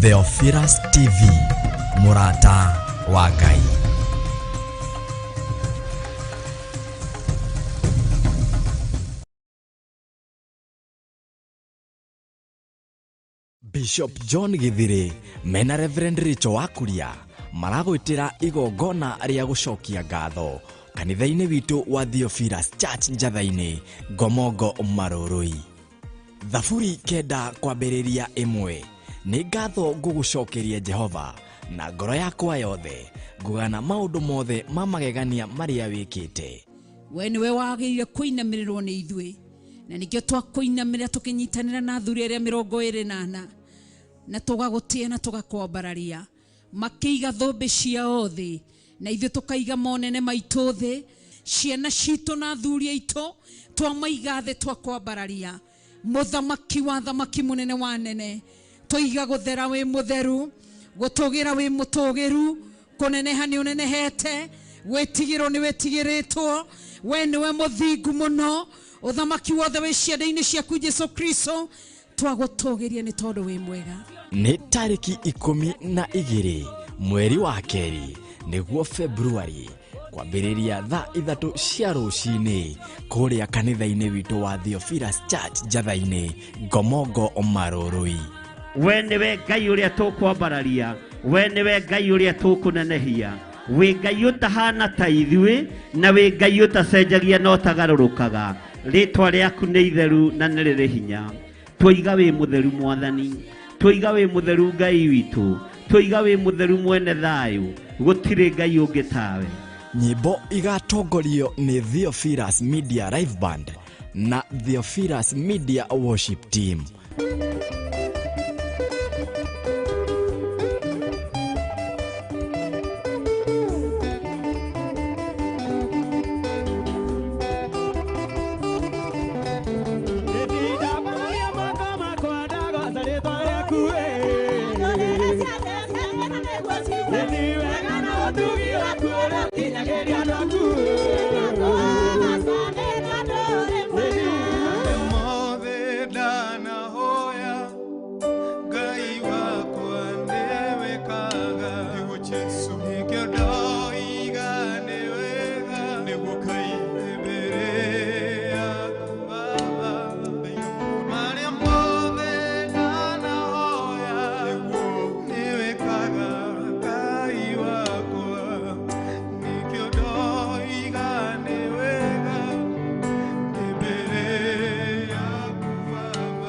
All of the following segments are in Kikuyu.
Theophilus TV, mũrata wa Ngai. Bishop John Githiri mena Reverend Rachel Wakuria maragwĩtĩra igongona rĩa gũcokia ngatho kanitha-inĩ witũ wa Theophilus Church Njatha-inĩ, Ngomongo Marũrũi. Thaburi 9:1. Nĩ ngatho ngũgũcokeria Jehova na ngoro yakwa yothe, ngũgana maũndũ mothe ma magegania marĩa wĩkĩte. We nĩwe wagĩrĩire kũinamĩrĩrwo nĩ ithuĩ, na nĩkĩo twakũinamĩrĩra tũkĩnyitanĩra na athuri arĩa 24, na tũgagũtĩa na tũgakwambararia. Makĩiga thũmbĩ ciao thĩ, na ithuĩ tũkaiga monene maitũ thĩ, ciana citũ na athuri aitũ twamaiga thĩ, twakwambararia. Mũthamaki wa thamaki, mũnene wa nene, tũiga gũthera wĩ mũtheru, gũtũgĩra wĩ mũtũgĩru, kũneneha nĩ ũnenehete, gwĩtigĩrwo nĩ wĩtigĩrĩtwo. We nĩwe mũthingu mũno, ũthamaki wothe wĩ ciande-inĩ ciaku Jesu Kristo. Twagũtũgĩria nĩ tondũ wĩ mwega. Nĩ tarĩki 12 mweri wa kerĩ, nĩguo Februari, kwambĩrĩria thaa 3 cia rũcinĩ kũrĩa kanitha-inĩ witũ wa Theophilus Church Njatha-inĩ, Ngomongo Marũrũi. We nĩwe Ngai ũrĩa tũkwambararia, we nĩwe Ngai ũrĩa tũkũnenehia. Wĩ Ngai ũtahana ta ithuĩ, na wĩ Ngai ũtacenjagia na ũtagarũrũkaga. Rĩtwa rĩaku nĩ itheru na nĩ rĩrĩ hinya. Twoiga wĩ mũtheru Mwathani, twoiga wĩ mũtheru Ngai witũ, twoiga wĩ mũtheru mwene thayũ, gũtirĩ Ngai ũngĩ tawe. Nyĩmbo igatongorio nĩ Theophilus Media Live Band na Theophilus Media Worship Team. Mothe ndanahoya Ngai wakwa nĩwĩkaga, nĩguo Jesũ nĩkĩo ndoiga nĩ wega, nĩguo Ngai mbere yaku Baba. Marĩa mothe ndanahoya nĩwĩkaga Ngai wakwa, nĩkĩo ndoiga nĩ wega mbere yaku Baba.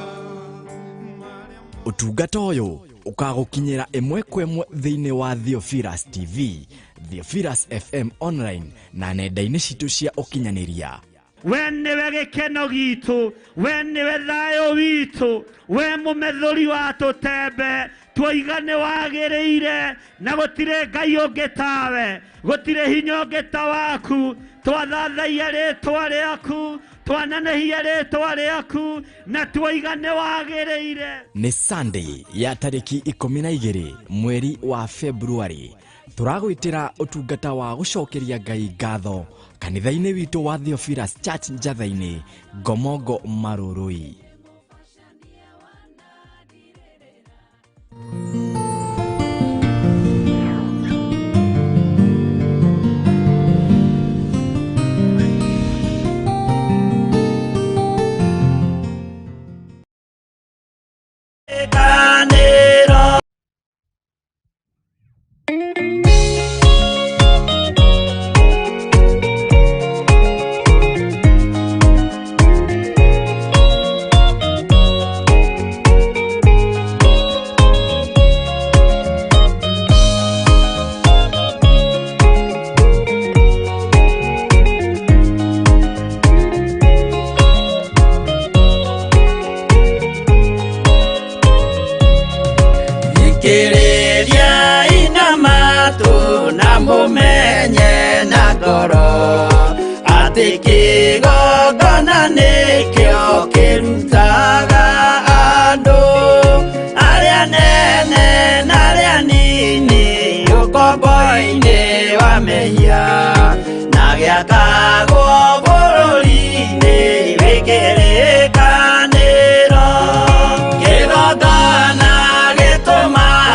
Ũtungata ũyũ ũkagũkinyĩra ĩmwe kwa ĩmwe thĩinĩ wa Theophilus TV, Theophilus FM online na nenda-inĩ citũ cia ũkinyanĩria. We nĩwe gĩkeno gitũ, we nĩwe thayũ witũ, we mũmethũri wa tũtembe, twoiga nĩ wagĩrĩire, na gũtirĩ Ngai ũngĩ tawe, gũtirĩ hinya ũngĩ ta waku. Twathathaia rĩtwa rĩaku, twanenehia rĩtwa rĩaku, na twoiga nĩ wagĩrĩire. Nĩ Sunday ya tarĩki 12 mweri wa Februari, tũragwĩtĩra ũtungata wa gũcokeria Ngai ngatho kanitha-inĩ witũ wa Theophilus Church Njatha-inĩ, Ngomongo Marũrũi. Thikĩrĩria ina matũ na mũmenye na ngoro atĩ kĩgongona nĩkĩo kĩrutaga andũ arĩa nene na arĩa nini ũkombo-inĩ wa mehia, na gĩakagwo bũrũri-inĩ wĩ kĩrĩkanĩro. Kĩgongona gĩtũmaga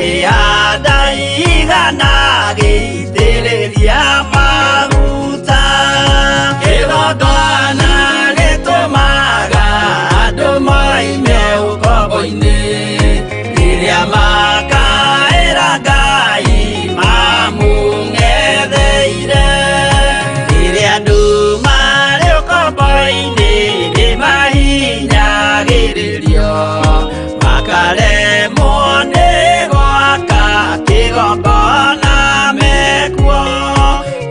Akĩhanda igana agĩitĩrĩria maguta. Kĩgongona gĩtũmaga andũ moime ũkombo-inĩ, rĩrĩa makaĩra Ngai mamũng'etheire. Rĩrĩa andũ marĩ ũkombo-inĩ nĩmahinyagĩrĩrio, makaremwo nĩ gwaka kĩgongona mekuo.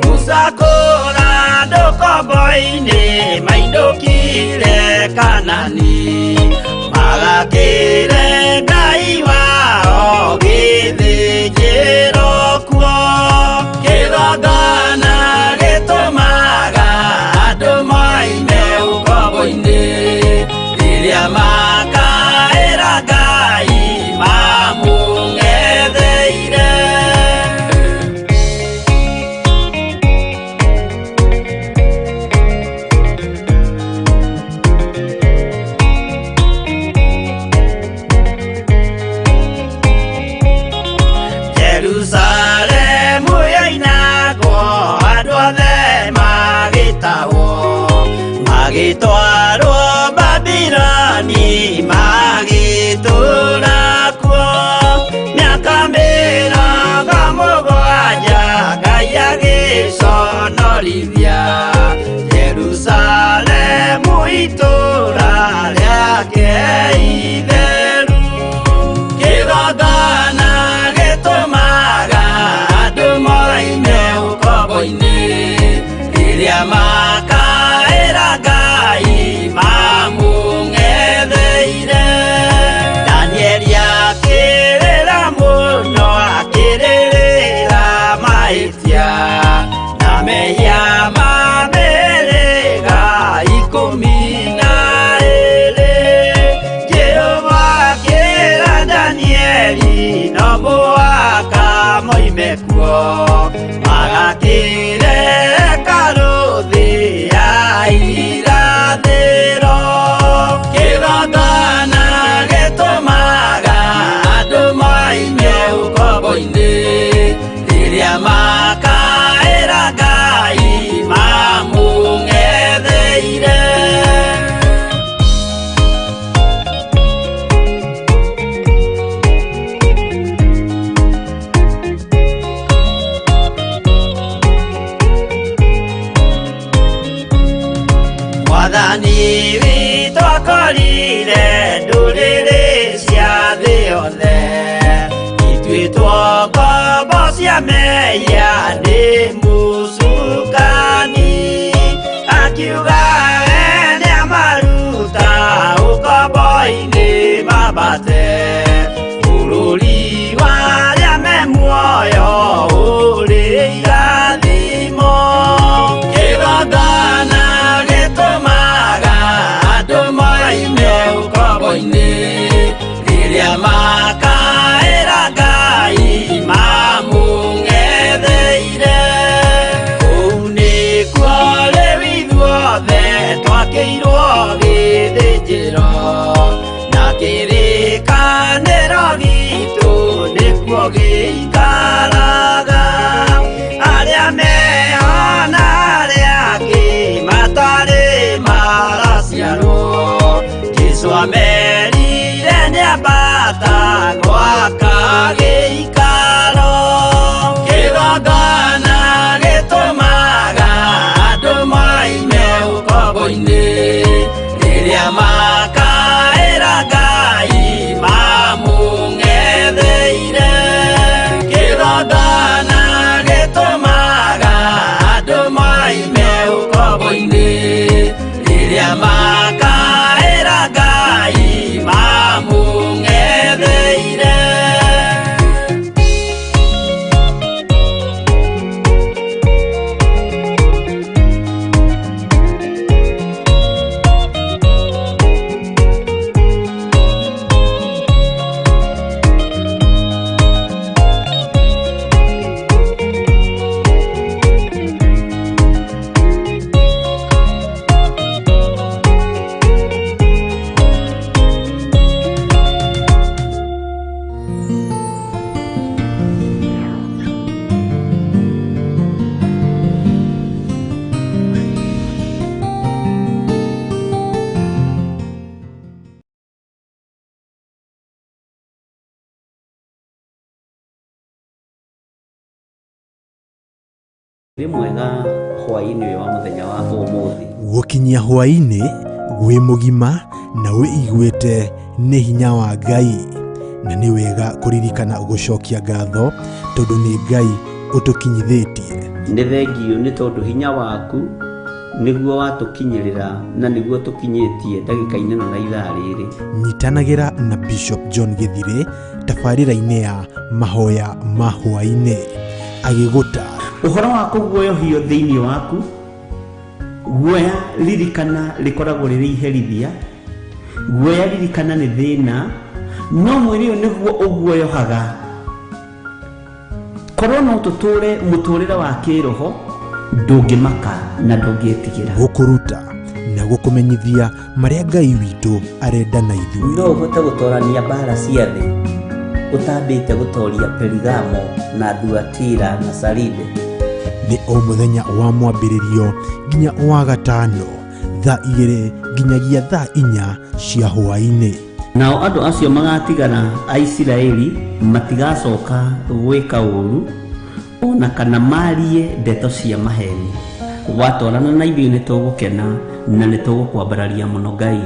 Musa kũra andũ ũkombo-inĩ mainũkire Kanani, magakĩre Ngai wao gĩthĩnjĩro kuo. Kĩgongona gĩtũmaga andũ moime ũkombo-inĩ, rĩrĩa makaĩra Ngai mamũng'etheire. Jerusalemu yoinagwo andũ othe magĩtahwo, magĩtwarwo Babiloni magĩtũũra kuo. Mĩaka 70 Ngai agĩconorithia Jerusalemu itũũra rĩake itheru. Kĩgongona gĩtũmaga andũ moime ũkombo-inĩ, rĩrĩa makaĩra Ngai mamũng'etheire. Danieli akĩrĩra mũno akĩrĩrĩra mahĩtia na mehia ma mĩhĩrĩga 12. Jehova akĩra Danieli no mũhaka moime kuo, magakĩre hekarũ thĩ ya irathĩro. Kĩgongona gĩtũmaga andũ moime ũkombo-inĩ, rĩrĩa makaĩra Ngai mamũng'etheire. Mwathani witũ akorire ndũrĩrĩ cia thĩ yothe, ituĩtwo ngombo cia mehia nĩ mũcukani. Akiuga we nĩamaruta ũkombo-inĩ mambate bũrũri wa arĩa me muoyo ũrĩ irathimo. Kĩgongona gĩtũmaga andũ moime ũkombo-inĩ, rĩrĩa makaĩra Ngai mamũng'etheire. Kũu nĩkuo rĩu ithuothe twakĩirwo gĩthĩnjĩro, na Wĩ mwega hwaĩ-inĩ ũyũ wa mũthenya wa ũmũthĩ. Gũkinyia hwaĩ-inĩ wĩ mũgima na wĩiguĩte nĩ hinya wa Ngai, na nĩ wega kũririkana gũcokia ngatho tondũ nĩ Ngai ũtũkinyithĩtie. Nĩ thengiũ nĩ tondũ hinya waku nĩguo watũkinyĩrĩra na nĩguo tũkinyĩtie ndagĩka-inĩ ĩno na ithaa rĩrĩ. Nyitanagĩra na Bishop John Gĩthirĩ tabarĩra-inĩ ya mahoya ma hwaĩ-inĩ agĩgũtaara. Ũhoro wa kũguoyohio thĩinĩ waku, guoya ririkana rĩkoragwo rĩrĩ iherithia, guoya ririkana nĩ thĩna, no mwĩrĩ ũyũ nĩguo ũguoyohaga. Korwo no tũtũre mũtũrĩre wa kĩroho, ndũngĩmaka na ndũngĩtigĩra. Gũkũruta na gũkũmenyithia marĩa Ngai witũ arenda na ithuĩ. No ũhote gũtorania mbara cia thĩ ũtambĩte gũtoria Perigamo na Thuatira na Saride. Nĩ o mũthenya wa mwambĩrĩrio nginya wa gatano thaa 2 nginyagia thaa 4 cia hwaĩ-inĩ. Nao andũ acio magatigara a Isiraeli matigacoka gwĩka ũũru ona kana marie ndeto cia maheni. Watwarana na ithuĩ nĩ tũgũkena na nĩ tũgũkwambararia mũno Ngai.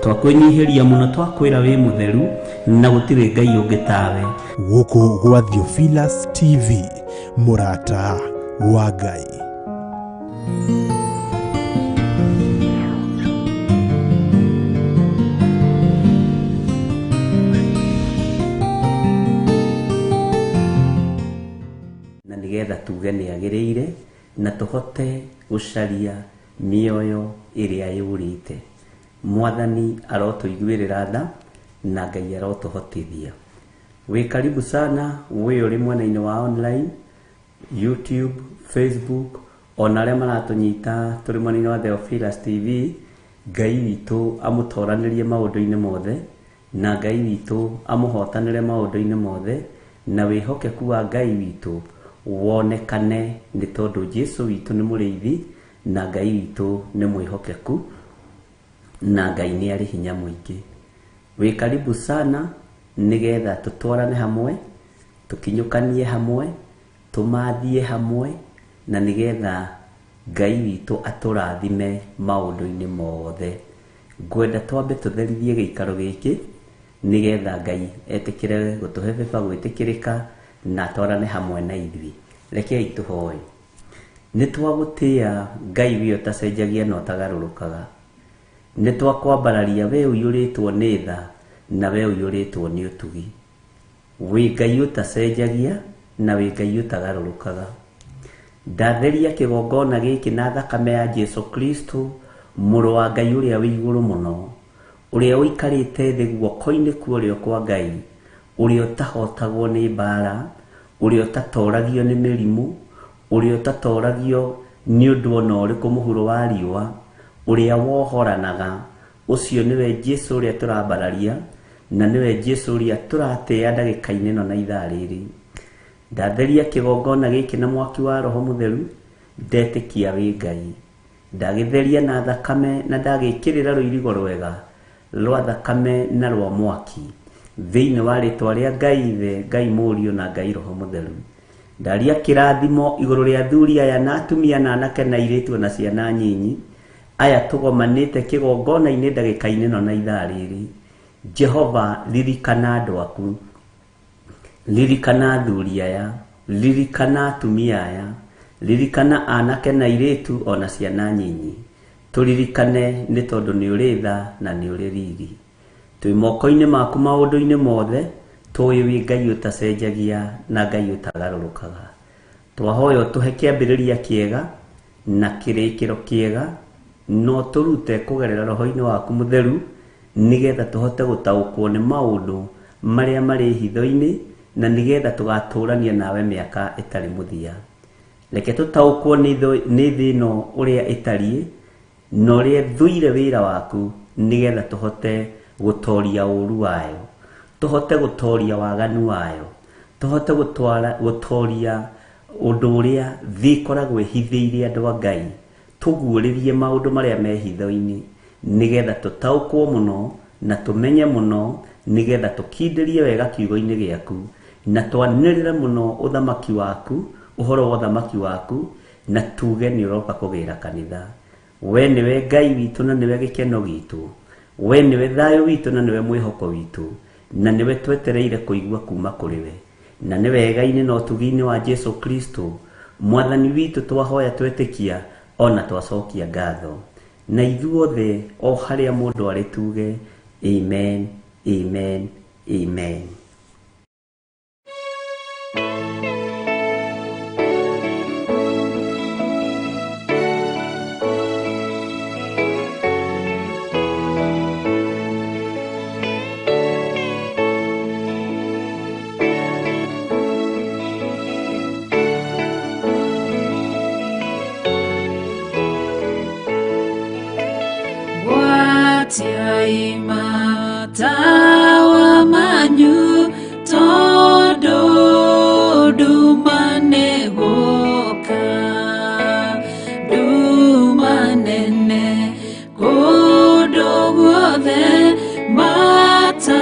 Twakwĩnyihĩria mũno, twakwĩra wĩ mũtheru na gũtirĩ Ngai ũngĩ tawe. Gũkũ gwa Theophilus TV, mũrata wa Ngai. Na nĩgetha tuge nĩ agĩrĩire na tũhote gũcaria mĩoyo ĩrĩa yũrĩte. Mwathani arotũiguĩrĩra tha na Ngai arotũhotithia. Wĩ karibu sana wĩ ũrĩ mwena-inĩ wa online, YouTube, Facebook, ona arĩa maratũnyita tũrĩ mwena-inĩ wa Theophilus TV. Ngai witũ amũtoranĩrie maũndũ-inĩ mothe na Ngai witũ amũhotanĩre maũndũ-inĩ mothe, na wĩhokeku wa Ngai witũ wonekane nĩ tondũ Jesu witũ nĩ mũrĩithi na Ngai witũ nĩ mwĩhokeku na Ngai nĩ arĩ hinya mũingĩ. Wĩ karibu sana nĩgetha tũtwarane hamwe, tũkinyũkanie hamwe, tũmathie hamwe, na nĩgetha Ngai witũ atũrathime maũndũ-inĩ mothe. Ngwenda twambe tũtherithie gĩikaro gĩkĩ nĩgetha Ngai etĩkĩre gũtũhe beba gwĩtĩkĩrĩka na atwarane hamwe na ithuĩ. Rekei tũhoe. Nĩ twagũtĩa Ngai wĩ ũtacenjagia na ũtagarũrũkaga. Nĩ twakwambararia we ũiyũrĩtwo nĩ tha na we ũiyũrĩtwo nĩ ũtugi. Wĩ Ngai ũtacenjagia na wĩ Ngai ũtagarũrũkaga. Ndatheria kĩgongona gĩkĩ na thakame ya Jesu Kristo, mũrũ wa Ngai ũrĩa wĩ igũrũ mũno, ũrĩa ũikarĩte thĩ guoko-inĩ kwa ũrĩo kwa Ngai, ũrĩa ũtahotagwo nĩ mbara, ũrĩa ũtatoragio nĩ mĩrimũ, ũrĩa ũtatoragio nĩ ũndũ ona ũrĩkũ mũhuro wa riũa, ũrĩa wohoranaga. Ũcio nĩwe Jesu ũrĩa tũrambararia na nĩwe Jesu ũrĩa tũratĩa ndagĩka-inĩ ĩno na ithaa rĩrĩ. Ndatheria kĩgongona gĩkĩ na mwaki wa Roho Mũtheru, ndetĩkia wĩ Ngai. Ndagĩtheria na thakame na ndagĩkĩrĩra rũirigo rwega rwa thakame na rwa mwaki thĩinĩ wa rĩtwa rĩa Ngai Ithe, Ngai Mũriũ na Ngai Roho Mũtheru. Ndaria kĩrathimo igũrũ rĩa athuri aya na atumia na anake na airĩtu na ciana nyinyi aya tũgomanĩte kĩgongona-inĩ ndagĩka-inĩ ĩno na ithaa rĩrĩ. Jehova, ririkana andũ aku, ririkana athuri aya, ririkana atumia aya, ririkana anake na airĩtu ona ciana nyinyi. Tũririkane nĩ tondũ nĩ ũrĩ tha na nĩ ũrĩ riri. Twĩ moko-inĩ maku maũndũ-inĩ mothe, tũĩ wĩ Ngai ũtacenjagia na Ngai ũtagarũrũkaga. Twahoya ũtũhe kĩambĩrĩria kĩega na kĩrĩkĩro kĩega, no tũrute kũgerera roho-inĩ waku mũtheru nĩgetha tũhote gũtaũkwo nĩ maũndũ marĩa marĩ hitho-inĩ na nĩgetha tũgatũrania nawe mĩaka ĩtarĩ mũthia. Reke tũtaũkwo nĩ thĩ ĩno ũrĩa ĩtariĩ na ũrĩa ĩthũire wĩra waku nĩgetha tũhote gũtoria ũũru wayo, tũhote gũtoria waganu wayo, tũhote gũtoria ũndũ ũrĩa thĩ ĩkoragwo ĩhithĩire andũ a Ngai, tũguũrĩrie maũndũ marĩa me hitho-inĩ nĩgetha tũtaũkwo mũno na tũmenye mũno nĩgetha tũkindĩrie wega kiugo-inĩ gĩaku na twanĩrĩre mũno ũthamaki waku, ũhoro wa ũthamaki waku, Na tuge nĩ ũroka kũgĩra kanitha. We nĩwe Ngai witũ na nĩwe gĩkeno gitũ. We nĩwe thayũ witũ na nĩwe mwĩhoko witũ. Na nĩwe twetereire kũigua kuma kũrĩ we. Na nĩ wega-inĩ na ũtugi-inĩ wa Jesu Kristo mwathani witũ twahoya twetĩkia ona twacokia ngatho. Na ithuothe o harĩa mũndũ arĩ tuge amen, amen, amen. Matawa manyu tondu nduma nĩgũka, nduma nene kũndũ guothe, matawa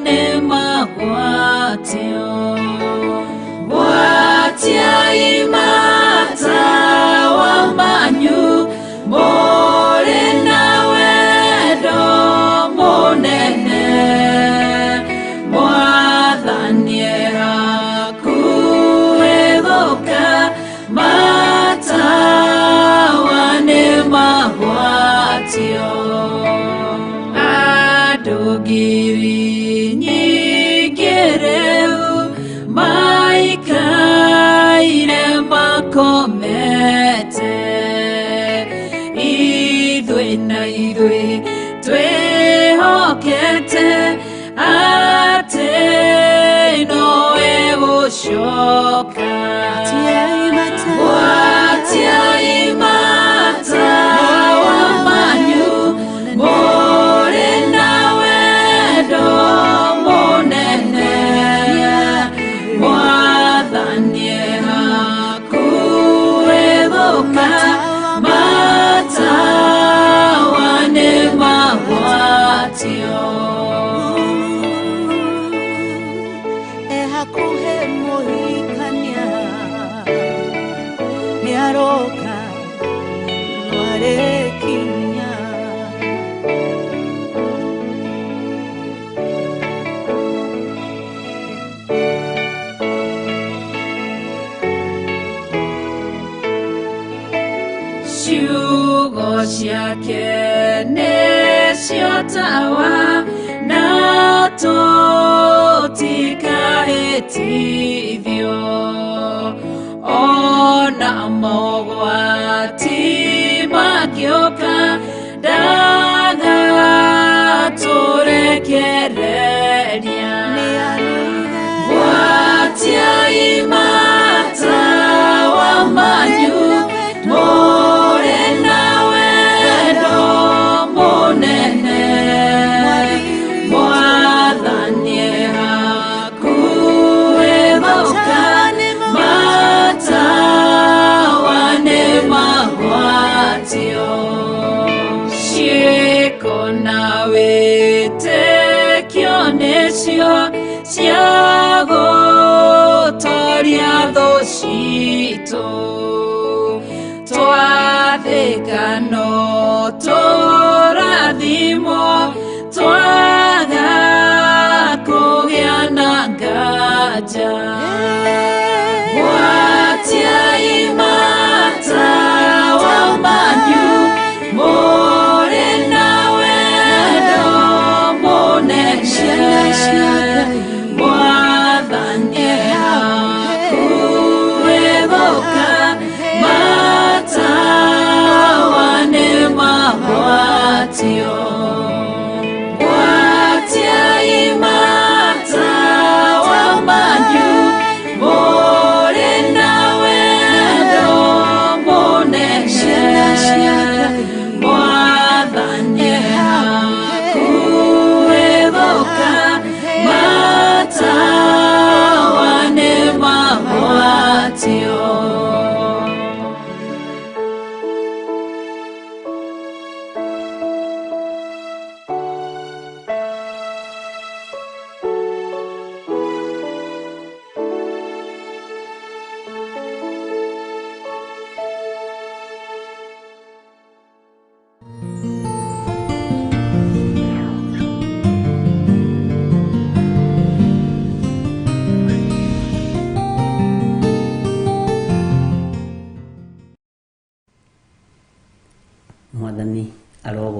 nĩmagwatio. Gwatiai matawa manyu mũrĩ na wendo mũnene, mwathani hakuhĩ gũka, matawa nĩmagwatio. Andũ ngiri nyingĩ rĩu maikaire makomete, ithuĩ na ithuĩ twĩhokete atĩ nowe gũcoka. Gwatiai matawa manyu mũrĩ na wendo mũnene, mwathani hakuhĩ gũka, matawa nĩmagwatio. Hakuhĩ mũhikania nĩaroka nĩarĩkinya. Ciugo ciake nĩcio tawa na tũtikahĩtithio, ona mogwati mangĩũka ndagatũrekereria. Gwatiai matawa manyu mũrĩ na wendo mũnene, mwathani hakuhĩ gũka, matawa nĩmagwatio. Ciĩko na wĩtĩkio nĩcio cia gũtoria thũ citũ, twathĩka no tũrathimwo, twaga kũgĩa na nganja. Gwatiai matawa manyu mũrĩ na wendo mũnene, mwathani hakuhĩ gũka, matawa nĩmagwatio. Gwatiai matawa manyu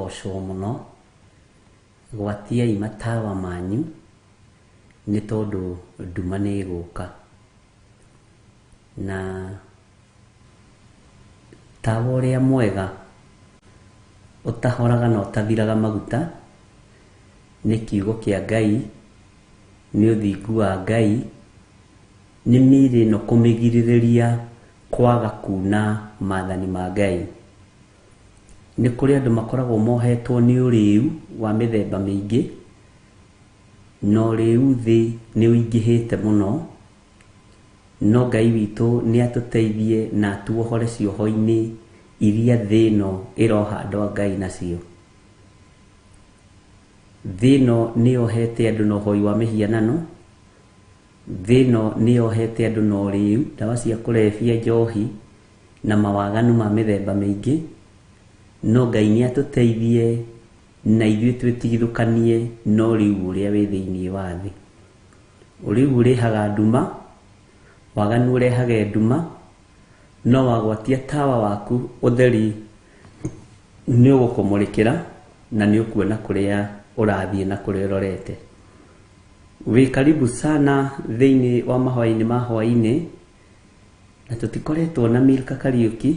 Arogocwo mũno. Gwatiai matawa manyu nĩ tondũ nduma nĩ ĩgũka. Na tawa ũrĩa mwega ũtahoraga na ũtathiraga maguta nĩ kiugo kĩa Ngai, nĩ ũthingu wa Ngai, nĩ mĩĩrĩ ĩno kũmĩgirĩrĩria kwaga kuna maathani ma Ngai. Nĩ kũrĩ andũ makoragwo mohetwo nĩ ũrĩu wa mĩthemba mĩingĩ, na ũrĩu thĩ nĩ ũingĩhĩte mũno, no Ngai witũ nĩ atũteithie na atuohore cioho-inĩ iria thĩ ĩno ĩroha andũ a Ngai nacio. Thĩ ĩno nĩ yohete andũ na ũhoi wa mĩhianano, thĩ ĩno nĩ yohete andũ na ũrĩu, ndawa cia kũrebia, njohi na mawaganu ma mĩthemba mĩingĩ, no Ngai nĩ atũteithie na ithuĩ twĩtigithũkanie na ũrĩu ũrĩa wĩ thĩinĩ wa thĩ. Ũrĩu ũrehaga nduma, waganu ũrehage nduma, no wagwatia tawa waku ũtheri nĩ ũgũkũmũrĩkĩra na nĩ ũkuona kũrĩa ũrathiĩ na kũrĩa ũrorete. Wĩ karibu sana thĩinĩ wa mahoya-inĩ ma hwaĩ-inĩ, na tũtikoretwo na Milka Kariũki,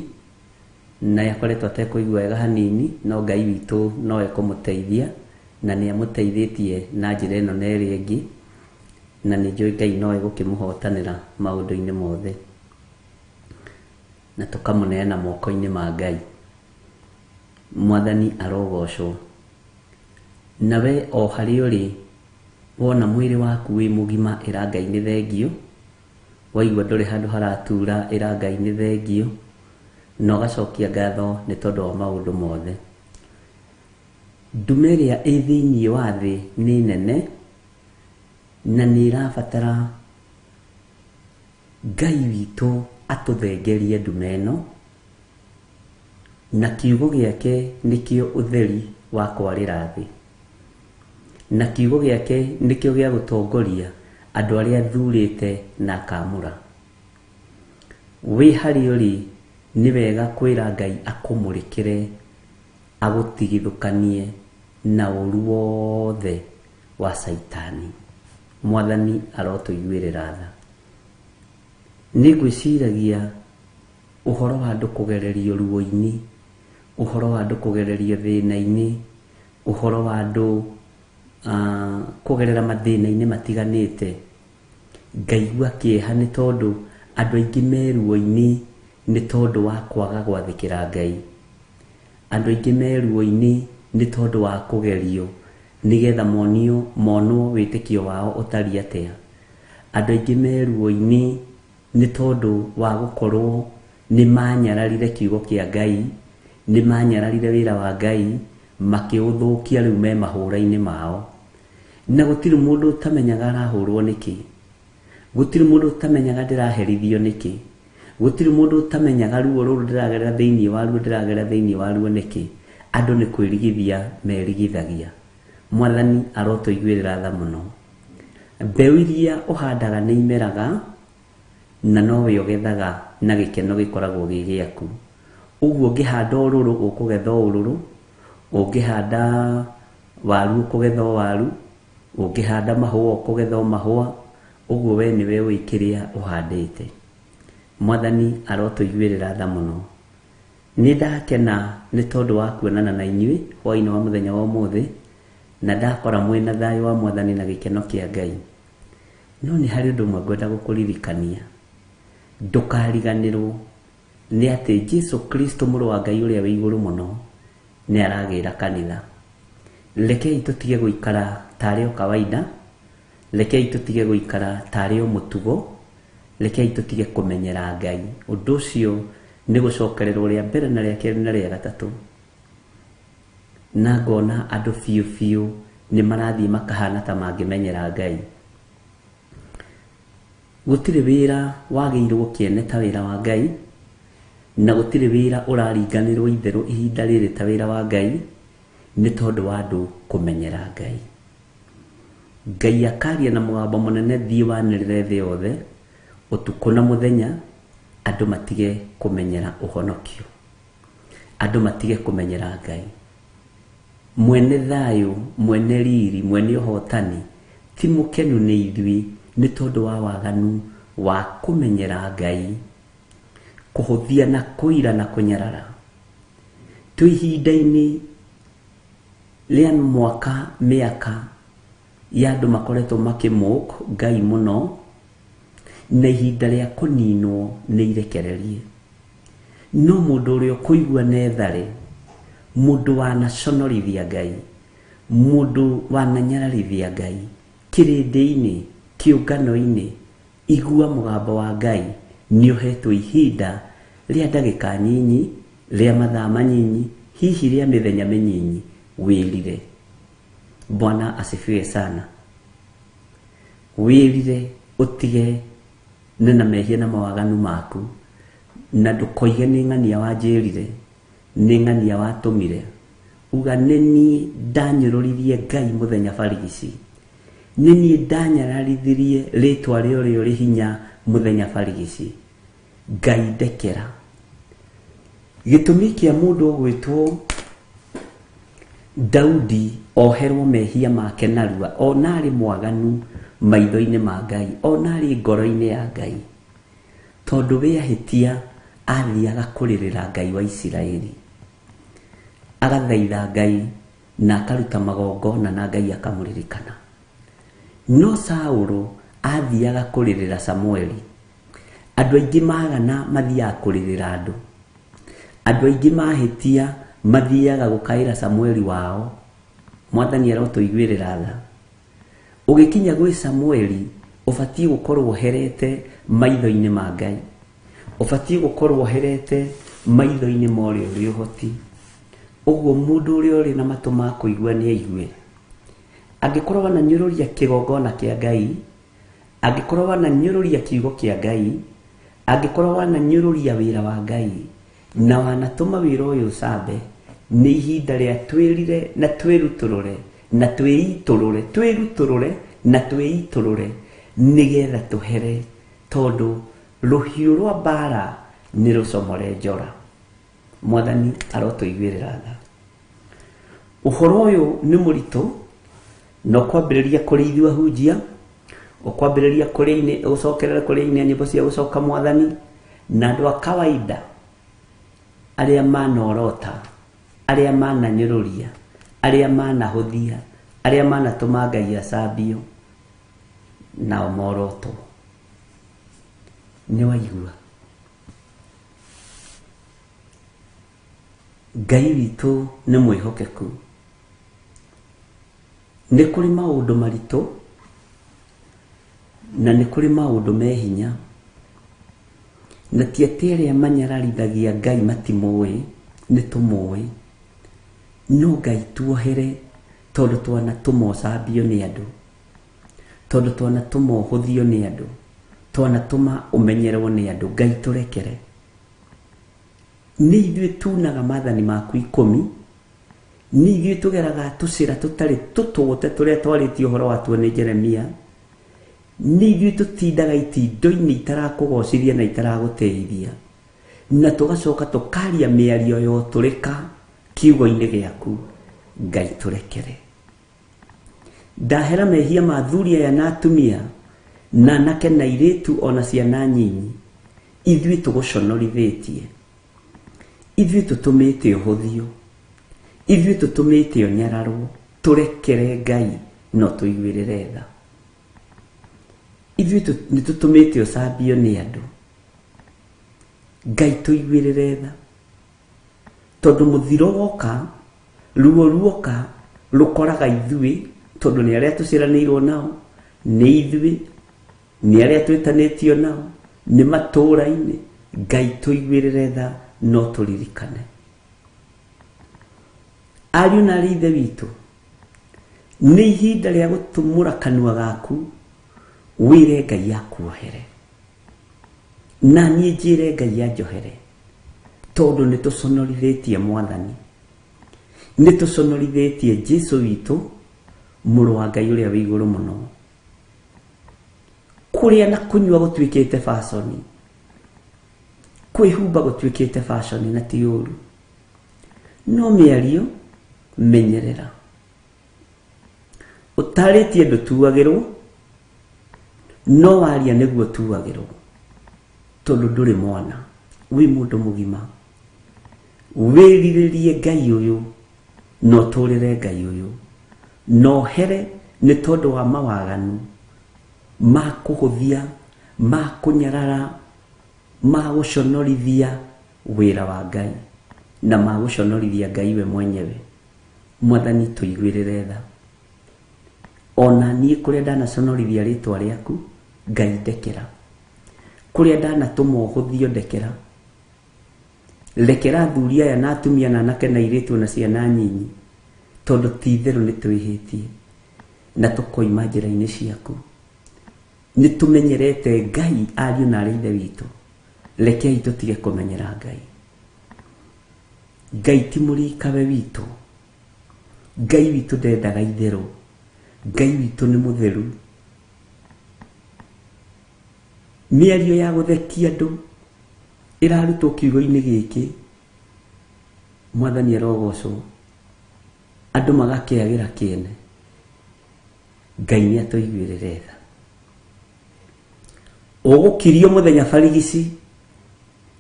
na akoretwo atekũigua wega hanini, no Ngai witũ no ekũmũteithia na nĩ amũteithĩtie na njĩra ĩno na ĩrĩa ĩngĩ, na nĩ njũĩ Ngai no egũkĩmũhotanĩra maũndũ-inĩ mothe, na tũkamũneana moko-inĩ ma Ngai. Mwathani arogocwo. Nawe o harĩa ũrĩ, wona mwĩrĩ waku wĩ mũgima, ĩra Ngai nĩ thengio. Waigua ndũrĩ handũ haratura, ĩra Ngai nĩ thengio, na ũgacokia ngatho nĩ tondũ wa maũndũ mothe. Nduma ĩrĩa ĩ thĩinĩ wa thĩ nĩ nene, na nĩ ĩrabatara Ngai witũ atũthengerie nduma ĩno, na kiugo gĩake nĩkĩo ũtheri wa kwarĩra thĩ, na kiugo gĩake nĩkĩo gĩa gũtongoria andũ arĩa athurĩte na akamũra. Wĩ harĩa ũrĩ, nĩ wega kwĩra Ngai akũmũrĩkĩre, agũtigithũkanie na ũru wothe wa Caitani. Mwathani arotũiguĩrĩra tha. Nĩ ngwĩciragia ũhoro wa andũ kũgererio ruo-inĩ, ũhoro wa andũ kũgererio thĩna-inĩ, ũhoro wa andũ kũgerera mathĩna-inĩ matiganĩte. Ngaigua kĩeha nĩ tondũ andũ aingĩ me ruo-inĩ nĩ tondũ wa kwaga gwathĩkĩra Ngai. Andũ aingĩ me ruo-inĩ nĩ tondũ wa kũgerio nĩgetha monwo wĩtĩkio wao ũtariĩ atĩa. Andũ aingĩ me ruo-inĩ nĩ tondũ wa gũkorwo nĩ manyararire kiugo kĩa Ngai, nĩ manyararire wĩra wa Ngai, makĩũthũkia rĩu me mahũra-inĩ mao. Na gũtirĩ mũndũ ũtamenyaga arahũrwo nĩkĩ, gũtirĩ mũndũ ũtamenyaga ndĩraherithio nĩkĩ, gũtirĩ mũndũ ũtamenyaga ruo rũrũ ndĩragerera thĩinĩ wa ruo, ndĩragerera thĩinĩ wa ruo nĩkĩ. Andũ nĩ kwĩrigithia merigithagia. Mwathani arotũiguĩrĩra tha mũno. Mbeũ iria ũhandaga nĩ imeraga, na nowe ũgethaga na gĩkeno gĩkoragwo gĩ gĩaku. Ũguo ũngĩhanda ũrũrũ ũkũgetha ũrũrũ, ũngĩhanda waru ũkũgetha o waru, ũngĩhanda mahũa ũkũgetha o mahũa. Ũguo we nĩwe ũĩ kĩrĩa ũhandĩte. Mwathani arotũiguĩrĩra tha mũno. Nĩ ndakena nĩ tondũ wa kuonana na inyuĩ hwaĩ-inĩ wa mũthenya wa ũmũthĩ, na ndakora mwĩna thayũ wa Mwathani na gĩkeno kĩa Ngai. No nĩ harĩ ũndũ ũmwe ngwenda gũkũririkania. Ndũkariganĩrwo nĩ atĩ Jesu Kristo mũrũ wa Ngai ũrĩa wĩ igũrũ mũno nĩ aragĩra kanitha. Rekei tũtige gũikara tarĩ o kawaida, rekei tũtige gũikara tarĩ o mũtugo, rekei tũtige kũmenyera Ngai. Ũndũ ũcio nĩ gũcokererwo rĩa mbere na rĩa kerĩ na rĩa gatatũ. Na ngona andũ biũ biũ nĩ marathiĩ makahana ta mangĩmenyera Ngai. Gũtirĩ wĩra wagĩirwo kĩene ta wĩra wa Ngai, na gũtirĩ wĩra ũraringanĩrwo itherũ ihinda rĩrĩ ta wĩra wa Ngai, nĩ tondũ wa andũ kũmenyera Ngai. Ngai akaria na mũgambo mũnene, thiĩ wanĩrĩre thĩ yothe, ũtukũ na mũthenya, andũ matige kũmenyera ũhonokio, andũ matige kũmenyera Ngai. Mwene thayũ, mwene riri, mwene ũhotani, ti mũkenu nĩ ithuĩ nĩ tondũ wa waganu wa kũmenyera Ngai, kũhũthia na kũira na kũnyarara. Twĩ ihinda-inĩ rĩa mwaka mĩaka ya andũ makoretwo makĩmũk Ngai mũno, na ihinda rĩa kũninwo nĩ irekererie. No mũndũ ũrĩa ũkũigua nethare, mũndũ wanaconorithia Ngai, mũndũ wananyararithia Ngai, kĩrĩndĩ-inĩ, kĩũngano-inĩ, igua mũgambo wa Ngai, nĩ ũhetwo ihinda rĩa ndagĩka nyinyi, rĩa mathaa manyinyi, hihi rĩa mĩthenya mĩnyinyi, wĩrire. Bwana asifiwe sana. Wĩrire ũtige nĩ na mehia na mawaganu maku, na ndũkoige nĩ ng'ania wanjĩrire, nĩ ng'ania watũmire. Uga nĩ niĩ ndanyũrũririe Ngai mũthenya barigici, nĩ niĩ ndanyararithirie rĩtwa rĩa ũrĩa ũrĩ hinya mũthenya barigici. Ngai ndekera. Gĩtũmi kĩa mũndũ ũgwĩtwo Daudi oherwo mehia make narua, ona arĩ mwaganu maitho-inĩ ma Ngai, ona arĩ ngoro-inĩ ya Ngai, tondũ we ahĩtia athiaga kũrĩrĩra Ngai wa Isiraeli, agathaitha Ngai na akaruta magongona na Ngai akamũririkana. No Saũlũ athiaga kũrĩrĩra Samueli. Andũ aingĩ magana mathiaga kũrĩrĩra andũ. Andũ aingĩ mahĩtia mathiaga gũkaĩra Samueli wao. Mwathani arotũiguĩrĩra tha. Ũgĩkinya gwĩ Samueli ũbatiĩ gũkorwo ũherete maitho-inĩ ma Ngai, ũbatiĩ gũkorwo ũherete maitho-inĩ ma ũrĩa ũrĩ ũhoti. Ũguo mũndũ ũrĩa ũrĩ na matũ ma kũigua nĩ aigue. Angĩkorwo wananyũrũria kĩgongona kĩa Ngai, angĩkorwo wananyũrũria kiugo kĩa Ngai, angĩkorwo wananyũrũria wĩra wa Ngai, na wanatũma wĩra ũyũ ũcambe, nĩ ihinda rĩa twĩrire na twĩrutũrũre na twĩitũrũre, twĩrutũrũre na twĩitũrũre, nĩgetha tũhere, tondũ rũhiũ rwa mbara nĩ rũcomore njora. Mwathani arotũiguĩrĩra tha. Ũhoro ũyũ nĩ mũritũ, na ũkwambĩrĩria kũrĩ ithuĩ ahunjia, ũkwambĩrĩria kũrĩ aini, ũcokerere kũrĩ aini a nyĩmbo cia gũcoka Mwathani, na andũ a kawaida arĩa manorota, arĩa mananyũrũria, arĩa manahũthia, arĩa manatũma Ngai acambio, nao morotwo. Nĩ waigua? Ngai witũ nĩ mwĩhokeku. Nĩ kũrĩ maũndũ maritũ na nĩ kũrĩ maũndũ me hinya, na ti atĩ arĩa manyararithagia Ngai matimũĩ, nĩ tũmũĩ, no Ngai tuohere tondũ twanatũma ũcambio nĩ andũ, tondũ twanatũma ũhũthio nĩ andũ, twanatũma ũmenyerwo nĩ andũ. Ngai tũrekere. Nĩ ithuĩ tunaga maathani maku 10, nĩ ithuĩ tũgeraga tũcĩra tũtarĩ tũtũgũte tũrĩa twarĩtie ũhoro watuo nĩ Jeremia, nĩ ithuĩ tũtindaga itindo-inĩ itarakũgocithia na itaragũtĩithia, na tũgacoka tũkaria mĩario ya ũtũrĩka kiugo-inĩ gĩaku. Ngai tũrekere. Ndahera mehia ma athuri aya na atumia, na anake na airĩtu ona ciana nyinyi, ithuĩ tũgũconorithĩtie, ithuĩ tũtũmĩte ũhũthio, ithuĩ tũtũmĩte ũnyararwo. Tũrekere Ngai no tũiguĩrĩre tha. Ithuĩ nĩ tũtũmĩte ũcambio nĩ andũ. Ngai tũiguĩrĩre tha, tondũ mũthiro woka, ruo ruoka, rũkoraga ithuĩ, tondũ nĩ arĩa tũciaranĩirwo nao, nĩ ithuĩ, nĩ arĩa twĩtanĩtio nao, nĩ matũũra-inĩ. Ngai tũiguĩrĩre tha no tũririkane. Ariũ na arĩ ithe witũ, nĩ ihinda rĩa gũtumũra kanua gaku wĩre Ngai akuohere, na niĩ njĩre Ngai anjohere, tondũ nĩ tũconorithĩtie Mwathani, nĩ tũconorithĩtie Jesũ witũ, mũrũ wa Ngai ũrĩa wĩ igũrũ mũno. Kũrĩa na kũnyua gũtuĩkĩte baconi, kwĩhumba gũtuĩkĩte baconi, na ti ũru. No mĩario, Menyerera ũtarĩtie ndũtuagĩrwo no waria nĩguo tuagĩrwo tondũ ndũrĩ mwana wĩ mũndũ mũgima wĩrirĩrie Ngai ũyũ no tũrĩre Ngai ũyũ no here nĩ tondũ wa mawaganu ma kũhũthia ma kũnyarara ma gũconorithia wĩra wa Ngai na ma gũconorithia Ngai we mwenyewe. Mwathani tũiguĩrĩre tha ona niĩ kũrĩa ndanaconorithia rĩtwa rĩaku Ngai ndekera kũrĩa ndanatũma ũhũthio ndekera rekera athuri aya na atumia na anake na airĩtu na ciana nyinyi tondũ ti itherũ nĩ twĩhĩtie na tũkoima njĩra-inĩ ciaku. Nĩ tũmenyerete Ngai ariũ na arĩ ithe witũ, rekei tũtige kũmenyera Ngai. Ngai ti mũrikawe witũ, Ngai witũ ndendaga itherũ, Ngai witũ nĩ mũtheru. Mĩario ya gũthekia andũ ĩrarutwo kiugo-inĩ gĩkĩ, Mwathani arogocwo, andũ magakĩagĩra kĩene. Ngai nĩ atũiguĩrĩre tha. Ũgũkirio mũthenya barigici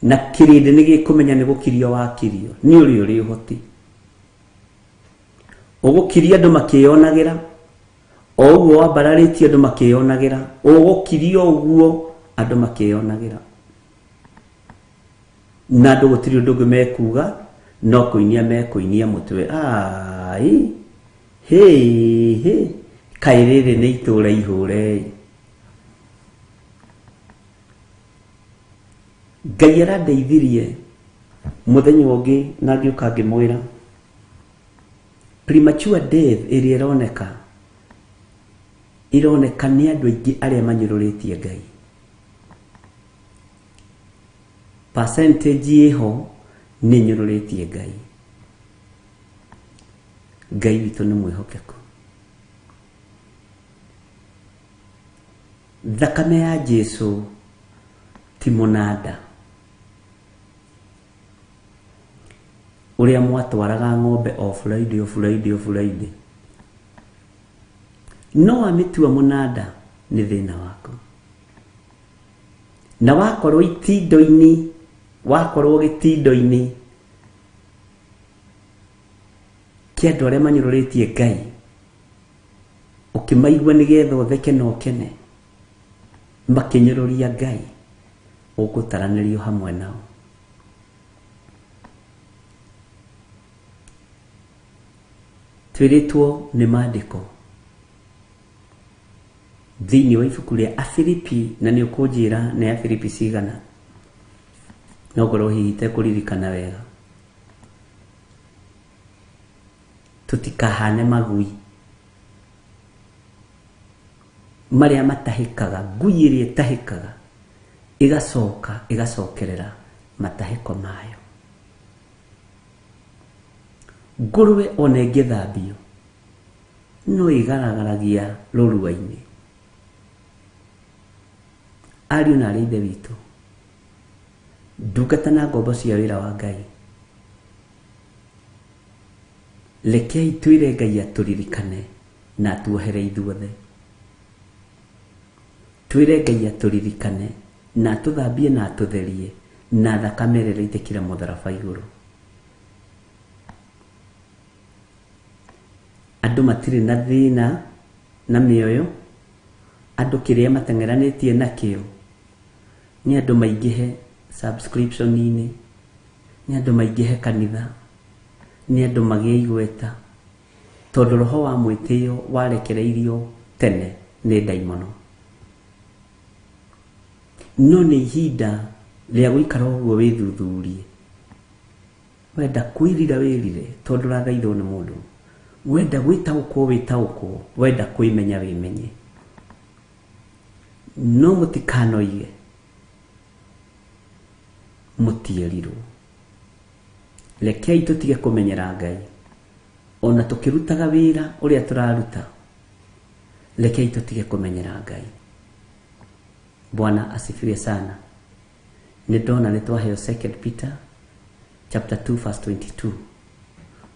na kĩrĩndĩ nĩ gĩkũmenya nĩ gũkirio wakirio nĩ ũrĩ ũrĩ ũhoti. Ũgũkiria andũ makĩyonagĩra o ũguo wambararĩtie andũ makĩyonagĩra, ũgũkirio ũguo andũ makĩyonagĩra na andũ gũtirĩ ũndũ ũngĩ mekuga no kũinia mekũinia mũtwe. Ai hĩ hĩ kaĩ rĩrĩ nĩ itũũra ihũre. Ngai arandeithirie mũthenya ũngĩ na ngĩũka ngĩmwĩra premature death ĩrĩa ĩroneka ironeka nĩ andũ aingĩ arĩa manyũrũrĩtie Ngai. Percentage ĩho nĩ nyũrũrĩtie Ngai. Ngai witũ nĩ mwĩhokeku. Thakame ya Jesu ti mũnanda ũrĩa mwatwaraga ng'ombe o Friday o Friday o Friday, no wamĩtua mũnanda nĩ thĩna waku. Na wakorwo itindo-inĩ, wakorwo gĩtindo-inĩ kĩa andũ arĩa manyũrũrĩtie Ngai, ũkĩmaigua nĩgetha ũtheke na ũkene, makĩnyũrũria Ngai, ũgũtaranĩrio hamwe nao. Twĩrĩtwo nĩ maandĩko thĩinĩ wa ibuku rĩa Afilipi, na nĩ ũkũnjĩra nĩ Afilipi cigana, no ngorwo hihi itekũririkana wega. Tũtikahane magui marĩa matahĩkaga, ngui ĩrĩa ĩtahĩkaga ĩgacoka ĩgacokerera matahĩko mayo. Ngũrwe ona ĩngĩthambio no ĩgaragaragia rũrua-inĩ. Ariũ na arĩ ithe witũ, ndungata na ngombo cia wĩra wa Ngai, rekei twĩre Ngai atũririkane na atuohere ithuothe. Twĩre Ngai atũririkane na atũthambie na atũtherie na thakame ĩrĩa ĩraitĩkire mũtharaba igũrũ. Andũ matirĩ na thĩna na mĩoyo, andũ kĩrĩa mateng'eranĩtie nakĩo nĩ andũ maingĩhe subscription-inĩ, nĩ andũ maingĩhe kanitha, nĩ andũ magĩe igweta, tondũ roho wa mwĩtĩo warekereirio tene nĩ ndaimono. No nĩ ihinda rĩa gũikara ũguo wĩthuthurie. Wenda kwĩrira wĩrire tondũ ũrathaithwo nĩ mũndũ, wenda gwĩtaũkwo wĩtaũkwo, wenda kwĩmenya wĩmenye. No mũtikanoige mũtierirwo. Rekei tũtige kũmenyera Ngai ona tũkĩrutaga wĩra ũrĩa tũraruta. Rekei tũtige kũmenyera Ngai. Bwana asifiwe sana. Nĩ ndona nĩ twaheo 2 Peter chapter 2 verse 22.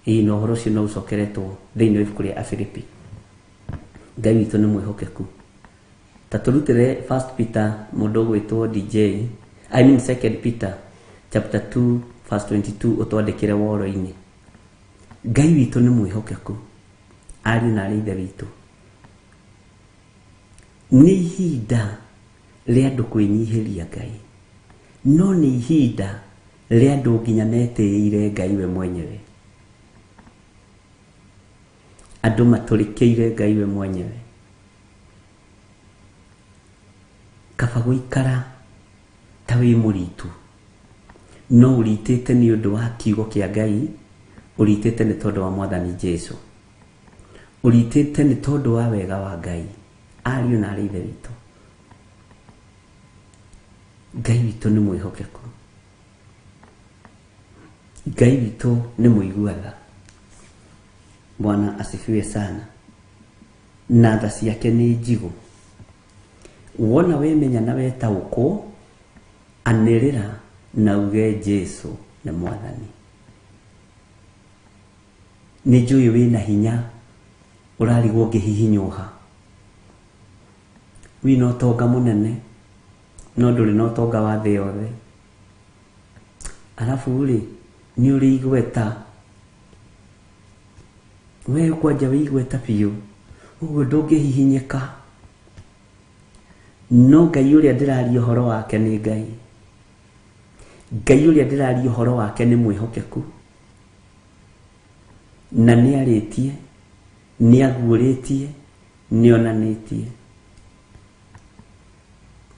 Ĩĩ na ũhoro ũcio no ũcokeretwo thĩinĩ wa ibuku rĩa Afilipi. Ngai witũ nĩ mwĩhokeku. Ta tũrutĩre First Peter mũndũ ũgwĩtwo DJ, I mean Second Peter chapter 2 verse 22 ũtwandĩkĩre woro-inĩ. Ngai witũ nĩ mwĩhokeku, ariũ na arĩ ithe witũ. Nĩ ihinda rĩa andũ kwĩnyihĩria Ngai, no nĩ ihinda rĩa andũ nginya metĩĩire Ngai we mwenyewe. Andũ matũrĩkĩire Ngai we mwenyewe. Kaba gũikara ta wĩ mũritu, no ũritĩte nĩ ũndũ wa kiugo kĩa Ngai, ũritĩte nĩ tondũ wa Mwathani Jesu, ũritĩte nĩ tondũ wa wega wa Ngai. Ariũ na arĩ ithe witũ, Ngai witũ nĩ mwĩhokeku, Ngai witũ nĩ mũigua tha. Bwana asifiwe sana. Na tha ciake nĩ njigũ. Wona wemenya na wetaũkwo, anĩrĩra na uge Jesu nĩ Mwathani. Nĩ njũĩ wĩna hinya ũrarigwo ũngĩhihinywo ha. Wĩna ũtonga mũnene no ndũrĩ na ũtonga wa thĩ yothe. Arabu rĩ, nĩ ũrĩ igweta, we kwanja wĩ igweta biũ, ũguo ndũngĩhihinyĩka. No Ngai ũrĩa ndĩraria ũhoro wake nĩ Ngai. Ngai ũrĩa ndĩraria ũhoro wake nĩ mwĩhokeku, na nĩ arĩtie, nĩ aguũrĩtie, nĩ onanĩtie.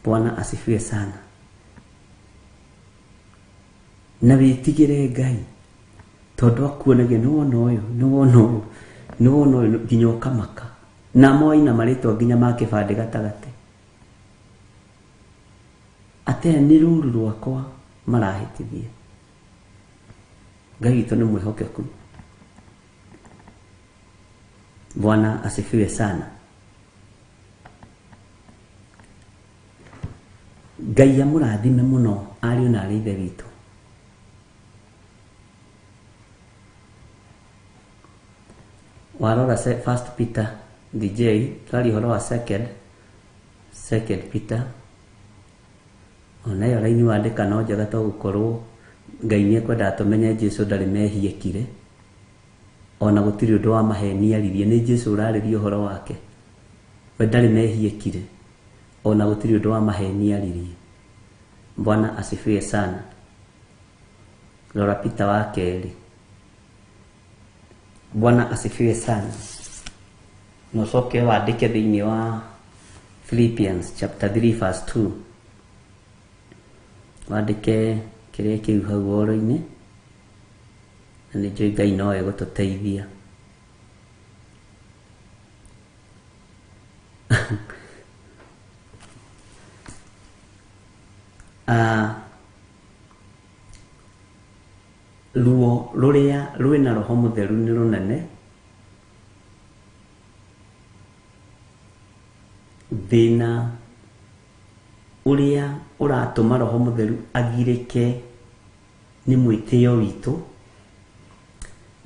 Bwana asifiwe sana. Na wĩtigĩre Ngai, tondũ akuonagia nĩ wona ũyũ, nĩ wona ũyũ, nĩ wona ũyũ nginya ũkamaka. Na moina marĩtwa nginya ma kĩbandĩ gatagatĩ. Atĩ aya nĩ rũru rwakwa marahĩtithia. Ngai witũ nĩ mwĩhokeku. Bwana asifiwe sana. Ngai amũrathime mũno ariũ na arĩ ithe witũ. Warora First Peter DJ, twaria ũhoro wa Second Peter. Ona ĩyo raini wandĩka no njega to gũkorwo Ngai nĩ ekwendaga tũmenye Jesu ndarĩ mehia ekire, ona gũtirĩ ũndũ wa maheni aririe. Nĩ Jesu ũrarĩria ũhoro wake, we ndarĩ mehia ekire, ona gũtirĩ ũndũ wa maheni aririe. Bwana asifiwe sana. Rora Peter wa kerĩ. Bwana asifiwe sana. Na ũcoke wandĩke thĩinĩ wa Philippians chapter 3 verse 2. Wandĩke kĩrĩa kĩu hau ũhoro-inĩ, na nĩ njũĩ Ngai no egũtũteithia. Ruo rũrĩa rwĩna Roho Mũtheru nĩ rũnene, thĩna ũrĩa ũratũma Roho Mũtheru agirĩke nĩ mwĩtĩo witũ,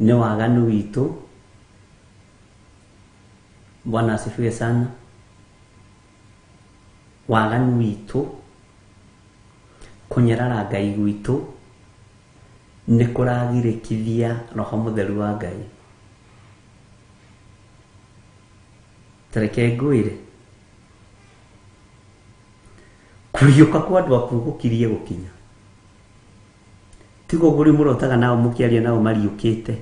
nĩ waganu witũ. Bwana asifiwe sana. Waganu witũ, kũnyarara Ngai gwitũ nĩ kũragirĩkithia Roho Mũtheru wa Ngai. Tareke ngwĩre, kũriũka kwa andũ akuũ gũkirie gũkinya. Tigo ũguo rĩu mũrotaga nao mũkĩaria nao mariũkĩte.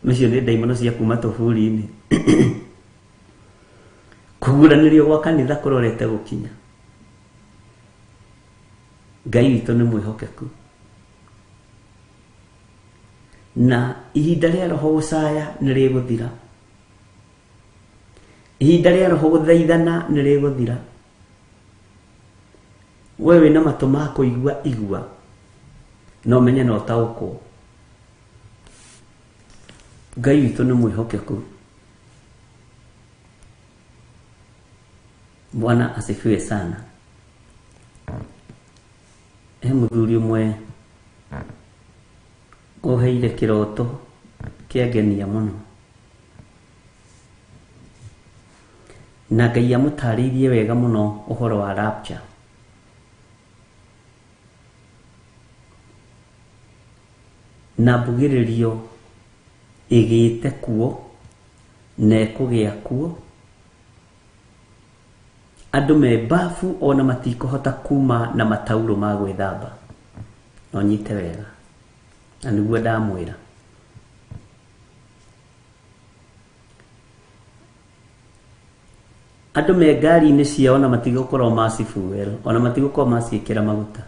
Icio nĩ ndaimono cia kuma tũburi-inĩ. Kũguũranĩrio gwa kanitha kũrorete gũkinya. Ngai witũ nĩ mwĩhokeku. Na ihinda rĩa Roho gũcaya nĩ rĩgũthira. Ihinda rĩa Roho gũthaithana nĩ rĩgũthira. We wĩna matũ ma kũigua igua, no menye na ũtaũkwo. Ngai witũ nĩ mwĩhokeku. Bwana asifiwe sana. He mũthuri ũmwe ũheire kĩroto Kĩangenia mũno. Na Ngai amũtarĩirie wega mũno ũhoro wa rapture. Na mbugĩrĩrio ĩgĩte kuo na ĩkũgĩa kuo. Andũ me bafu ona matikũhota kuma na matauro ma gwĩthamba. No nyite wega. Na nĩguo ndamwĩra. Andũ me ngari-inĩ ciao na matigũkorwo macifuel, ona matigũkorwo maciĩkĩra maguta.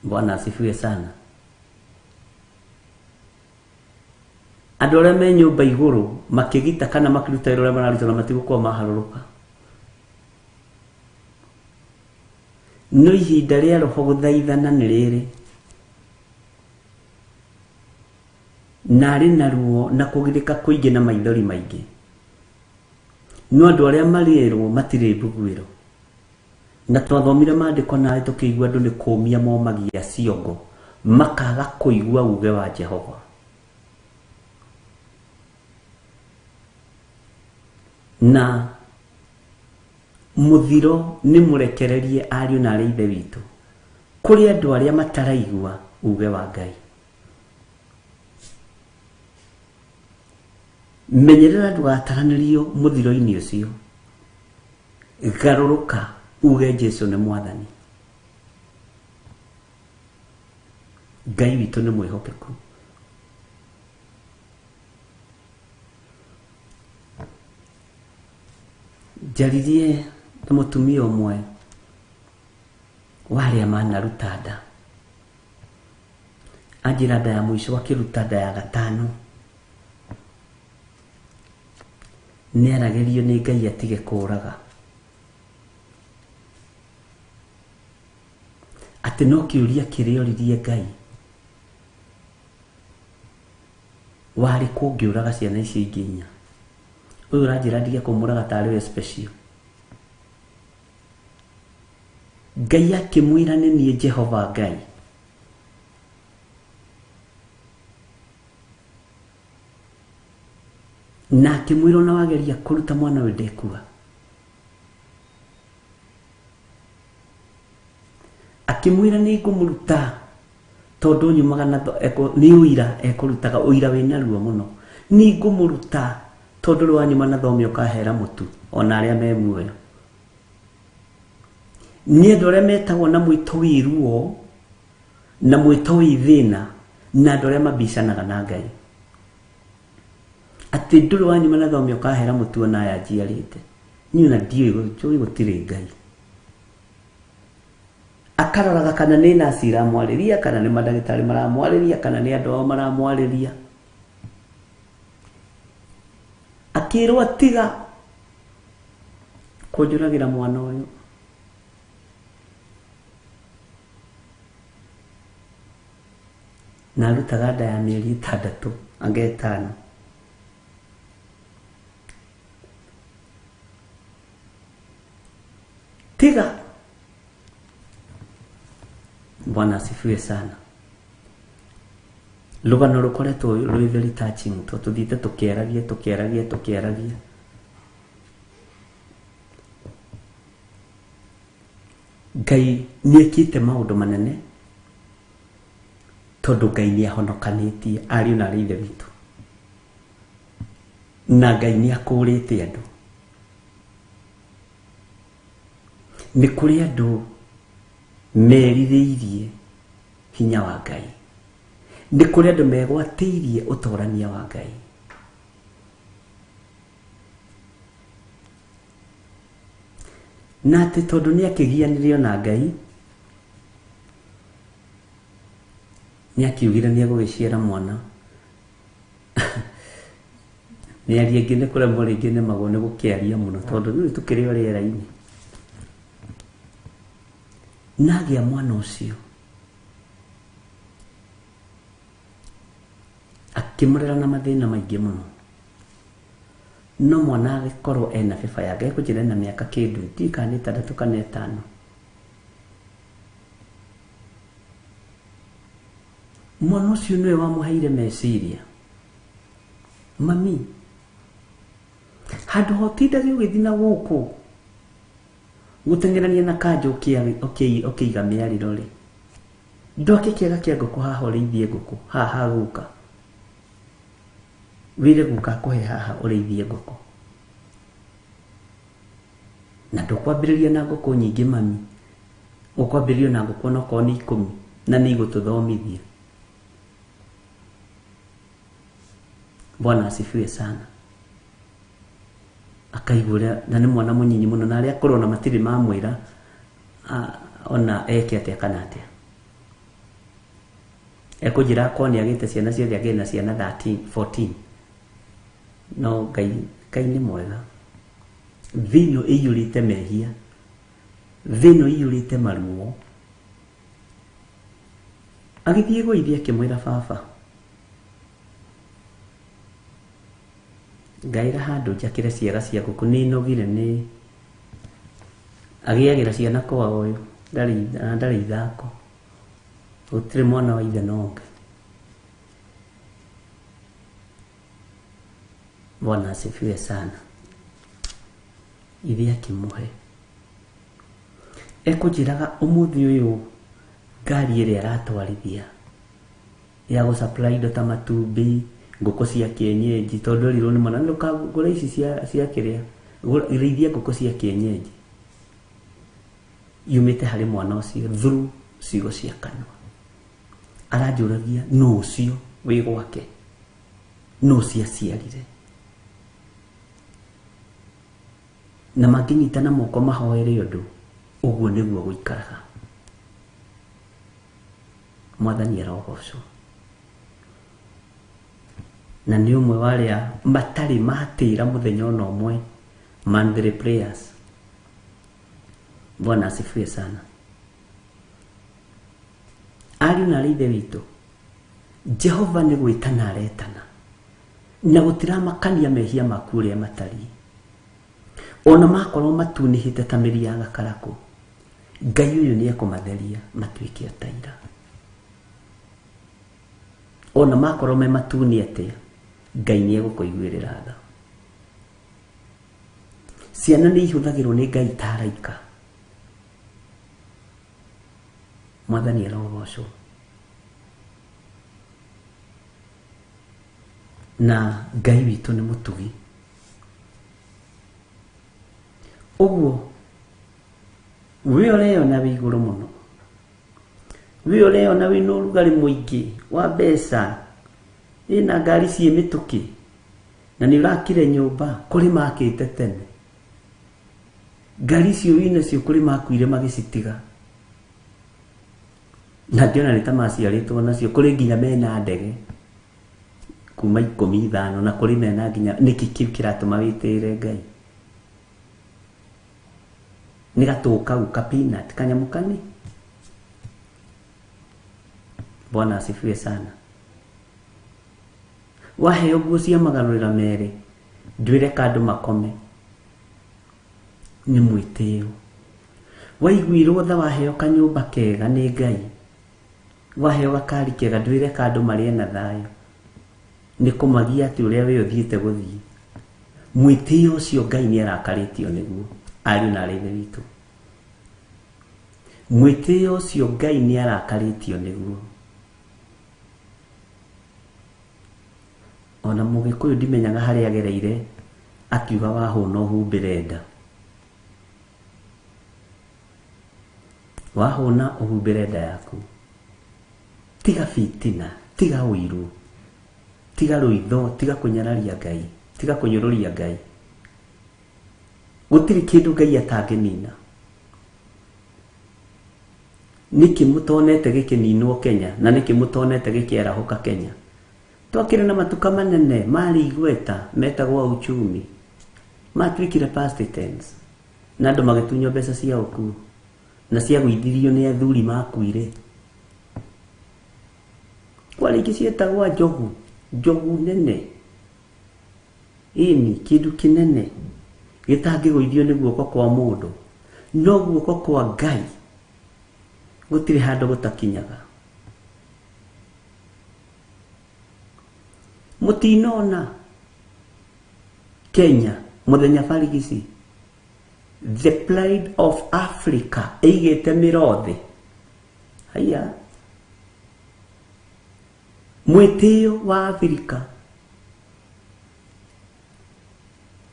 Bwana asifiwe sana. Andũ arĩa me nyũmba igũrũ makĩgita kana makĩruta wĩra ũrĩa mararuta na matigũkorwo maharũrũka. No ihinda rĩa roho gũthaithana nĩ rĩrĩ. Na arĩ na ruo na kũgirĩka kũingĩ na maithori maingĩ. No andũ arĩa marĩrwo matirĩ mbuguĩro. Na twathomire maandĩko nawe tũkĩigua andũ nĩ kũmia momagia ciongo makaga kũigua uge wa Jehova. Na mũthiro nĩ mũrekererie ariũ na arĩ ithe witũ kũrĩ andũ arĩa mataraigua uge wa Ngai. Menyerera ndũgataranĩrio mũthiro-inĩ ũcio. Garũrũka uge Jesu nĩ mwathani. Ngai witũ nĩ mwĩhokeku. Njaririe na mũtumia ũmwe wa arĩa manaruta nda. Anjĩra nda ya mũico akĩruta nda ya gatano. Nĩaragĩrio nĩ Ngai atige kũũraga. Atĩ no kĩũria kĩrĩa oririe Ngai. Warĩ kũngĩũraga ciana icio ingĩ inya. Ũyũ ũranjĩra ndige kũmũraga tarĩ we special. Ngai akĩmwĩra nĩ niĩ Jehova Ngai. Na akĩmwĩra ona wageria kũruta mwana ũyũ ndekua. Akĩmwĩra nĩ ngũmũruta tondũ nyumaga na nĩ ũira ekũrutaga ũira wĩna ruo mũno. Nĩ ngũmũruta tondũ rĩ wanyuma na thome ũkahera mũtu ona arĩa me muoyo. Nĩ andũ arĩa metagwo na mwĩto wĩ ruo na mwĩto wĩ thĩna na andũ arĩa mabicanaga na Ngai. Atĩ ndũrĩ wanyuma na thome ũkahera mũtu ona aya njiarĩte. Niĩ ona ndiũĩ gũtirĩ Ngai. Akaroraga kana nĩ nurse iramwarĩria kana nĩ mandagĩtarĩ maramwarĩria kana nĩ andũ ao maramwarĩria. Akĩrwo tiga kũnjũragĩra mwana ũyũ. Na arutaga nda ya mĩeri 6 anga 5. Tiga. Bwana asifiwe sana. Rũgano rũkoretwo rwĩ very touching tondũ tũthiĩte tũkĩaragia tũkĩaragia tũkĩaragia. Ngai nĩekĩte maũndũ manene tondũ Ngai nĩahonokanĩtie ariũ na arĩ ithe witũ. Na Ngai nĩakũrĩte andũ. Nĩ kũrĩ andũ merirĩirie hinya wa Ngai. Nĩ kũrĩ andũ megwatĩirie ũtorania wa Ngai. Na atĩ tondũ nĩakĩgianirio na Ngai, nĩakiugire nĩegũgĩciara mwana. Mĩario ĩngĩ nĩ kũremwo rĩngĩ nĩmagwo nĩ gũkĩaria mũno tondũ rĩu tũkĩrĩ o rĩera-inĩ. Na agĩa mwana ũcio akĩmũrera na mathĩna maingĩ mũno. No mwana agĩkorwo ena beba yake ekũnjĩra ena mĩaka kĩndũ ndiũĩ kana nĩ 6 kana 5. Mwana ũcio nĩwe wamũheire meciria. Mami, handũ ha ũtindage ũgĩthiĩ na gũkũ gũteng'erania na kanja ũkĩiga mĩarĩro rĩ, ndwake kĩaga kĩa ngũkũ haha ũrĩithie ngũkũ haha guka, wĩre guka akũhe haha ũrĩithie ngũkũ. Na ndũkwambĩrĩria na ngũkũ nyingĩ mami, ũkwambĩrĩria na ngũkũ onokorwo nĩ 10 na nĩ igũtũthomithia. Bwana asifiwe sana. Akaigua ũrĩa, na nĩ mwana mũnyinyi mũno, na arĩa akũrũ ona matirĩ mamwĩra ona eke atĩa kana atĩa. Ekũnjĩra akorwo nĩ agĩte ciana ciothe, agĩe na ciana 13, 14. No Ngai nĩ mwega. Thĩ ĩno ĩiyũrĩte mehia, thĩ ĩno ĩiyũrĩte maruo. Agĩthiĩ gwa ithe akĩmwĩra, baba, ngaĩra handũ njakĩre ciaga cia ngũkũ, nĩ nogire nĩ agĩagĩra ciana kwao ũyũ, ndarĩ ithako, gũtirĩ mwana wa ithe na ũngĩ. Bwana asifiwe sana. Ithe akĩmũhe. Ekũnjĩraga ũmũthĩ ũyũ ngari ĩrĩa aratwarithia ya gũ supply indo ta matumbĩ, ngũkũ cia kienyeji, tondũ erirwo nĩ mwana ndũkagũre ici cia kĩrĩa, rĩithia ngũkũ cia kienyeji, yumĩte harĩ mwana ũcio through ciugo cia kanua. Aranjũragia nũ ũcio wĩ gwake, nũ ũcio aciarire, na mangĩnyitana moko mahoere ũndũ, ũguo nĩguo gũikaraga. Mwathani arogocwo. Na nĩ ũmwe wa arĩa matarĩ matĩra mũthenya ona ũmwe monthly prayers. Bwana asifiwe sana. Ariũ na arĩ ithe witũ, Jehova nĩ gwĩtana aretana, na gũtiramakania mehia maku ũrĩa matariĩ, ona makorwo matunĩhĩte ta mĩri ya gakarakũ, Ngai ũyũ nĩ ekũmatheria matuĩke o ta ira. Ona makorwo me matune atĩa, Ngai nĩ egũkũiguĩrĩra tha. Ciana nĩ ihũthagĩrwo nĩ Ngai ta araika. Mwathani arogocwo. Na Ngai witũ nĩ mũtugi. Ũguo we ũreyona wĩ igũrũ mũno, we ũreyona wĩna ũrugarĩ mũingĩ wa mbeca, wĩna ngari ciĩ mĩtũkĩ, na nĩ ũrakire nyũmba kũrĩ makĩte tene, ngari icio wĩnacio kũrĩ makuire magĩcitiga, na ngĩona nĩ ta maciarĩtwo nacio, kũrĩ nginya mena ndege kuma 15, na kũrĩ mena nginya. Nĩkĩ kĩu kĩratũma wĩtĩĩre Ngai? Nĩ gatũ kau ka peanut kanyamũ kani. Bwana asifiwe sana. Waheo nguo cia magarũrĩra merĩ, ndwĩre kandũ makome, nĩ mwĩtĩo. Waiguirwo tha waheo kanyũmba kega nĩ Ngai, waheo gakari kega, ndwĩre kandũ marĩe na thayũ, nĩ kũmagia atĩ ũrĩa we ũthiĩte gũthiĩ. Mwĩtĩo ũcio Ngai nĩ arakarĩtio nĩguo, ariũ na arĩ ithe witũ. Mwĩtĩo ũcio Ngai nĩ arakarĩtio nĩguo. Ona Mũgĩkũyũ ndimenyaga harĩa agereire akiuga wahũna ũhumbĩre nda. Wahũna ũhumbĩre nda yaku. Tiga fitina, tiga ũiru, tiga rũitho, tiga kũnyararia Ngai, tiga kũnyũrũria Ngai. Gũtirĩ kĩndũ Ngai atangĩnina. Nĩkĩ mũtonete gĩkĩninwo Kenya, na nĩkĩ mũtonete gĩkĩarahũka Kenya? Twakĩrĩ na matuka manene marĩ igweta metagwo uchumi, matuĩkire past tense, na andũ magĩtunywo mbeca cia ũkuo na ciagũithirio nĩ athuri makuire. Kwarĩ ingĩ cietagwo njogu, njogu nene, ĩni kĩndũ kĩnene gĩtangĩgũithio nĩ guoko kwa mũndũ, no guoko kwa Ngai gũtirĩ handũ gũtakinyaga. Mutinona Kenya muthenya barigisi the pride of Africa eigete mirothe haya mwitio wa Afrika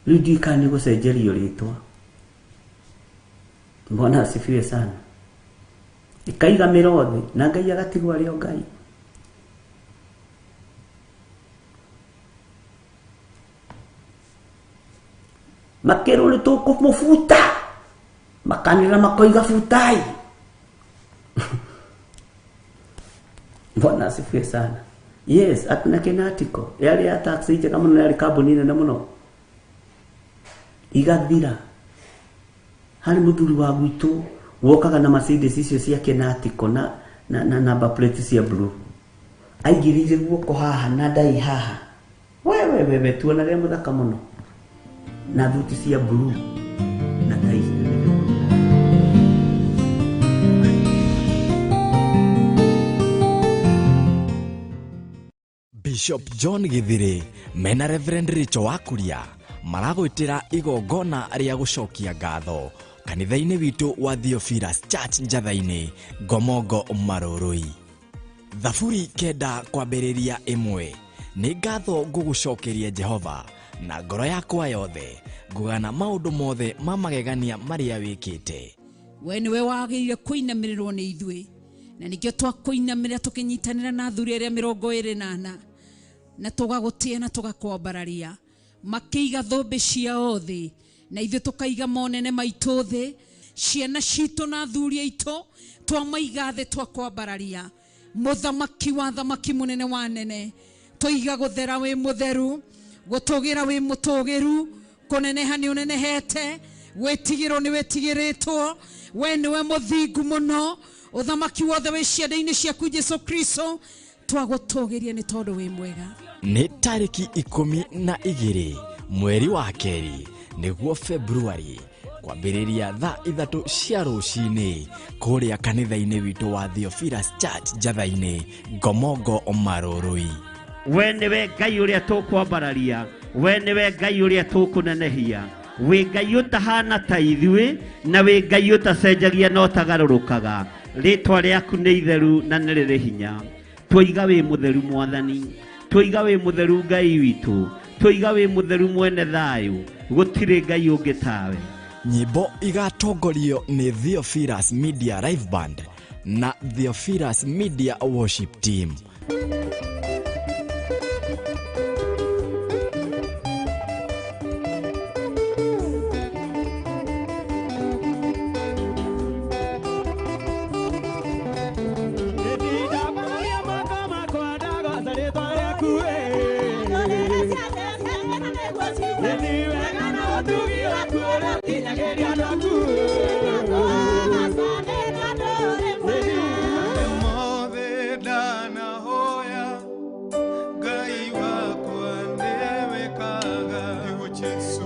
riu ndikani gucenjerio ritwa. Bwana asifiwe sana. Ikaiga mirothe na Ngai agatigwo ari o Ngai. Makero nĩ tũkũmũbuta makanĩra makoiga butai. Bwana asifiwe sana. Yes, atuna kenatiko yari ya taxi njega mũno, yarĩ kambuni nene mũno, igathira. Harĩ mũthuri wa gwitũ wokaga na Mercedes icio cia kenatiko na na number plate cia blue, aigĩrĩire guoko haha na ndai haha, wewe wewe tuonage mũthaka mũno na thuti cia blue na tai. Bishop John Githiri mena Reverend Rachel Wakuria maragwĩtĩra igongona rĩa gũcokia ngatho kanitha-inĩ witũ wa Theophilus Church Njatha-inĩ, Ngomongo Marũrũi. Thaburi 9 kwambĩrĩria 1. Nĩ ngatho ngũgũcokeria Jehova na ngoro yakwa yothe, ngũgana maũndũ mothe ma magegania marĩa wĩkĩte. We nĩwe wagĩrĩire kũinamĩrĩrwo nĩ ithuĩ, na nĩkĩo twakũinamĩrĩra tũkĩnyitanĩra na athuri arĩa 24 na tũgagũtĩa na tũgakwambararia. Makĩiga thũmbĩ ciao thĩ na ithuĩ tũkaiga monene maitũ thĩ, ciana citũ na athuri aitũ twamaiga thĩ twakwambararia. Mũthamaki wa thamaki, mũnene wa nene, tũiga gũthera wĩ mũtheru, gũtũgĩra wĩ mũtũgĩru, kũneneha nĩ ũnenehete, gwĩtigĩrwo nĩ wĩtigĩrĩtwo, we nĩwe mũthingu mũno, ũthamaki wothe wĩ ciande-inĩ ciaku Jesu Kristo, twagũtũgĩria nĩ tondũ wĩ mwega. Nĩ tarĩki 12 mweri wa kerĩ nĩguo Februari kwambĩrĩria thaa 3 cia rũcinĩ kũrĩa kanitha-inĩ witũ wa Theophilus Church Njatha-inĩ, Ngomongo Marũrũi. We nĩwe Ngai ũrĩa tũkwambararia, we nĩwe Ngai ũrĩa tũkũnenehia, wĩ Ngai ũtahana ta ithuĩ na wĩ Ngai ũtacenjagia na ũtagarũrũkaga. Rĩtwa rĩaku nĩ itheru na nĩ rĩrĩ hinya. Twoiga wĩ mũtheru Mwathani, twoiga wĩ mũtheru Ngai witũ, twoiga wĩ mũtheru mwene thayũ, gũtirĩ Ngai ũngĩ tawe. Nyĩmbo igatongorio nĩ Theophilus Media Live Band na Theophilus Media Worship Team. Mothe ndanahoya Ngai wakwa nĩwĩkaga,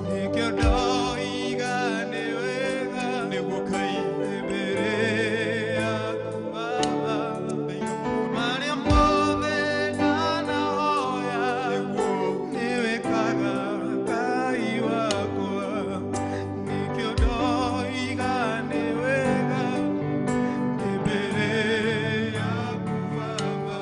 nĩkĩo ndoiga nĩ wega mbere yaku Baba. Marĩa mothe ndanahoya nĩwĩkaga Ngai wakwa, nĩkĩo ndoiga nĩ wega mbere yaku Baba.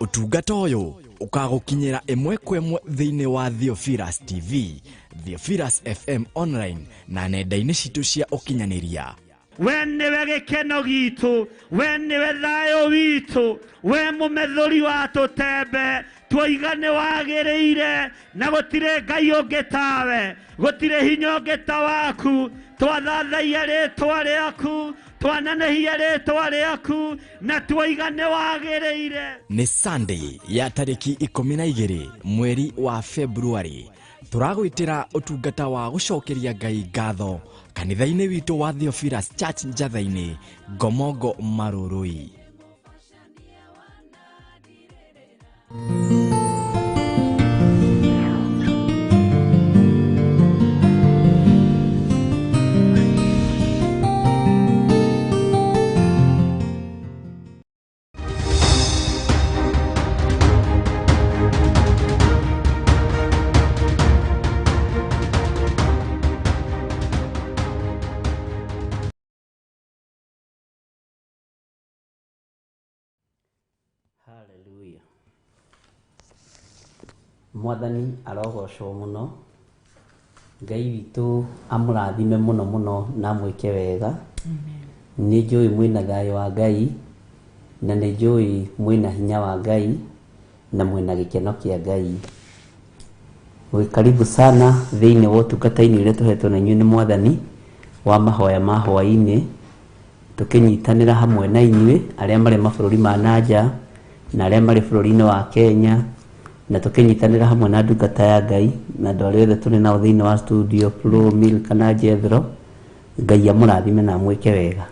Ũtungata ũyũ ũkagũkinyĩra ĩmwe kwa ĩmwe thĩinĩ wa Theophilus TV, Theophilus FM online na nenda-inĩ citũ cia ũkinyanĩria. We nĩwe gĩkeno gitũ, we nĩwe thayũ witũ, we mũmethũri wa tũtembe, twoiga nĩ wagĩrĩire na gũtirĩ Ngai ũngĩ tawe, gũtirĩ hinya ũngĩ ta waku. Twathathaia rĩtwa rĩaku, twanenehia rĩtwa rĩaku na twoiga nĩ wagĩrĩire. Nĩ Sunday ya tarĩki 12 mweri wa Februari tũragwĩtĩra ũtungata wa gũcokeria Ngai ngatho kanitha-inĩ witũ wa Theophilus Church Njatha-inĩ, Ngomongo Marũrũi. Mwathani arogocwo mũno. Ngai witũ amũrathime mũno mũno na amwĩke wega. Nĩ njũĩ mwĩna thayũ wa Ngai, na nĩ njũĩ mwĩna hinya wa Ngai, na mwĩna gĩkeno kĩa Ngai. Wĩ karibu sana thĩinĩ wa ũtungata-inĩ ũrĩa tũhetwo na inyuĩ nĩ Mwathani wa mahoya ma hwaĩ-inĩ, tũkĩnyitanĩra hamwe na inyuĩ arĩa marĩ mabũrũri ma na nja na arĩa marĩ bũrũri-inĩ wa Kenya, na tũkĩnyitanĩra hamwe na ndungata ya Ngai na andũ arĩa othe tũrĩ nao thĩinĩ wa studio, Flo, Milka na Jethro. Ngai amũrathime na amwĩke wega.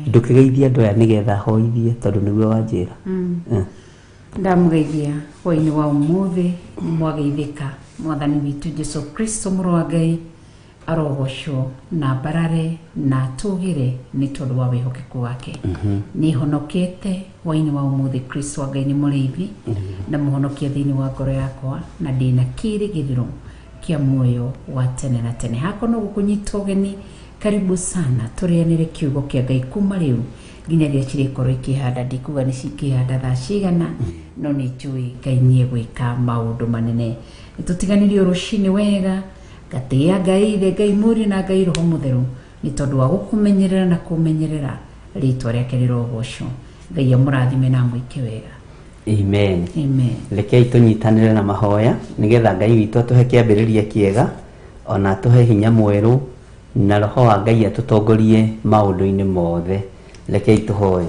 Ndũkĩgeithie andũ aya nĩgetha hoithie tondũ nĩguo wanjĩra. Ndamũgeithia hwaĩ-inĩ wa ũmũthĩ, nĩ mwageithĩka. Mwathani witũ Jesu Kristo mũrũ wa Ngai arogocwo na mbarare na atũgĩre nĩ tondũ wa wĩhokeku wake. Nĩ honokete hwaĩ-inĩ wa ũmũthĩ. Kristo wa Ngai nĩ mũrĩithi na mũhonokia thĩinĩ wa ngoro yakwa, na ndĩna kĩrĩgĩrĩro kĩa muoyo wa tene na tene. Hakwa no gũkũnyita ũgeni, karibu sana tũrĩanĩre kiugo kĩa Ngai kuma rĩu nginya rĩrĩa cirĩkorwo ikĩhanda. Ndikuga nĩ cikĩhanda thaa cigana, no nĩ njũĩ Ngai nĩ egwĩka maũndũ manene. Nĩ tũtiganĩrie rũcinĩ wega. Ngatĩĩa Ngai Ithe, Ngai Mũriũ na Ngai Roho Mũtheru nĩ tondũ wa gũkũmenyerera na kũmenyerera. Rĩtwa rĩake rĩrogocwo. Ngai amũrathime na amwĩke wega. Amen. Amen. Rekei tũnyitanĩre na mahoya nĩgetha Ngai witũ atũhe kĩambĩrĩria kĩega, ona atũhe hinya mwerũ, na roho wa Ngai atũtongorie maũndũ-inĩ mothe. Rekei tũhoe.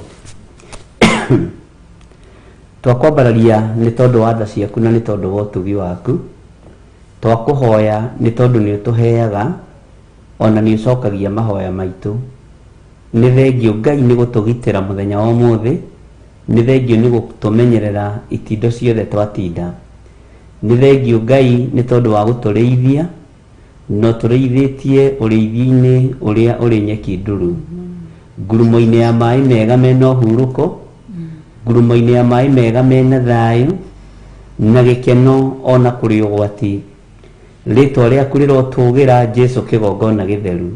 Twakwambararia nĩ tondũ wa tha ciaku na nĩ tondũ wa ũtugi waku. Twakũhoya nĩ tondũ nĩ ũtũheaga, ona nĩ ũcokagia mahoya maitũ. Nĩ thengio Ngai nĩ gũtũgitĩra mũthenya wa ũmũthĩ, nĩ thengio nĩ gũtũmenyerera itindo ciothe twatinda, nĩ thengio Ngai nĩ tondũ wa gũtũrĩithia no tũrĩithĩtie ũrĩithio-inĩ ũrĩa ũrĩ nyeki nduru, ngurumo-inĩ ya maĩ mega mena ũhurũko, ngurumo-inĩ ya maĩ mega mena thayũ na gĩkeno ona kũrĩ ũgwati. Rĩtwa rĩaku rĩrotũgĩra, Jesu kĩgongona gĩtheru.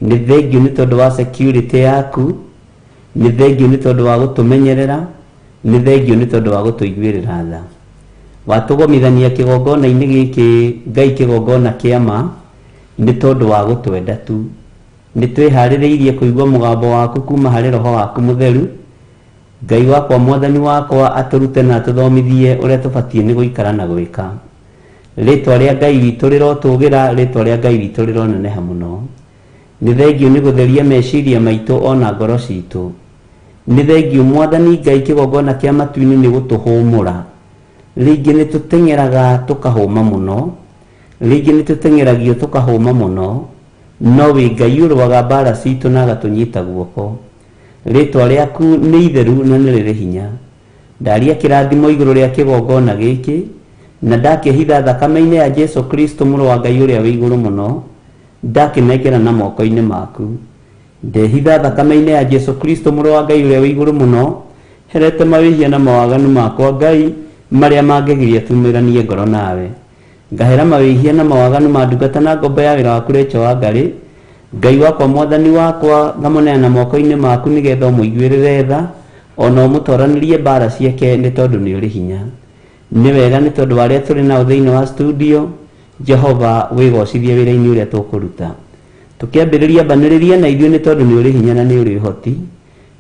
Nĩ thengio nĩ tondũ wa security yaku, nĩ thengio nĩ tondũ wa gũtũmenyerera, nĩ thengio nĩ tondũ wa gũtũiguĩrĩra tha. Watũgomithania kĩgongona-inĩ gĩkĩ, Ngai kĩgongona kĩa ma, nĩ tondũ wa gũtwenda tu. Nĩ twĩharĩrĩirie kũigua mũgambo waku kuma harĩ roho waku mũtheru. Ngai wakwa, Mwathani wakwa, atũrute na atũthomithie ũrĩa tũbatiĩ nĩ gũikara na gwĩka. Rĩtwa rĩa Ngai witũ rĩrotũgĩra, rĩtwa rĩa Ngai witũ rĩroneneha mũno. Nĩ thengio nĩ gũtheria meciria maitũ ona ngoro citũ. Nĩ thengio Mwathani Ngai kĩgongona kĩa matu-inĩ nĩ gũtũhũmũra. Rĩngĩ nĩ tũteng'eraga tũkahũma mũno, rĩngĩ nĩ tũteng'eragio tũkahũma mũno, no wĩ Ngai ũrũaga mbara citũ na agatũnyita guoko. Rĩtwa rĩaku nĩ itheru na nĩ rĩrĩ hinya. Ndaria kĩrathimo igũrũ rĩa kĩgongona gĩkĩ, na ndakĩhitha thakame-inĩ ya Jesu Kristo mũrũ wa Ngai ũrĩa wĩ igũrũ mũno. Ndakĩnengera na moko-inĩ maku. Ndehitha thakame-inĩ ya Jesu Kristo mũrũ wa Ngai ũrĩa wĩ igũrũ mũno, herete mawĩhia na mawaganu makwa, Ngai, marĩa mangĩgiria tumĩranie ngoro nawe. Ngahera mawĩhia na mawaganu ma ndungata na ngombo ya wĩra waku Rachel Wangari. Ngai wakwa, Mwathani wakwa, ngamũneana moko-inĩ maku nĩgetha ũmũiguĩrĩre tha, ona ũmũtoranĩrie mbara ciake nĩ tondũ nĩ ũrĩ hinya. Nĩ wega nĩ tondũ wa arĩa tũrĩ nao thĩinĩ wa studio. Jehova, wĩgocithie wĩra-inĩ ũrĩa tũkũruta. Tũkĩambĩrĩria, ambanĩrĩria na ithuĩ nĩ tondũ nĩ ũrĩ hinya na nĩ ũrĩ ũhoti.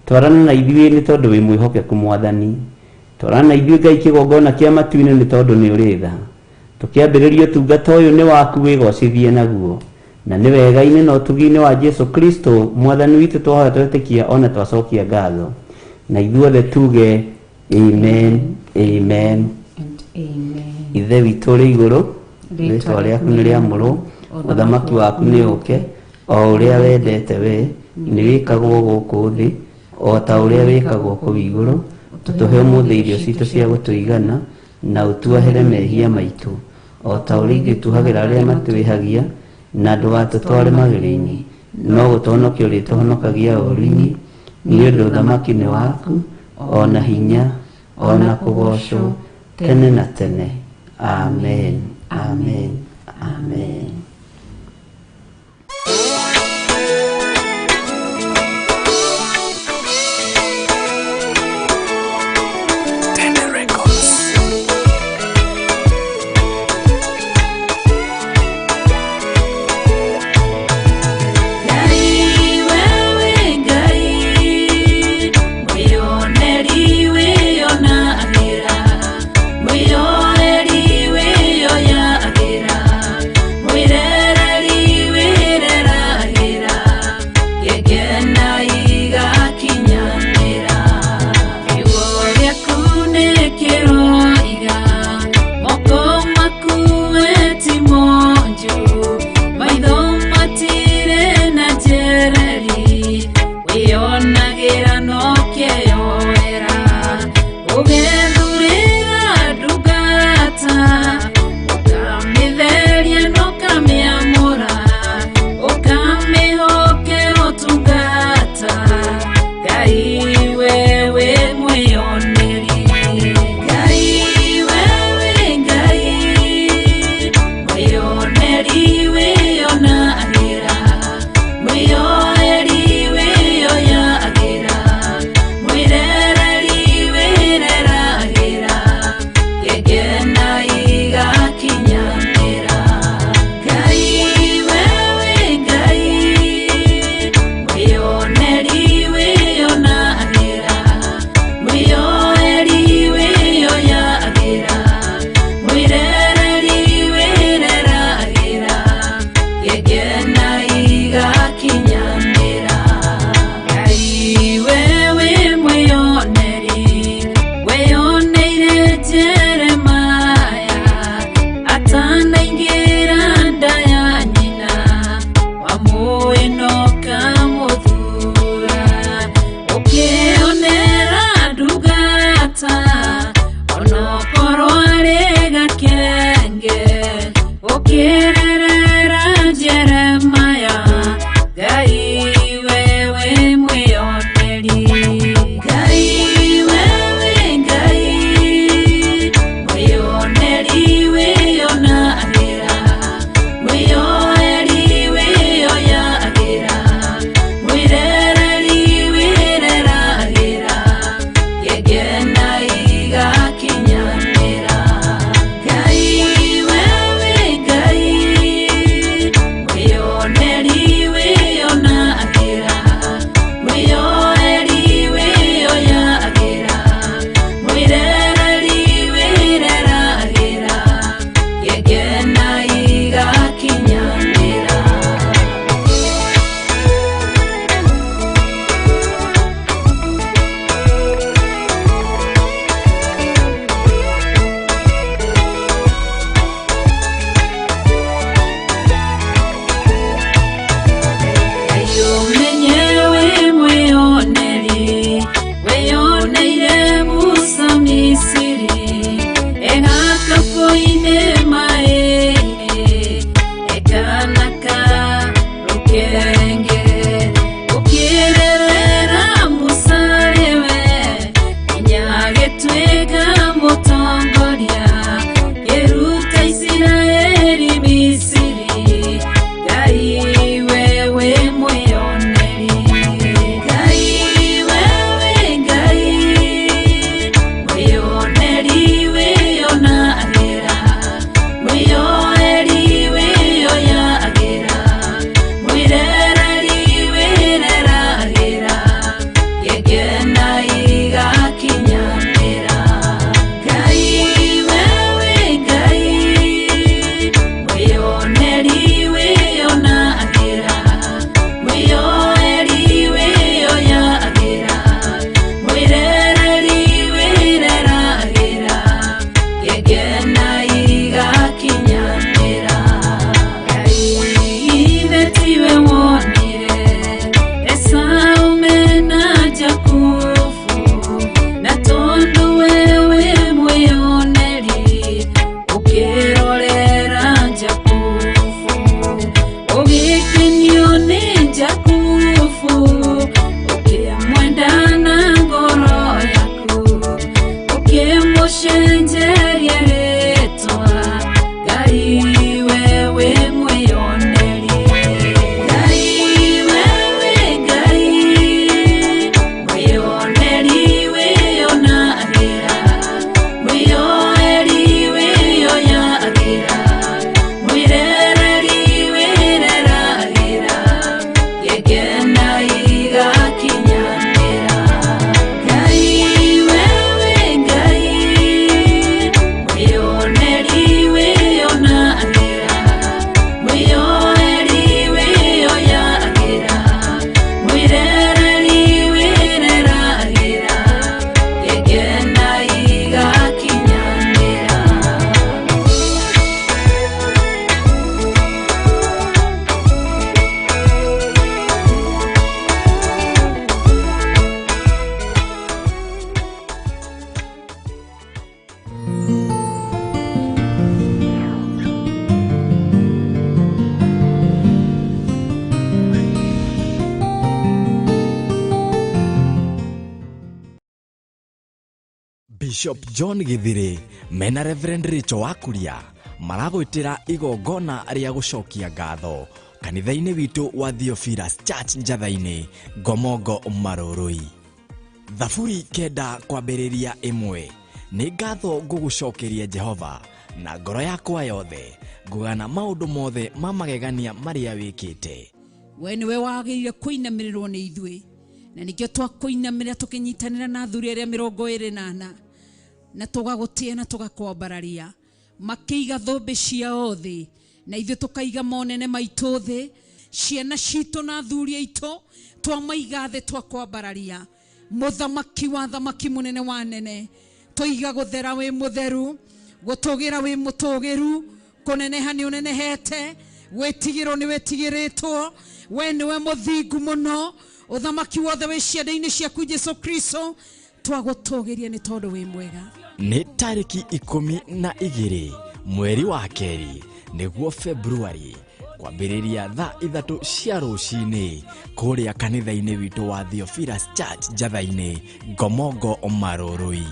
Twarana na ithuĩ nĩ tondũ wĩ mwĩhokeku, Mwathani. Twarana na ithuĩ, Ngai kĩgongona kĩa matu-inĩ, nĩ tondũ nĩ ũrĩ tha. Tũkĩambĩrĩria ũtungata ũyũ nĩ waku, wĩgocithie naguo. Na nĩ wega-inĩ na ũtugi-inĩ wa Jesu Kristo Mwathani witũ twahoya, twetĩkia ona twacokia ngatho, na ithuothe tuge amen, amen and amen. Ithe witũ ũrĩ igũrũ, rĩtwa rĩaku nĩ rĩamũrwo, ũthamaki waku nĩ ũke, o ũrĩa wendete we nĩ wĩkagwo gũkũ thĩ o ta ũrĩa wĩkagwo kũu igũrũ. Tũhe ũmũthĩ irio citũ cia gũtũigana, na ũtuohere mehia maitũ o ta ũrĩa ithuĩ tuohagĩra arĩa matwĩhagia, na ndũgatũtware magerio-inĩ, no gũtũhonokia ũrĩtũhonokagia ũũru-inĩ, nĩ ũndũ ũthamaki nĩ waku, o na hinya, o na kũgoocwo tene na tene. Amen, amen, amen. Tende Records. Mwĩroreri wĩyonagĩra, mwĩyoeri wĩyoyagĩra, mwĩrereri wĩreragĩra, ngegena igakinyanĩra. Ngai wewe Ngai, mwĩyoneri wĩyonagĩra, mwĩyoeri wĩyoyagĩra, mwĩrereri wĩreragĩra, ngegena igakinyanĩra. Ngai wewe mwĩyoneri, weyoneire Jeremaya atanaingĩra nda ya nyina, wamũĩ na ũkamũthura, ũkĩonera ndungata onokorwo arĩ gakenge, ũkĩrerera Jeremaya. Ngai wewe mwĩyoneri, Ngai wewe Ngai, mwĩyoneri wĩyonagĩra, mwĩyoeri wĩyoyagĩra, mwĩrereri wĩreragĩra, ngegena igakinyanĩra. Ngai wewe Ngai, mwĩyoneri wĩyonagĩra, mwĩyoeri wĩyoyagĩra, mwĩrereri wĩreragĩra, ngegena igakinyanĩra. Ngai ũmenye wĩ mwĩyoneri, wĩyoneire Musa Misiri, egakabũ-inĩ maĩ-inĩ, ekana ka rũkenge, ũkĩrerera Musa rĩwe, nginya agĩtuĩka mũtongoria, kĩruta Isiraeli Misiri. Ngai wewe mwĩyoneri, Ngai wewe Ngai, mwĩyoneri wĩyonagĩra, mwĩyoeri wĩyoyagĩra, mwĩrereri wĩreragĩra, ngegena igakinyanĩra. Ngai wewe Ngai, mwĩyoneri wĩyonagĩra, mwĩyoeri wĩyoyagĩra, mwĩrereri wĩreragĩra, ngegena igakinyanĩra. Ngai ithe tiwe wonire Esau mena Jakubu, na tondũ wewe mwĩyoneri, ũkĩrorera Jakubu, ũgĩkenio nĩ Jakubu, ũkĩmwenda na ngoro yaku, ũkĩmũcenjeria rĩtwa. Ngai wewe mwĩyoneri, Ngai wewe Ngai, mwĩyoneri wĩyonagĩra, mwĩyoeri wĩyoyagĩra, mwĩrereri wĩreragĩra, ngegena igakinyanĩra. Ngai wewe Ngai, mwĩyoneri wĩyonagĩra, mwĩyoeri wĩyoyagĩra, mwĩrereri wĩreragĩra, ngegena igakinyanĩra. Bishop John Githiri mena Reverend Rachel Wakuria Maragwĩtĩra igongona rĩa gũcokia ngatho kanitha-inĩ witũ wa Theophilus Church Njatha-inĩ, Ngomongo Marũrũi. Thaburi 9 kwambĩrĩria 1. Nĩ ngatho ngũgũcokeria Jehova na ngoro yakwa yothe, ngũgana maũndũ mothe ma magegania marĩa wĩkĩte. We nĩwe wagĩrĩire kũinamĩrĩrwo nĩ ithuĩ, na nĩkĩo twakũinamĩrĩra tũkĩnyitanĩra na athuri arĩa 24 na tũgagũtĩa na tũgakwambararia. Makĩiga thũmbĩ ciao thĩ na ithuĩ tũkaiga monene maitũ thĩ, ciana citũ na athuri aitũ twamaiga thĩ twakwambararia. Mũthamaki wa thamaki, mũnene wa nene, tũiga gũthera wĩ mũtheru, gũtũgĩra wĩ mũtũgĩru, kũneneha nĩ ũnenehete, gwĩtigĩrwo nĩ wĩtigĩrĩtwo, we nĩwe mũthingu mũno, ũthamaki wothe wĩ ciande-inĩ ciaku Jesu Kristo, twagũtũgĩria nĩ tondũ wĩ mwega. Nĩ tarĩki 12 mweri wa 2 nĩguo Februari, kwambĩrĩria thaa 3 cia rũcinĩ kũrĩa kanitha-inĩ witũ wa Theophilus Church Njatha-inĩ, Ngomongo Marũrũi.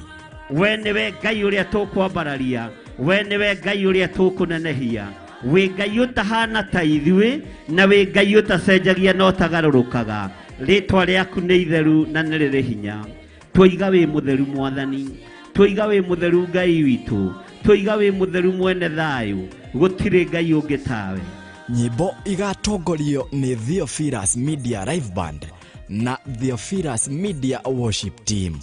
We nĩwe Ngai ũrĩa tũkwambararia, we nĩwe Ngai ũrĩa tũkũnenehia, wĩ Ngai ũtahana ta ithuĩ na wĩ Ngai ũtacenjagia na ũtagarũrũkaga. Rĩtwa rĩaku nĩ itheru na nĩ rĩrĩ hinya. Tũiga wĩ mũtheru Mwathani, tũiga wĩ mũtheru Ngai witũ, tũiga wĩ mũtheru mwene thayũ, gũtirĩ Ngai ũngĩ tawe. Nyĩmbo igatongorio nĩ Theophilus Media Live Band na Theophilus Media Worship Team.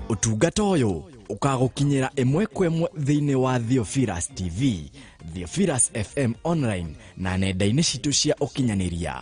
Ũtungata ũyũ ũkagũkinyĩra ĩmwe kwa ĩmwe thĩinĩ wa Theophilus TV, Theophilus FM online na nenda-inĩ citũ cia ũkinyanĩria.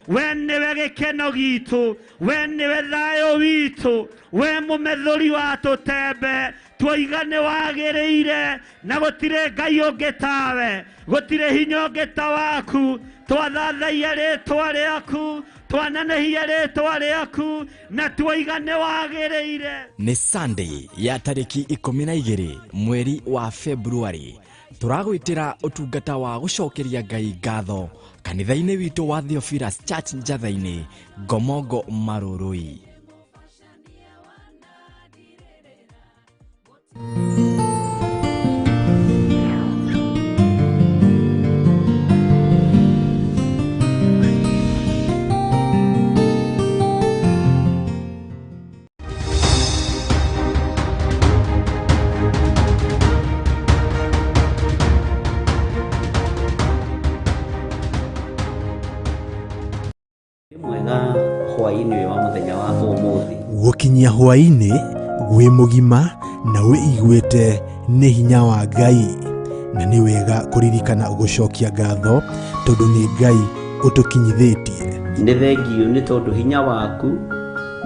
We nĩwe gĩkeno gitũ, we nĩwe thayũ witũ, we mũmethũri wa tũtembe, twoiga nĩ wagĩrĩire na gũtirĩ Ngai ũngĩ tawe, gũtirĩ hinya ũngĩ ta waku. Twathathaia rĩtwa rĩaku, twanenehia rĩtwa rĩaku na twoiga nĩ wagĩrĩire. Nĩ Sunday ya tarĩki 12 mweri wa Februari, tũragwĩtĩra ũtungata wa gũcokeria Ngai ngatho kanitha-inĩ witũ wa Theophilus Church Njatha-inĩ, Ngomongo Marũrũi. Mwega hwaĩ-inĩ wa mũthenya wa ũmũthĩ. Gũkinyia hwaĩ-inĩ wĩ mũgima na wĩiguĩte nĩ hinya wa Ngai, na nĩ wega kũririkana gũcokia ngatho tondũ nĩ Ngai ũtũkinyithĩtie. Nĩ thengiũ nĩ tondũ hinya waku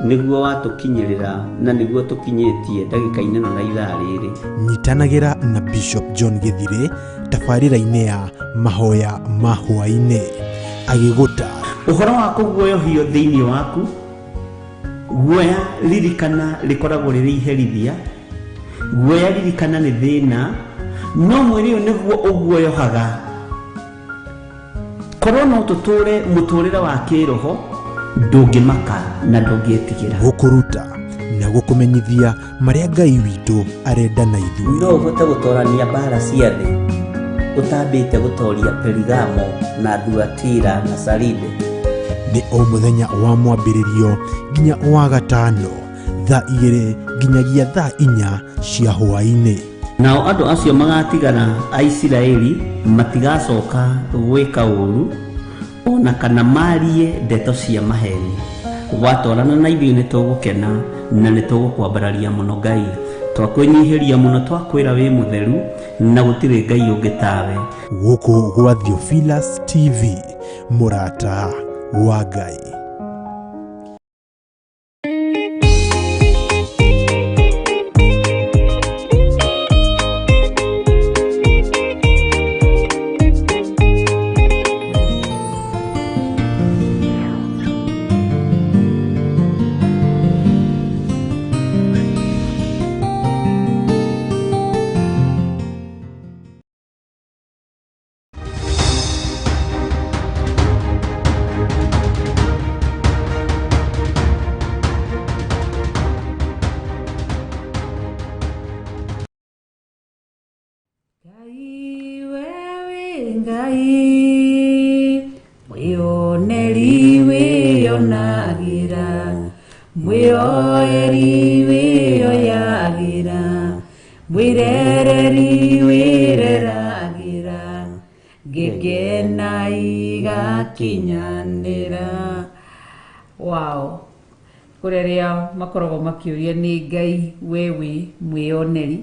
nĩguo watũkinyĩrĩra na nĩguo tũkinyĩtie ndagĩka-inĩ ĩno na ithaa rĩrĩ. Nyitanagĩra na Bishop John Gĩthirĩ tabarĩra-inĩ ya mahoya ma hwaĩ-inĩ agĩgũta ũhoro wa kũguoyohio thĩinĩ waku. Guoya ririkana rĩkoragwo rĩrĩ iherithia, guoya ririkana nĩ thĩna, no mwĩrĩ ũyũ nĩguo ũguoyohaga. Korwo no tũtũre mũtũrĩre wa kĩroho, ndũngĩmaka na ndũngĩtigĩra. Gũkũruta na gũkũmenyithia marĩa Ngai witũ arenda na ithuĩ. No ũhote gũtorania mbara cia thĩ ũtambĩte gũtoria Perigamo na Thuatira na Saride. Nĩ o mũthenya wa mwambĩrĩrio nginya wa gatano thaa 2 nginyagia thaa 4 cia hwaĩ-inĩ. Nao andũ acio magatigara a Isiraeli matigacoka gwĩka ũũru ona kana marie ndeto cia maheni. Watwarana na ithuĩ nĩ tũgũkena na nĩ tũgũkwambararia mũno Ngai. Twakwĩnyihĩria mũno, twakwĩra wĩ mũtheru na gũtirĩ Ngai ũngĩ tawe. Gũkũ gwa Theophilus TV, mũrata wa Ngai. Ngai wewe Ngai mwĩoneri wĩonagĩra, mwĩoeri wĩoyagĩra, mwĩrereri wĩreragĩra, ngĩkena igakinyanĩra. Wow. Kũrĩ arĩa makoragwo makĩũria nĩ Ngai we wĩ mwĩoneri,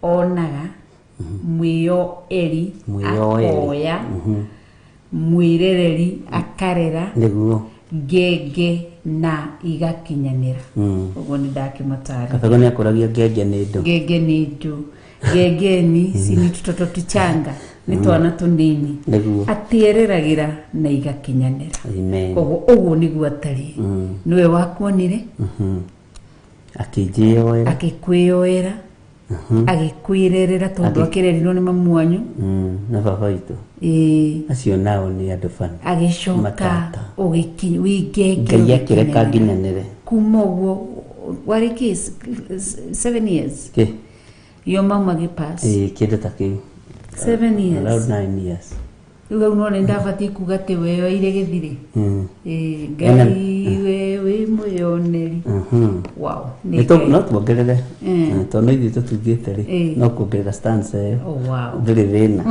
onaga, mwĩyoeri Mwĩyoeri. akoya, mwĩrereri akarera, Nĩguo. ngenge na igakinyanĩra. Ũguo nĩ ndakĩmatarĩ. Kabego nĩ akũragia ngenge nĩ ndũ. Ngenge nĩ ndũ, ngengeni si ni tũtoto tuchanga, nĩ twana tũnini. Nĩguo. Atĩereragĩra na igakinyanĩra. Amen. Koguo ũguo nĩguo atariĩ. Nĩwe wakuonire, Akĩnjĩyoera. Akĩkwĩyoera, agĩkwĩrerera tondũ akĩrerirwo nĩ mamu wanyu. Na baba witũ. Ĩĩ. Acio nao nĩ andũ bani. Agĩcoka Matata. Ũgĩkinya wĩ ngenge. Ngai akĩreka ũgĩkinyanĩra. nginyanĩre. Kuma ũguo warĩ kĩ, 7 years? Kĩ? Yo mama agĩpass. Ĩĩ, kĩndũ ta kĩu. 7 years. Around 9 years. Rĩu hau no nĩ ndabatiĩ kuga atĩ weyoeire gĩthirĩ. Ĩĩ, Ngai we wĩ mwĩyoneri. Wow, nĩ Ngai. No tuongerere, tondũ no ithuĩ tũtungĩte rĩ, no kuongerera stanza ĩyo. Oh, wow. Ndũrĩ thĩna.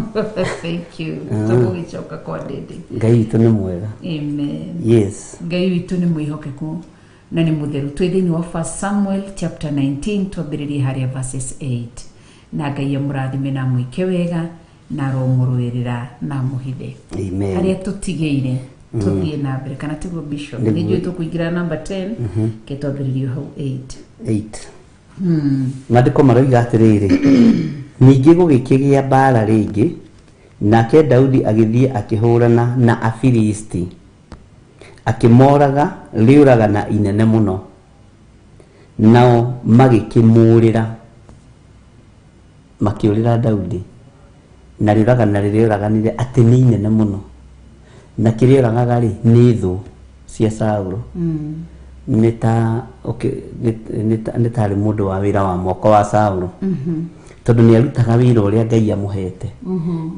Thank you. Tũgũgĩcoka kwa ndĩndĩ. Ngai witũ nĩ mwega. Amen. Yes. Ngai witũ nĩ mwĩhokeku na nĩ mũtheru. Twĩ thĩinĩ wa First Samuel chapter 19, twambĩrĩrie harĩa verses 8. Na Ngai amũrathime na amwĩke wega na aromũrũĩrĩra na amũhithe. Amen. Harĩa tũtigĩire tũthiĩ na mbere, kana tiguo, Bishop? Nĩguo. Nĩ njũĩ tũkũingĩra number 10, ke twambĩrĩrie hau 8. 8. Maandĩko maroiga atĩrĩrĩ, ningĩ gũgĩkĩgĩa mbaara rĩngĩ, nake Daudi agĩthiĩ akĩhũrana na Afilisti, akĩmoraga rĩũragana inene mũno, nao magĩkĩmũũrĩra, makĩũrĩra Daudi na rĩũragana rĩrĩũraganire atĩ nĩ inene mũno, na kĩrĩoragaga rĩ nĩ thũ cia Saũlũ. Nĩ ta okay, nĩ tarĩ mũndũ wa wĩra wa moko wa Saũlũ, tondũ nĩ arutaga wĩra ũrĩa Ngai amũhete.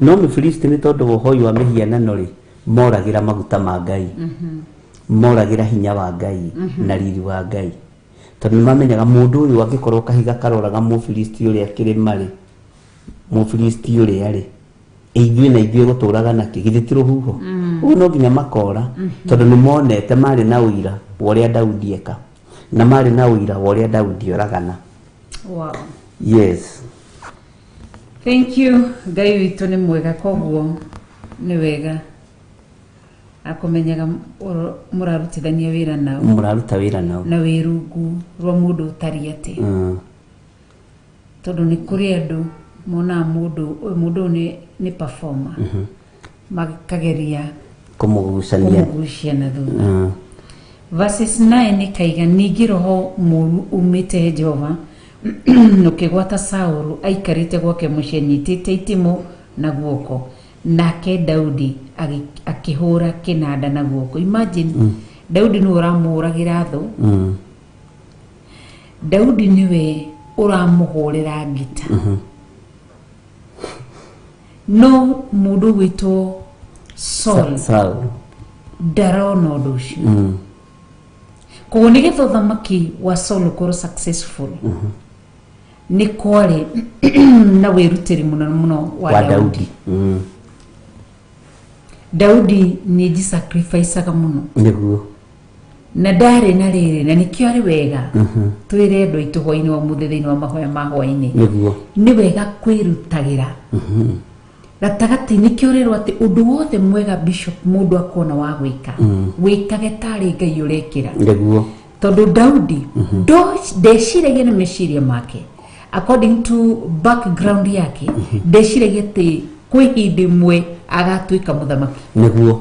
No Mũfilisti, nĩ tondũ wa ũhoi wa mĩhianano rĩ, moragĩra maguta ma Ngai, moragĩra hinya wa Ngai na riri wa Ngai, tondũ nĩ mamenyaga mũndũ ũyũ angĩkorwo kahiga karoraga Mũfilisti ũrĩa kĩrĩma rĩ, Mũfilisti ũrĩa rĩ, ithuĩ na ithuĩ gũtũraga nakĩ? Githĩ ti rũhuho? Ũguo no nginya makora, tondũ nĩ monete, marĩ na ũira wa ũrĩa Daudi eka, na marĩ na ũira wa ũrĩa Daudi oragana. Wow. Yes. Thank you. Ngai witũ nĩ mwega. Koguo nĩ wega akũmenyaga mũrarutithania wĩra nao. Mũraruta wĩra nao. Na wĩ rungu rwa mũndũ ũtariĩ atĩa, tondũ nĩ kũrĩ andũ monaga mũndũ ũyũ, mũndũ ũyũ nĩ performer, makageria kũmũgucania. Kũmũgucia na thutha. Verses 9 ĩkaiga, ningĩ roho mũru umĩte he Jehova ũkĩgwata Saũlũ aikarĩte gwake mũciĩ anyitĩte itimũ na guoko, nake Daudi akĩhũra kĩnanda na guoko. Imagine, Daudi nĩwe ũramũhũragĩra thũ. Daudi nĩwe ũramũhũrĩra ngita, no mũndũ ũgwĩtwo Saul Saul ndarona ũndũ ũcio. Koguo nĩgetha ũthamaki wa Saul ũkorwo successful, Nĩ kwarĩ na wĩrutĩri mũno mũno wa Wa Daudi. Daudi. Daudi nĩ njisacrificaga mũno. Nĩguo. Na ndarĩ na rĩrĩ, na nĩkĩo arĩ wega twĩre andũ aitũ hwainĩ wa mũthĩ thĩinĩ wa mahoya ma hwainĩ. Nĩguo. Nĩ wega kwĩrutagĩra gatagatĩ, nĩkĩo ũrerwo atĩ ũndũ wothe mwega, bishop, mũndũ akona wa gwĩka, wĩkage tarĩ Ngai ũrekĩra. Nĩguo. Tondũ Daudi ndeciragia na meciria make, according to background yake, ndeciragia atĩ kwĩ hĩndĩ ĩmwe agatuĩka mũthamaki. Nĩguo.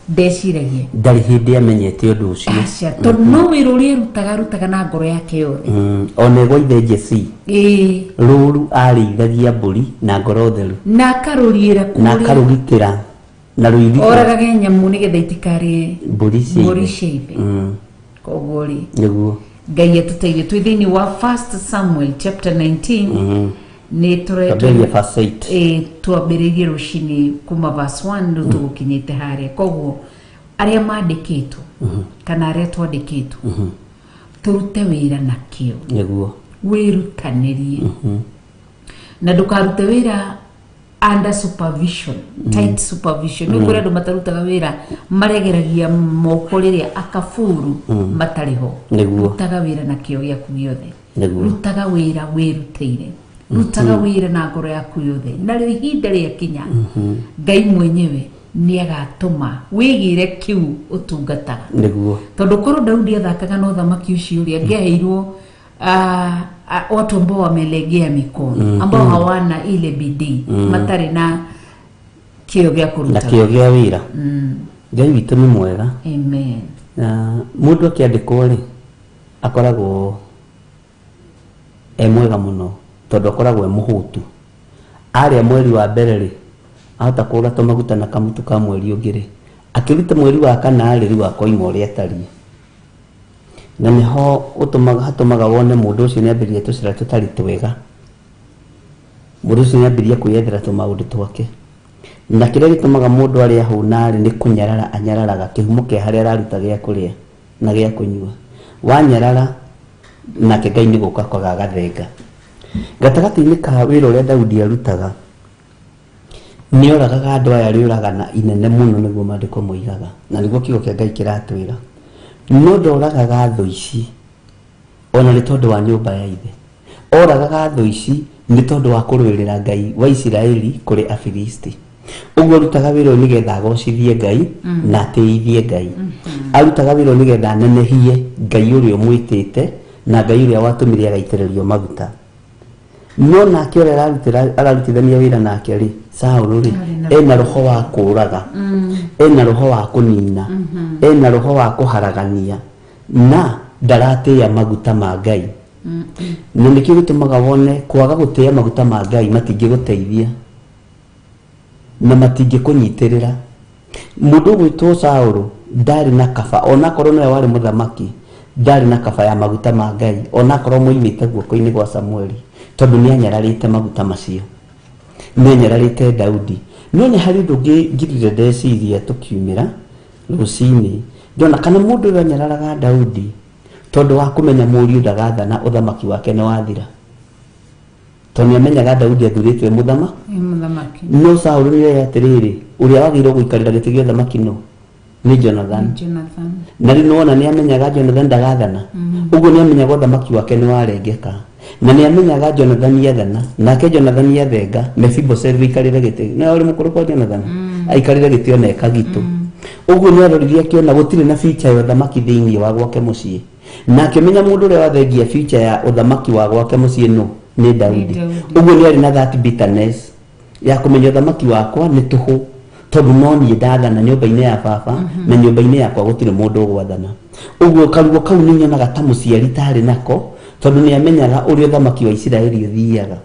Ndeciragia. Ndarĩ hĩndĩ amenyete ũndũ ũcio. Aca, tondũ no wĩra ũrĩa arutaga, arutaga na ngoro yake yothe. Ona egwa ithe Jesii, Ĩĩ. rũru arĩithagia mbũri na ngoro theru. Na akarũriĩra Na kũrĩa. Akarũgitĩra na rũirigo. Oragage nyamũ nĩgetha itikarĩe mbũri cia mbũri ithe. cia ithe. Koguo rĩ, Nĩguo. Ngai atũteithie. Twĩ thĩinĩ wa First Samuel chapter 19. Nĩ Twambĩrĩrie verse 8. Ĩĩ, twambĩrĩirie rũcinĩ kuma verse 1, rĩu tũgũkinyĩte harĩa. Koguo arĩa mandĩkĩtwo kana arĩa twandĩkĩtwo, tũrute wĩra na kĩo. Nĩguo. Wĩrutanĩrie na ndũkarute wĩra under supervision, tight supervision. Nĩ kũrĩ andũ matarutaga wĩra, maregeragia moko rĩrĩa akaburu matarĩ ho. Nĩguo. Rutaga wĩra na kĩo gĩaku gĩothe. Nĩguo. Rutaga wĩra wĩrutĩire, rutaga wĩra na ngoro yaku yothe, narĩo ihinda rĩakinya, Ngai mwenyewe nĩ agatũma wĩgĩre kĩu ũtungataga. Nĩguo. Tondũ korwo Daudi athakaga na ũthamaki ũcio ũrĩa angĩaheirwo, watu ambao wamelegea mikono, ambao hawana ile bidii, matarĩ na kĩo gĩa Na kũruta kĩo gĩa wĩra. Ngai witũ nĩ mwega. Amen. Na mũndũ akĩandĩkwo rĩ, akoragwo e mwega mũno tondũ akoragwo e mũhũtu. Arĩa mweri wa mbere rĩ, ahota kũgũra tũmaguta na kamũtu ka mweri ũngĩ rĩ, akĩruta mweri wa kana rĩ, rĩu akoima ũrĩa atariĩ. Na nĩho ũtũmaga, hatũmaga wone mũndũ ũcio nĩ ambĩrĩria tũcĩra tũtarĩ twega. Mũndũ ũcio nĩ ambĩrĩria kwĩyethera tũmaũndũ twake. Na kĩrĩa gĩtũmaga mũndũ arĩa ahũna rĩ, nĩ kũnyarara anyararaga kĩhumo kĩa harĩa araruta gĩa kũrĩa na gĩa kũnyua. Wanyarara nake Ngai nĩ gũka kwaga agathenga. Gatagatĩ-inĩ ka wĩra ũrĩa Daudi arutaga, nĩ oragaga andũ aya rĩũragana inene mũno, nĩguo maandĩko moigaga na nĩguo kiugo kĩa Ngai kĩratwĩra. No ndoragaga thũ ici ona nĩ tondũ wa nyũmba ya ithe. Oragaga thũ ici nĩ tondũ wa kũrũĩrĩra Ngai wa Isiraeli kũrĩ Afilisti. Ũguo arutaga wĩra ũyũ nĩgetha agocithie Ngai na atĩithie Ngai. Arutaga wĩra ũyũ nĩgetha anenehie Ngai ũrĩa ũmwĩtĩte na Ngai ũrĩa watũmire agaitĩrĩrio maguta. No nake ũrĩa ararutithania wĩra nake rĩ, Saũlũ rĩ, ena roho wa kũraga, ena roho wa kũnina, ena roho wa kũharagania, na ndaratĩĩa maguta ma Ngai. Na nĩkĩo gĩtũmaga wone kwaga gũtĩĩa maguta ma Ngai matingĩgũteithia na matingĩkũnyitĩrĩra. Mũndũ ũgwĩtwo Saũlũ ndarĩ na kaba, onakorwo nĩwe warĩ mũthamaki, ndarĩ na kaba ya maguta ma Ngai, onakorwo moimĩte guoko-inĩ gwa Samueli, tondũ nĩ anyararĩte maguta macio, nĩ anyararĩte Daudi. No nĩ harĩ ũndũ ũngĩ ngirire ndeciria tũkiumĩra rũcinĩ, ndona kana mũndũ ũyũ anyararaga Daudi tondũ wa kũmenya mũriũ ndagathana, ũthamaki wake nĩ wathira, tondũ nĩ amenyaga Daudi athurĩtwo e mũthamaki. Nĩ mũthamaki. No Saũlũ nĩ oĩ atĩrĩrĩ, ũrĩa wagĩrĩirwo gũikarĩra gĩtĩ gĩa ũthamaki no nĩ Jonathan. Jonathan. Na rĩu nĩwona nĩ amenyaga Jonathan ndagathana. Ũguo nĩ amenyaga ũthamaki wake nĩ warengeka, na nĩ amenyaga Jonathan athana, nake Jonathan athenga, Mephibosheth ũikarĩre gĩtĩ, na ũrĩ mũkũrũ kwa Jonathan, aikarĩre gĩtĩ ona ekagitũ. Ũguo nĩ aroririe akĩona gũtirĩ na future ya ũthamaki thĩinĩ wa gwake mũciĩ, na akĩmenya mũndũ ũrĩa wathengia future ya ũthamaki wa gwake mũciĩ no nĩ Daudi. Daudi. Ũguo nĩ arĩ na that bitterness ya kũmenya ũthamaki wakwa nĩ tũhũ, tondũ no niĩ ndathana nyũmba-inĩ ya baba, na nyũmba-inĩ yakwa gũtirĩ mũndũ ũgwathana. Ũguo karuo kau nĩ nyonaga ta mũciari tarĩ nako, tondũ nĩ amenyaga ũrĩa ũthamaki wa Isiraeli ũthiaga.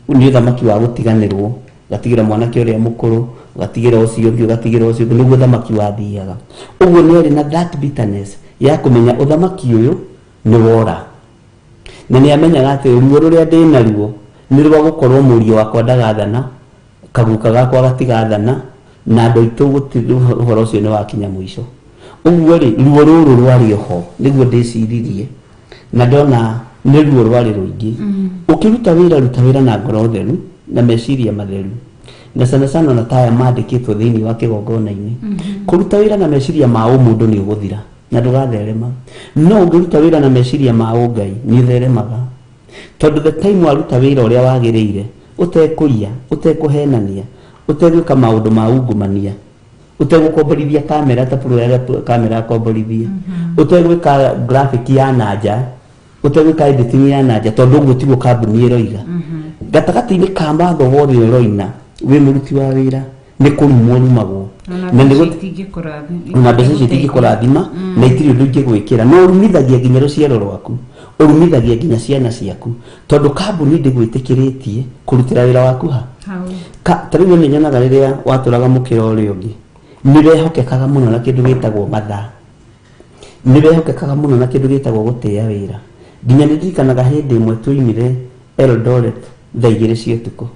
Nĩ ũthamaki wa gũtiganĩrwo, ũgatigĩra mwanake ũrĩa mũkũrũ, ũgatigĩra ũcio ũngĩ, ũgatigĩra ũcio ũngĩ, nĩguo ũthamaki wathiaga. Ũguo nĩ arĩ na that bitterness ya kũmenya ũthamaki ũyũ nĩ wora, na nĩ amenyaga atĩ ruo rũrĩa ndĩ naruo nĩ rwa gũkorwo mũriũ wakwa ndagathana, kaguka gakwa gatigathana, na andũ aitũ gũtirĩ, ũhoro ũcio nĩ wakinya mũico. Ũguo rĩ, ruo rũrũ rwarĩ oho nĩguo ndĩciririe na ndona. Nĩ ruo rwarĩ rũingĩ. Ũkĩruta wĩra, ruta wĩra na ngoro theru na meciria matheru, na sana sana ona taya mandĩkĩtwo thĩinĩ wa kĩgongona-inĩ. Kũruta wĩra na meciria ma ũmũndũ nĩ ũgũthira na ndũgatherema, no ũngĩruta wĩra na meciria ma ũngai nĩ ũtheremaga, tondũ the time waruta wĩra ũrĩa wagĩrĩire, ũtekũiya, ũtekũhenania, ũtegwĩka maũndũ ma ungumania, ũtegũkomborithia kamera ta pro ĩrĩa kamera akomborithia, ũtegwĩka graphic ya nanja, ũtegwĩka editing ya nanja, tondũ ũguo tiguo kambuni ĩroiga. Gatagatĩ-inĩ ka watho wothe ũroina wĩ mũruti wa wĩra, nĩ kũrumwo rumagwo. Ona Na nĩ mbeca itingĩkũrathima. Ona mbeca icio itingĩkũrathima na itirĩ ũndũ ingĩgwĩkĩra, no ũrumithagia nginya rũciaro rwaku, ũrumithagia nginya ciana ciaku, tondũ kambuni ndĩgwĩtĩkĩrĩtie kũrutĩra wĩra waku ha Hau. Ta rĩu nĩ nyonaga rĩrĩa watũraga mũkĩra ũrĩa ũngĩ, nĩ wehokekaga mũno na kĩndũ gĩtagwo mathaa, nĩ wehokekaga mũno na kĩndũ gĩtagwo gũtĩĩa wĩra. Nginya nĩ ndirikanaga hĩndĩ ĩmwe twoimire Eldoret thaa 2 cia ũtukũ,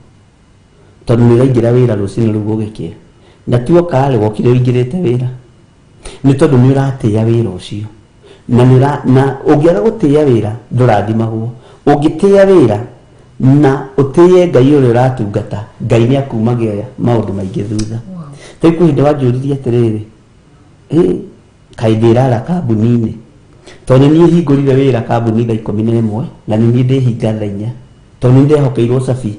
tondũ nĩ ũraingĩra wĩra rũcinĩ rũu gũgĩkĩa, na tuoka rĩ, wokire ũingĩrĩte wĩra, nĩ tondũ nĩ ũratĩĩa wĩra ũcio. Na nĩ na ũngĩaga gũtĩĩa wĩra, ndũrathimagwo. Ũngĩtĩĩa wĩra na ũtĩĩe Ngai ũrĩa ũratungata, Ngai nĩ akumagia maũndũ maingĩ thutha. Rĩu kwĩ hĩndĩ wanjũririe atĩrĩrĩ, ĩ kaĩ ndĩrara kambuni-inĩ, tondũ nĩ niĩ hingũrire wĩra kambuni thaa 11 na nĩ niĩ ndĩhinga thaa 4, tondũ nĩ ndehokeirwo cabi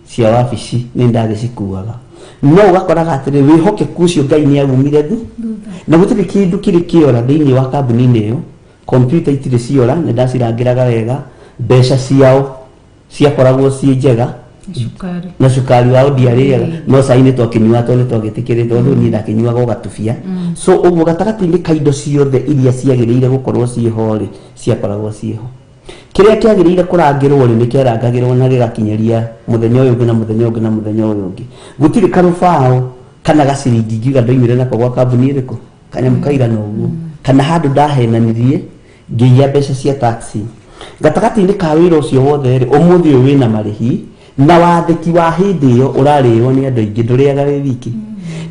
cia wabici, nĩ ndagĩcikuaga. No ũgakoraga atĩrĩ, wĩhokeku ũcio Ngai nĩ aumire thu na gũtirĩ kĩndũ kĩrĩ kĩora thĩinĩ wa kambuni-inĩ ĩyo. Kompiuta itirĩ ciora, nĩ ndacirangĩraga wega, mbeca ciao ciakoragwo ciĩ njega. Cukari. Na cukari wao ndiarĩaga, no cai nĩ twakĩnyuaga tondũ nĩ twagĩtĩkĩrĩte, tondũ niĩ ndakĩnyuaga o gatubia. So ũguo gatagatĩ-inĩ ka indo ciothe iria ciagĩrĩire gũkorwo ciĩho rĩ, ciakoragwo ciĩho. Kĩrĩa kĩagĩrĩire kũrangĩrwo rĩ, nĩ kĩarangagĩrwo na gĩgakinyĩria mũthenya ũyũ ũngĩ na mũthenya ũngĩ na mũthenya ũyũ ũngĩ. Gũtirĩ karũbaũ kana gaciringi ingiuga ndoimire nako gwa kambuni ĩrĩkũ, kanyamũ kaigana ũguo, kana handũ ndahenanirie ngĩiya mbeca cia taxi. Gatagatĩ-inĩ ka wĩra ũcio wothe rĩ, ũmũthĩ ũyũ wĩna marĩhi na wathĩki wa hĩndĩ ĩyo ũrarĩo nĩ andũ aingĩ, ndũrĩaga wĩ wiki.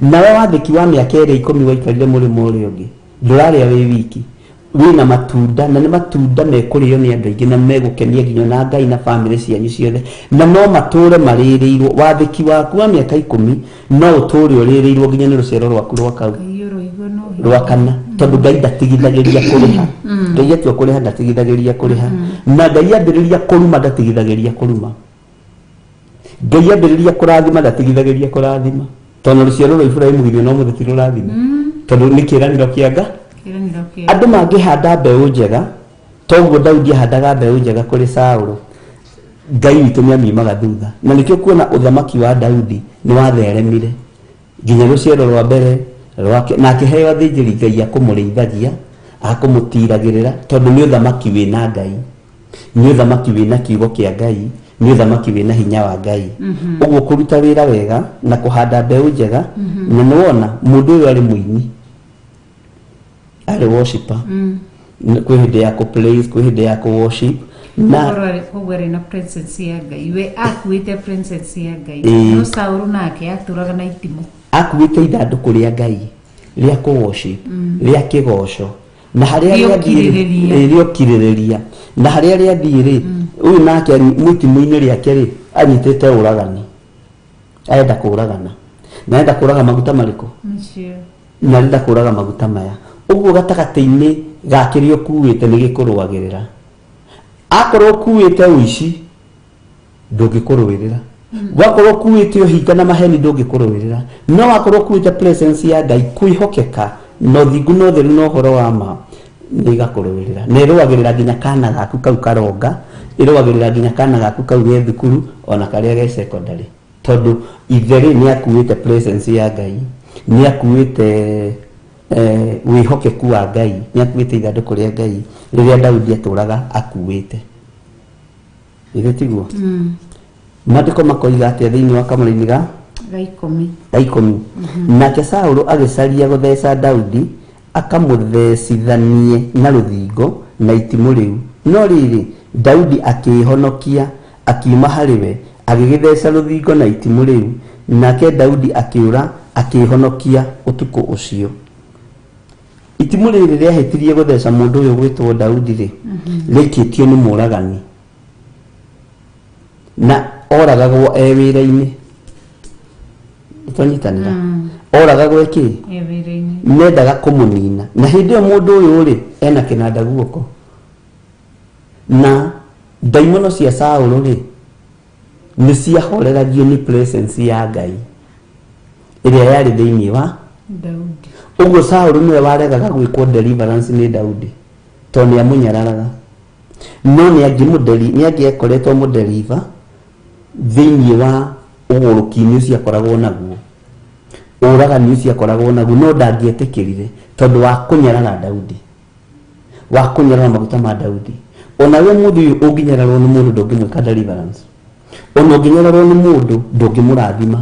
Nawe wathĩki wa mĩaka ĩrĩa 10 waikarire mũrĩmo ũrĩa ũngĩ, ndũrarĩa wĩ wiki, wĩna matunda, na nĩ matunda mekũrĩo nĩ andũ aingĩ na megũkenia nginya na Ngai na bamĩrĩ cianyu ciothe, na no matũre marĩrĩirwo. Wathĩki waku wa mĩaka 10 no ũtũre ũrĩrĩirwo nginya nĩ rũciaro rwaku rwa kau Ngai ũroigua no hinya. Rwa kana, tondũ Ngai ndatigithagĩria kũrĩha. Ngai atua kũrĩha, ndatigithagĩria kũrĩha, na Ngai ambĩrĩria kũruma, ndatigithagĩria kũruma. Ngai ambĩrĩria kũrathima, ndatigithagĩria kũrathima, tondũ rũciaro rwa Iburahimu githĩ no mũthĩ ti rũrathime, tondũ nĩ kĩĩranĩro kĩa Nga. Kĩĩranĩro kĩa. Andũ mangĩhanda mbeũ njega toguo Daudi ahandaga mbeũ njega kũrĩ Saũlũ, Ngai witũ nĩ amiumaga thutha, na nĩkĩo kuona ũthamaki wa Daudi nĩ watheremire nginya rũciaro rwa mbere rwake, na akĩheo athĩnjĩri Ngai a kũmũrĩithagia, a kũmũtiragĩrĩra, tondũ nĩ ũthamaki wĩna Ngai, nĩ ũthamaki wĩna kiugo kĩa Ngai, nĩ ũthamaki wĩna hinya wa Ngai. Ũguo kũruta wĩra wega na kũhanda mbeũ njega. Na nĩ wona mũndũ ũyũ arĩ mũini, arĩ worshiper. Kwĩ hĩndĩ ya kũ praise, kwĩ hĩndĩ ya kũ worship na Koguo arĩ na presence ya Ngai, we akuĩte presence ya Ngai. No Saũlũ nake atũraga na itimũ. Akuĩte ithandũkũ rĩa Ngai rĩa kũ worship, rĩa kĩgoco, na harĩa Rĩa rĩathiĩ rĩ, ũkirĩrĩria. Rĩa ũkirĩrĩria, na harĩa rĩathiĩ rĩ, ũyũ nake mũitimũ-inĩ rĩake rĩ, anyitĩte ũragani, arenda kũragana, na arenda kũraga maguta marĩkũ? Macio. Na arenda kũraga maguta maya. Ũguo gatagatĩ-inĩ ga kĩrĩa ũkuĩte nĩ gĩkũrũagĩrĩra. Akorwo ũkuĩte ũici, ndũngĩkũrũĩrĩra. Wakorwo ũkuĩte ũhinga na maheni, ndũngĩkũrũĩrĩra. No wakorwo ũkuĩte presence ya Ngai, kwĩhokeka na ũthingu na ũtheru na ũhoro wa ma, nĩ igakũrũĩrĩra, na ĩrũagĩrĩra nginya kana gaku kau karonga, ĩrũagĩrĩra nginya kana gaku kau ge thukuru ona karĩa ge secondary, tondũ ithe rĩ, nĩ akuĩte presence ya Ngai, nĩ akuĩte wĩhokeku wa Ngai, nĩ akuĩte ithandũkũ rĩa Ngai rĩrĩa Daudi atũraga akuĩte. Githĩ tiguo? Maandĩko makoiga atĩa thĩinĩ wa kamũraini ga Ga 10? Ga 10. Nake Saũlũ agĩcaria gũtheca Daudi akamũthecithanie na rũthingo na itimũ rĩu, no rĩrĩ, Daudi akĩĩhonokia akiuma harĩ we, agĩgĩtheca rũthingo na itimũ rĩu, nake Daudi akĩũra akĩĩhonokia ũtukũ ũcio. Itimũ rĩrĩ rĩahĩtirie gũtheca mũndũ ũyũ gwĩtwo Daudi rĩ, rĩkĩtio nĩ mũragani na oragagwo e wĩra-inĩ. Nĩtwanyitanĩra? Oragagwo ĩkĩ? E wĩra-inĩ. Mendaga kũmũnina, na hĩndĩ ĩyo mũndũ ũyũ rĩ ena kĩnanda guoko, na ndaimono cia Saũlũ rĩ nĩ ciahoreragio nĩ presence ya Ngai ĩrĩa yarĩ thĩinĩ wa Daudi. Ũguo Saũlũ nĩwe waregaga gwĩkwo deliverance nĩ Daudi tondũ nĩ amũnyararaga, no nĩ angĩmũdeli nĩ angĩakoretwo mũdeliver thĩinĩ wa ũgũrũki-inĩ ũcio akoragwo naguo, ũragani ũcio akoragwo naguo, no ndangĩetĩkĩrire tondũ wa kũnyarara Daudi, wa kũnyarara maguta ma Daudi. Ona we mũthĩ ũyũ ũngĩnyararwo nĩ mũndũ, ndũngĩmwĩka deliverance. Ona ũngĩnyararwo nĩ mũndũ, ndũngĩmũrathima.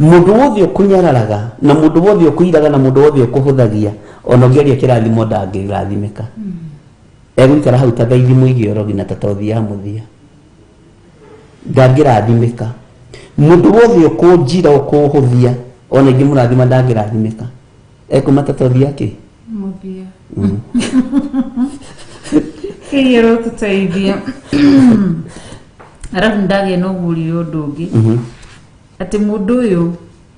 Mũndũ wothe ũkũnyararaga na mũndũ wothe ũkũiraga na mũndũ wothe ũkũhũthagia, ona ũngĩaria kĩrathimo ndangĩrathimĩka. Egũikara hau ta thaithi mũige ũrogi na ta tothi ya mũthia, ndangĩrathimĩka. Mũndũ wothe ũkũnjira, ũkũhũthia, ona ingĩmũrathima ndangĩrathimĩka, ekuma ta tothi ya kĩ Mũthia. Kĩĩ ũrotũteithia. Arabu ndagĩa na ũguũrio ũndũ ũngĩ, atĩ mũndũ ũyũ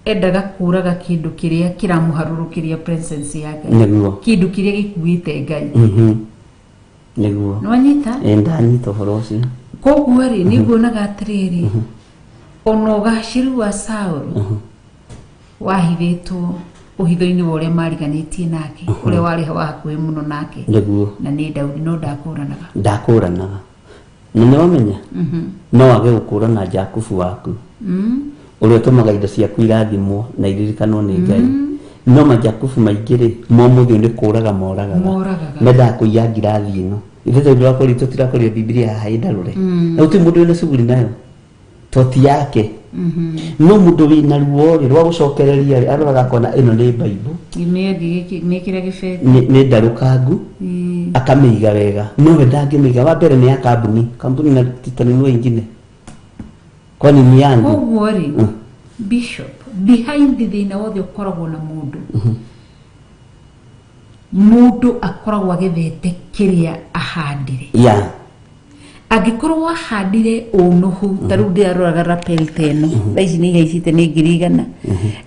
endaga kũraga kĩndũ kĩrĩa kĩramũharũrũkĩria presence ya Ngai. Kĩndũ kĩrĩa gĩkuĩte Ngai. Nĩwanyita? Ĩ, ndanyita ũhoro ũcio. Koguo rĩ, nĩ nguonaga atĩrĩrĩ, ona ũgacĩru wa Saũlũ wahithĩtwo ũhitho-inĩ wa ũrĩa mariganĩtie nake, ũrĩa warĩ wa hakuhĩ mũno nake, na nĩ Daudi, no ndakũranaga. Ndakũranaga. Na nĩ wamenya no wage gũkũrana Jakubu waku ũrĩa ũtũmaga indo ciaku irathimwo na iririkanwo nĩ Ngai, no majakubu maingĩ rĩ, momũthĩ ũyũ nĩ kũraga moragaga. Moragaga. Mendaga kũiya ngirathi ĩno. Ithuĩ tondũ tũrakorirwo tũtirakorio Bibilia haha ĩndarũre, na gũtirĩ mũndũ wĩna cuguri nayo to ti yake, no mũndũ wĩna ruo rĩ rwa gũcokereria rĩ, aroraga akona ĩno nĩ Bible. Mĩkĩre gĩbeti. Nĩ ndarũkangu, akamĩiga wega, no we ndangĩmĩiga. Wa mbere nĩ ya kambuni, kambuni na titanunua ingine, kwani ni yangu? Koguo rĩ, bishop, behind thĩna wothe ũkoragwo na mũndũ, mũndũ akoragwo agethete kĩrĩa ahandire. Angĩkorwo wahandire ũnũhu, ta rĩu ndĩraroraga rapel ta ĩno, thaa ici nĩ ihaicĩte nĩ 100,000.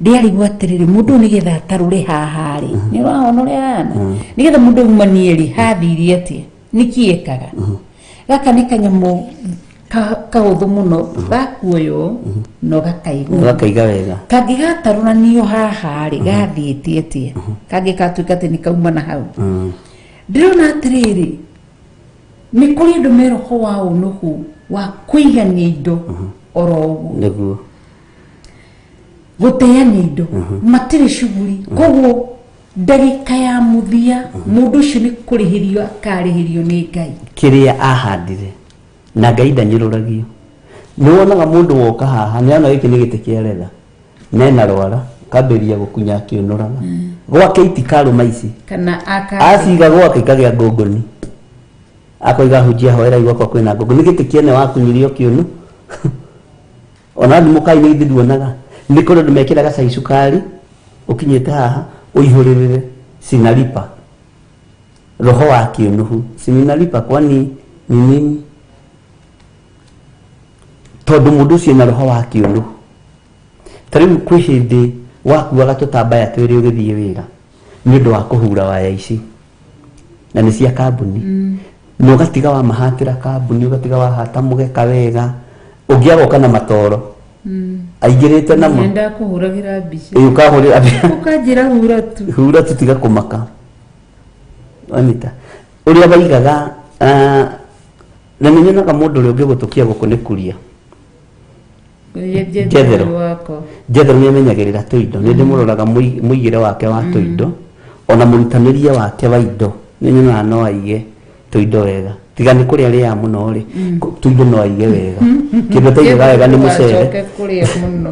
Ndĩarigwo atĩrĩrĩ, mũndũ ũyũ nĩgetha atarũre haha rĩ, nĩ ũrahona ũrĩa ahana, nĩgetha mũndũ aumanie rĩ, hathirie atĩa? Nĩkĩ ekaga? Gaka nĩ kanyamũ kahũthũ mũno gakuoywo na ũgakaigwo. Ũgakaiga wega. Kangĩgatarũranio haha rĩ, gathiĩte atĩa? Kangĩ gatuĩka atĩ nĩ kauma na hau. Ndĩrona atĩrĩrĩ, nĩ kũrĩ andũ me roho wa ũnũhu wa kũigania indo oro ũguo, gũteania indo, matirĩ cuguri. Koguo ndagĩka ya mũthia mũndũ ũcio nĩ kũrĩhĩrio akarĩhĩrio nĩ Ngai. Kĩrĩa ahandire. Na Ngai ndanyũrũragio. Nĩ wonaga mũndũ woka haha nĩ ona gĩkĩ nĩ gĩtĩ kĩa retha nena rwara, kambĩrĩria gũkunya akĩũnũraga gwake, itikarũma ici. Kana aka Aciga gwake ikagĩa ngũngũni, akoiga, "Hunjia, hoerai, gwakwa kwĩna ngũngũni." Nĩ gĩtĩ kĩene wakunyirie ũkĩũnũ. Ona wathiĩ mũkainĩ githĩ nduonaga nĩ kũrĩ andũ mekĩraga cai cukari ũkinyĩte haha ũihũrĩrĩre? Sinalipa roho wa kĩũnũhu, sininalipa, kwani ni nini? Tondũ mũndũ ũcio ena roho wa kĩũnũhu. Ta rĩu kwĩ hĩndĩ wakuaga tũtambaya twĩrĩ ũgĩthiĩ wĩra nĩ ũndũ wa kũhura waya ici, na nĩ cia kambuni, na ũgatiga wamahatĩra kambuni, ũgatiga wahata mũgeka wega, ũngĩ agoka na matoro aingĩrĩte namo. Nenda kũhũragĩra mbica. Ĩ, ũkahũrĩra. Ũkanjĩra hura tu. Hura tu, tiga kũmaka. Anita ũrĩa waigaga, na nĩ nyonaga mũndũ ũrĩa ũngĩgũtũkia gũkũ nĩ kuria. Jethero. Wakwa. Jethero nĩ amenyagĩrĩra tũindo. Nĩ ndĩmũroraga mũigĩre wake wa tũindo, ona mũrutanĩrie wake wa indo. Nĩ nyonaga no aige tũindo wega, tiga nĩ kũrĩa arĩaga mũno rĩ, tũindo no aige wega. Kĩndũ ataigaga wega nĩ mũcere. Ndũgacoke kũrĩa mũno.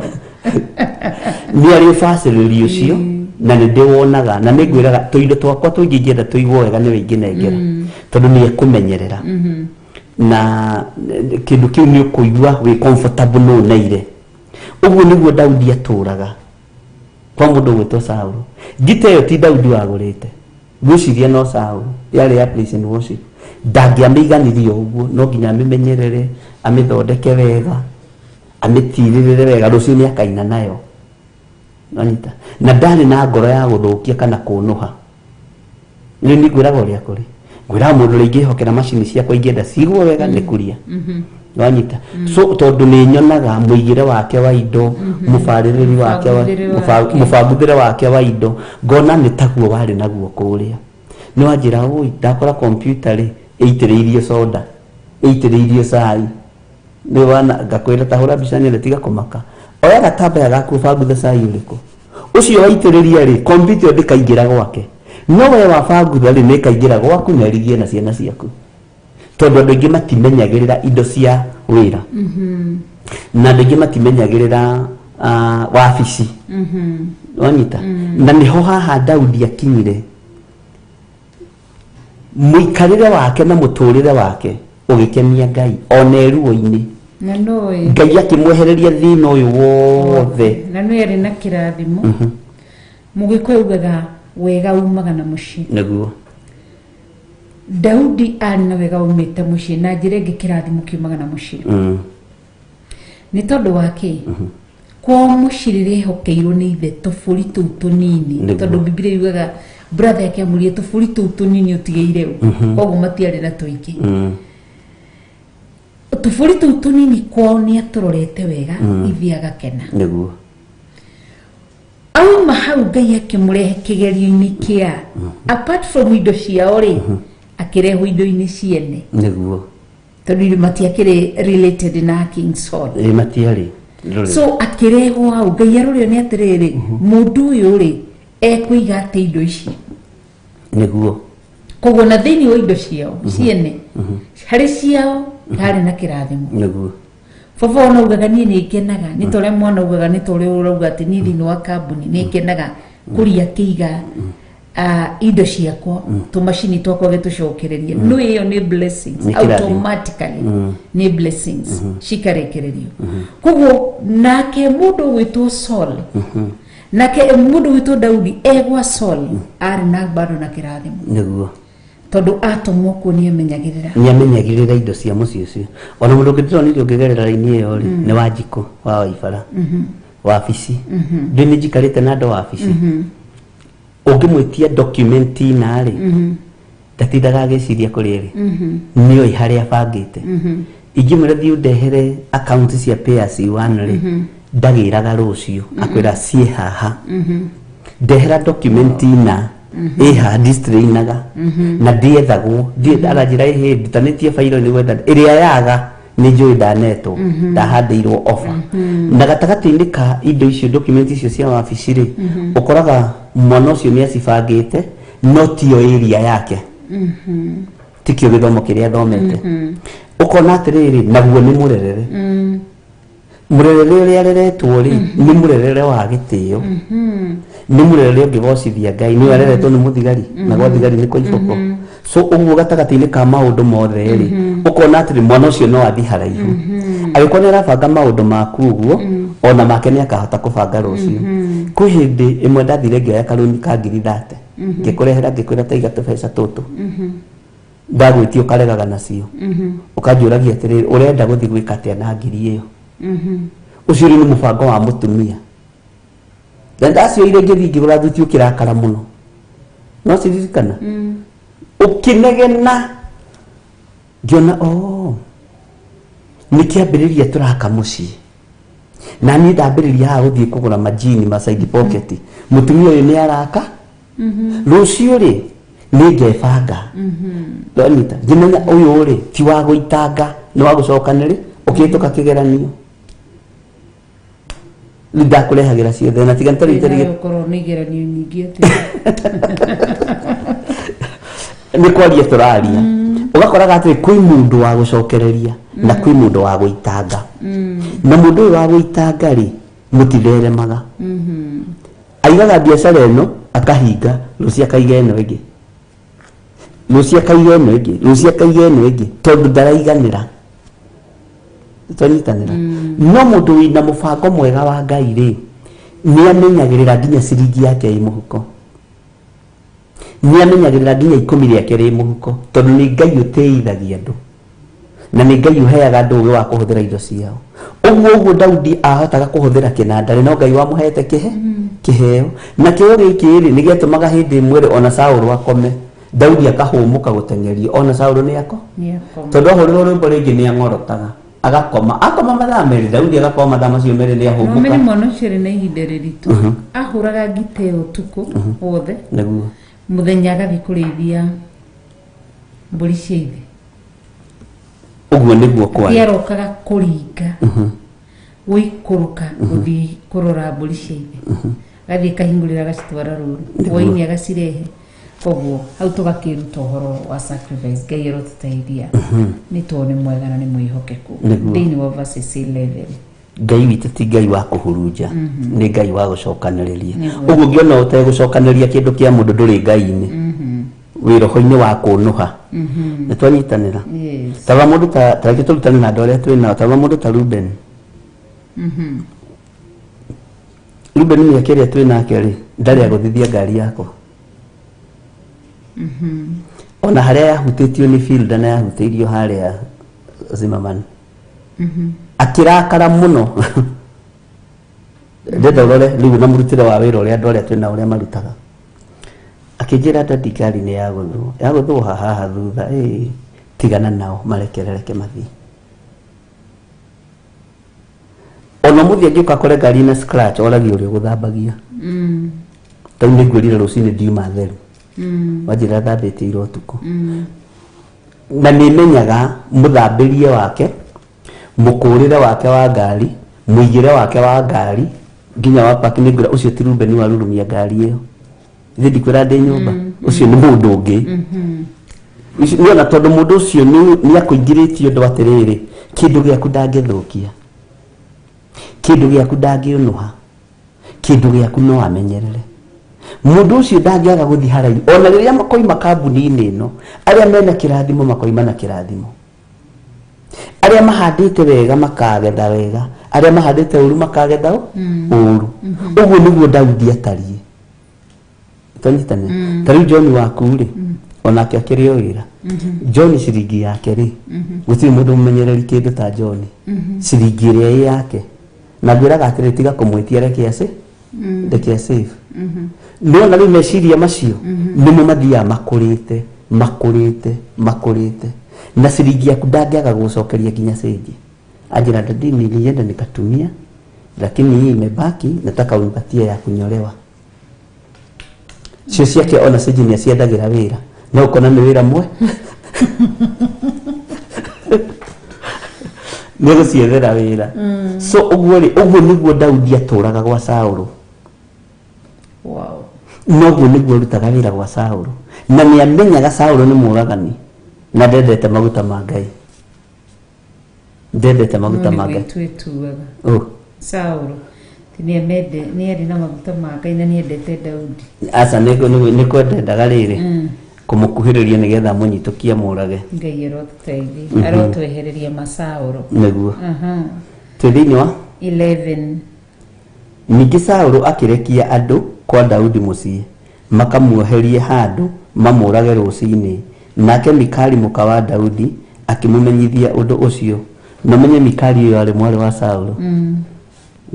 Nĩ arĩ ũbacĩrĩri ũcio, na nĩ ndĩwonaga, na nĩ ngwĩraga tũindo twakwa tũingĩ ingĩenda tũigwo wega nĩwe ingĩnengera, tondũ nĩ ekũmenyerera na kĩndũ kĩu nĩ ũkũigua wĩ comfortable no ũneire. Ũguo nĩguo Daudi atũraga. Kwa mũndũ ũgwĩtwo Saũlũ. Ngita ĩyo ti Daudi wagũrĩte, ngwĩciria no Saũlũ, yarĩ ya praise and worship. Ndangĩamĩiganirie o ũguo, no nginya amĩmenyerere, amĩthondeke wega, amĩtirĩrĩre wega, rũciũ nĩ akaina nayo. Wanyita? Na ndarĩ na ngoro ya gũthũkia kana kũnũha. Rĩu niĩ ngwĩraga ũrĩa kũrĩ. Ngwĩraga mũndũ ũrĩa ingĩhokera macini ciakwa ingĩenda cigwo wega nĩ kuria. Wanyita? So tondũ nĩ nyonaga mũigĩre wake wa indo, mũbarĩrĩri wake wa Mũbangũthĩre wake. mũbangũthĩre wake wa indo, ngona nĩ taguo warĩ naguo kũrĩa. Nĩ wanjĩra ũi, ndakora kompiuta rĩ, ĩitĩrĩirio soda, ĩitĩrĩirio cai. Nĩ wana ngakwĩra ta hũra mbica nyone tiga kũmaka. Oya gatambaya gaku ũbanguthe cai ũrĩkũ. Ũcio waitĩrĩria rĩ, kompiuta ĩyo ndĩkaingĩra gwake. No we wabangutha rĩ, nĩ ĩkaingĩra gwaku na ĩrigie na ciana ciaku. Tondũ andũ aingĩ matimenyagĩrĩra indo cia wĩra. Na andũ aingĩ matimenyagĩrĩra wabici. Wanyita? Na nĩho haha Daudi akinyire. Mũikarĩre wake na mũtũrĩre wake ũgĩkenia Ngai ona e ruo-inĩ. Na nũĩ Ngai akĩmwehereria thĩna ũyũ wothe. Na nũĩ arĩ na kĩrathimo. Mũgĩkũyũ augaga wega umaga na mũciĩ. Nĩguo. Daudi arĩ na wega umĩte mũciĩ, na njĩra ĩngĩ kĩrathimo kiumaga na mũciĩ. Nĩ tondũ wa kĩ? Kwao mũciĩ rĩrĩa ehokeirwo nĩ ithe tũbũri tũu tũnini, tondũ Bibilia yugaga brother yake amũrire tũbũri tũu tũnini ũtigĩire ũ, koguo matiarĩ na tũingĩ. Tũbũri tũu tũnini kwao nĩ atũrorete wega, ithe agakena. Nĩguo. Auma hau Ngai akĩmũrehe kĩgerio-inĩ kĩa apart from indo ciao rĩ, akĩrehwo indo-inĩ ciene. Nĩguo. Tondũ indo matiakĩrĩ related na King Saul. Ĩ matiarĩ. Rũrĩ. So akĩrehwo hau Ngai aroreo nĩ atĩrĩrĩ, mũndũ ũyũ rĩ ekũiga atĩ indo ici. Nĩguo. Koguo na thĩinĩ wa indo ciao ciene, harĩ ciao harĩ na kĩrathimo. Nĩguo. Baba ona ugaga niĩ nĩ ngenaga nĩ ta ũrĩa mwana ugaga, nĩ ta ũrĩa ũrauga atĩ niĩ thĩinĩ wa kambuni nĩ ngenaga kũria kĩiga indo ciakwa, tũmacini twakwa gĩtũcokererie. No ĩyo nĩ blessings. Nĩ kĩrathimo. Automatically nĩ blessings cikarekererio. Koguo nake mũndũ ũgwĩtwo Saul, nake mũndũ ũgwĩtwo Daudi egwa Saul arĩ na bado na kĩrathimo. Nĩguo. Tondũ atũmwo kuo nĩ amenyagĩrĩra. Nĩ amenyagĩrĩra indo cia mũciĩ ũcio. Ona mũndũ ũngĩ ndĩronire ũngĩgerera raini ĩyo rĩ, nĩ Wanjikũ wa Waibara. Wabici. Ndĩ nĩ njikarĩte na andũ wabici. Ũngĩmwĩtia document ina rĩ, ndatindaga agĩciria kũrĩa ĩrĩ. Nĩoĩ harĩa abangĩte. Ingĩmwĩra thiĩ ũndehere account cia pay as you earn rĩ, ndagĩraga rũciũ, akwĩra ciĩ haha. Ndehera document ina ĩ haha, ndistrainaga na ndiethagwo. Aranjĩra ĩhĩ ndutanĩtie bairo nĩ gwetha ĩrĩa yaga nĩ njũĩ ndanetwo, ndahandĩirwo offer. Na gatagatĩ-inĩ ka indo icio, document icio cia wabici rĩ, ũkoraga mwana ũcio nĩ acibangĩte, no tiyo area yake, tikĩo gĩthomo kĩrĩa athomete. Ũkona atĩrĩrĩ, naguo nĩ mũrerere, mũrerere ũrĩa areretwo rĩ, nĩ mũrerere wa gĩtĩo, nĩ mũrerere ũngĩgocithia Ngai. Nĩ areretwo nĩ mũthigari, na gwa thigari nĩ kwa iboko. So ũguo gatagatĩ-inĩ ka maũndũ mothe rĩ, ũkona atĩrĩ mwana ũcio no athiĩ haraihu agĩkorwo nĩ arabanga maũndũ maku ũguo, ona make nĩ akahota kũbanga rũciũ. Kwĩ hĩndĩ ĩmwe ndathire ngĩoya karũni ka 30,000, ngĩkũrehera, ngĩkwĩra taiga tũbeca tũtũ. Ndagwĩtia ũkaregaga nacio, ũkanjũragia atĩrĩrĩ, ũrenda gũthiĩ gwĩka atĩa na ngiri ĩyo? Ũcio rĩu nĩ mũbango wa mũtumia. Na ndacioire ngĩthiĩ ngĩgũra thuti, ũkĩrakara mũno, no ciririkana ũkĩnegena. Ngĩona oh, nĩ kĩambĩrĩria tũraka mũciĩ, na niĩ ndambĩrĩria haha gũthiĩ kũgũra majini ma side pocket. Mũtumia ũyũ nĩ araka rũciũ rĩ, nĩ ngebanga. Ndonyita ngĩmenya ũyũ rĩ ti wa gũitanga, nĩ wa gũcokanĩrĩ ũkĩhĩtũka kĩgeranio. Rĩu ndakũrehagĩra ciothe na tiga nĩ tarĩu Nawe ũkorwo nĩ igeranio nyingĩ atĩ. Nĩ kwaria tũraria, ũgakoraga atĩ kwĩ mũndũ wa gũcokereria na kwĩ mũndũ wa gũitanga, na mũndũ ũyũ wa gũitanga rĩ, mũtitheremaga. Aigaga biacara ĩno akahinga, rũciũ akaiga ĩno ĩngĩ, rũciũ akaiga ĩno ĩngĩ, rũciũ akaiga ĩno ĩngĩ, tondũ ndaraiganĩra. Twanyitanĩra? No mũndũ wĩna mũbango mwega wa Ngai rĩ, Nĩ amenyagĩrĩra nginya ciringi yake ĩ mũhuko, nĩ amenyagĩrĩra nginya 10 rĩake rĩ mũhuko, tondũ nĩ Ngai ũtĩithagia andũ na nĩ Ngai ũheaga andũ ũgĩ wa kũhũthĩra indo ciao. Ũguo ũguo Daudi ahotaga kũhũthĩra kĩnanda rĩ, no Ngai wamũhete kĩhe kĩheo, na kĩheo gĩkĩ rĩ, nĩ gĩatũmaga hĩndĩ ĩmwe rĩ, ona Saũlũ akome, Daudi akahũmũka gũteng'erio, ona Saũlũ nĩ ako Nĩakoma. Tondũ ahũrĩrwo rwĩmbo rĩngĩ nĩ ang'orotaga agakoma, akoma mathaa 2, Daudi agakorwo mathaa macio 2 nĩ No ahũmũka. menye mwana ũcio arĩ na ihinda rĩritũ, ahũraga ngita ĩyo ũtukũ wothe, Nĩguo. Mũthenya agathiĩ kũrĩithia mbũri cia ithe. Ũguo nĩguo Atĩ kwarĩ. Arokaga kũringa gũikũrũka gũthiĩ kũrora mbũri cia ithe, agathiĩ akahingũrĩra, agacitwara rũru, hwainĩ agacirehe. Koguo hau tũgakĩruta ũhoro wa sacrifice. Ngai arotũteithia nĩ tondũ nĩ mwega na nĩ mwĩhokeku. Nĩguo. Thĩinĩ wa verses 11. Ngai witũ ti Ngai wa kũhurunja, nĩ Ngai wa gũcokanĩrĩria. Nĩguo. Ũguo ũngĩona ũtegũcokanĩrĩria kĩndũ kĩa mũndũ, ndũrĩ Ngai-inĩ, wĩ roho-inĩ wa kũnũha. Nĩ twanyitanĩra? Yes. Tarora mũndũ ta tareke tũrutane na andũ arĩa twĩ nao. Tarora mũndũ ta Ruben. Ruben, mĩaka ĩrĩa twĩ nake rĩ, ndarĩ agũthithia ngari yakwa, ona harĩa yahutĩtio nĩ field na yahutĩirio harĩa Zimmerman, akĩrakara mũno. Ndenda ũrore rĩu na mũrutĩre wa wĩra ũrĩa andũ arĩa twĩ nao ũrĩa marutaga. Akĩnjĩra, "Daddy, ngari nĩ yagũthwo, yagũthwo haha thutha." Ĩĩ, tigana nao, marekerereke mathiĩ. Ona mũthĩ angĩũka akore ngari ĩna scratch, oragia ũrĩa ũgũthambagia. Tarĩu nĩ ngwĩrire rũcinĩ ndiuma theru, wanjĩra thambĩtie ira ũtukũ, na nĩ menyaga mũthambĩrie wake, mũkũrĩre wake wa ngari, mũigĩre wake wa ngari, nginya wa park. Nĩ ngwĩra ũcio ti Ruben warurumia ngari ĩyo. Ithe ndikwĩra ndĩ nyũmba, ũcio nĩ mũndũ ũngĩ. Nĩona tondũ mũndũ ũcio nĩ akũingĩrĩtie ũndũ atĩrĩrĩ, kĩndũ gĩaku ndangĩthũkia, kĩndũ gĩaku ndangĩũnũha, kĩndũ gĩaku no amenyerere. Mũndũ ũcio ndangĩaga gũthiĩ haraihu, ona rĩrĩa makoima kambuni-inĩ ĩno. Arĩa mena kĩrathimo makoima na kĩrathimo, arĩa mahandĩte wega makagetha wega, arĩa mahandĩte ũru makagetha ũru. Ũguo nĩguo Daudi atariĩ. Twanyitanĩra? Ta rĩu John waku rĩ, onake akĩrĩ o wĩra. John ciringi yake rĩ, gũtirĩ mũndũ mũmenyereri kĩndũ ta John. Ciringi ĩrĩa ĩ yake, na ngwĩraga atĩrĩ, tiga kũmwĩtia, reke ace reke save. Nĩwona rĩu meciria macio nĩmo mathiaga makũrĩte, makũrĩte, makũrĩte, na ciringi yaku ndangĩaga gũgũcokeria nginya cĩnji. Anjĩra, "Daddy, nilienda nikatumia, lakini hii imebaki, nataka unipatie ya kunyolewa." Cio ciake ona cĩnji nĩ aciethagĩra wĩra, no ũkona nĩ wĩra mwe nĩ gũciethera wĩra. So ũguo rĩ, ũguo nĩguo Daudi atũraga gwa Saũlũ. Noguo nĩguo arutaga wĩra gwa Saũlũ, na nĩ amenyaga Saũlũ nĩ mũragani na ndendete maguta ma Ngai, ndendete maguta ma Ngai. Twĩtuaga. Oh. Saũlũ ti nĩamende, nĩarĩ na maguta ma Ngai na nĩendete Daudi? Aca, nĩ kwendendaga rĩrĩ kũmũkuhĩrĩria nĩgetha amũnyitũkie amũrage. Ngai arotũteithia, arotwehereria masaũlũ. Nĩguo. Twĩ thĩinĩ wa 11. Ningĩ Saũlũ akĩrekia andũ kwa Daudi mũciĩ, makamuoherie handũ mamũũrage rũcinĩ. Nake Mikali mũka wa Daudi akĩmũmenyithia ũndũ ũcio. Na ũmenye Mikali ũyũ aarĩ mwarĩ wa Saũlũ.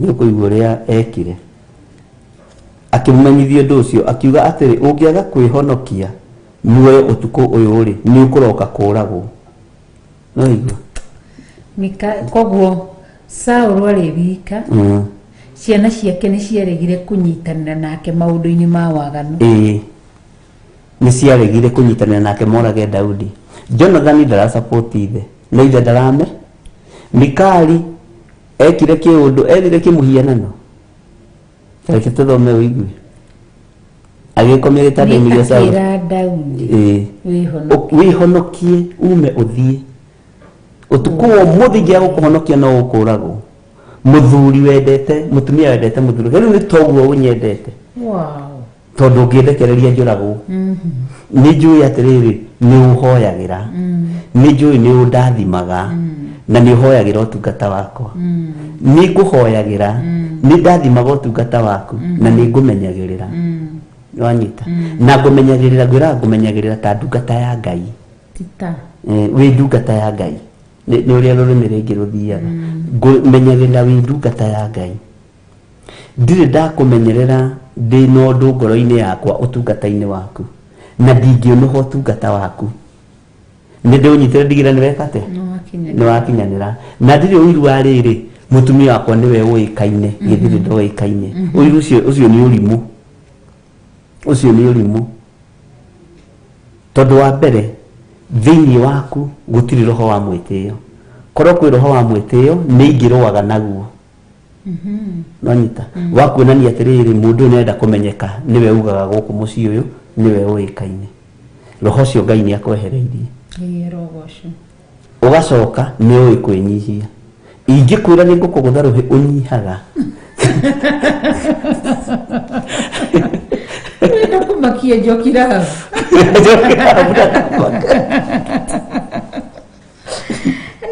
Nĩ ũkũigua ũrĩa eekire. Akĩmũmenyithia ũndũ ũcio, akiuga atĩrĩ, "Ũngĩaga kwĩhonokia muoyo ũtukũ ũyũ-rĩ, nĩ ũkũroka kũũragwo." No igua. Mika, koguo Saũlũ arĩ wika, ciana ciake nĩ ciaregire kũnyitanĩra nake maũndũ-inĩ ma waganu. Ĩĩ, nĩ ciaregire kũnyitanĩra nake morage Daudi. Jonathani ndarasapoti ithe, na ithe ndarame. Mikali ekire kĩũndũ, ethire kĩmũhianano. Reke tũthome ũigue. Agĩkomia gĩtanda-inĩ gĩa Saũlũ. Akĩra Daudi, Ĩĩ. "Wĩhonokie." Wĩhonokie ume ũthiĩ ũtukũ wa ũmũthĩ, ingĩaga gũkũhonokia no ũkũragwo. Mũthuri wendete mũtumia, wendete mũthuri, rĩu nĩ toguo ũnyendete, tondũ ũngĩndekereria njũragwo, nĩ njũĩ atĩrĩrĩ, nĩ ũhoyagĩra, nĩ njũĩ nĩ ũndathimaga na nĩ ũhoyagĩra ũtungata wakwa, nĩ ngũhoyagĩra. Nĩ ndathimaga ũtungata waku na nĩ ngũmenyagĩrĩra. Wanyita? Na ngũmenyagĩrĩra, ngwĩraga ngũmenyagĩrĩra ta ndungata ya Ngai. Tita. Wĩ ndungata ya Ngai. Nĩ ũrĩa rũrĩmĩ rĩngĩ rũthiaga. Ngũmenyagĩrĩra wĩ ndungata ya Ngai. Ndirĩ ndakũmenyerera ndĩ na ũndũ ngoro-inĩ yakwa ũtungata-inĩ waku, na ndingĩũnũha ũtungata waku. Nĩ ndĩũnyitĩre ndigĩre nĩ weka atĩa? Nĩwakinyanĩra. Nĩwakinyanĩra. Na ndirĩ ũiru wa rĩrĩ, mũtumia wakwa nĩwe ũĩkaine, githĩ ndoĩkaine. Ũiru ũcio, ũcio nĩ ũrimũ. Ũcio nĩ ũrimũ. Tondũ wa mbere, thĩinĩ waku gũtirĩ roho wa mwĩtĩo. Korwo kwĩ roho wa mwĩtĩo, nĩ ingĩrũaga naguo. Nwanyita? Wa kuonania atĩrĩrĩ, mũndũ ũyũ nĩarenda kũmenyeka, nĩwe ugaga gũkũ mũciĩ ũyũ, nĩwe ũĩkaine. Roho ũcio Ngai nĩ akwehereirie. Ngai arogocwo. Ũgacoka nĩ ũĩ kwĩnyihia. Ingĩkwĩra nĩ ngũkũgũtha rũhĩ ũnyihaga. Ũrenda kũmakia Njoki Rahabu. Njoki Rahabu ndakamaka.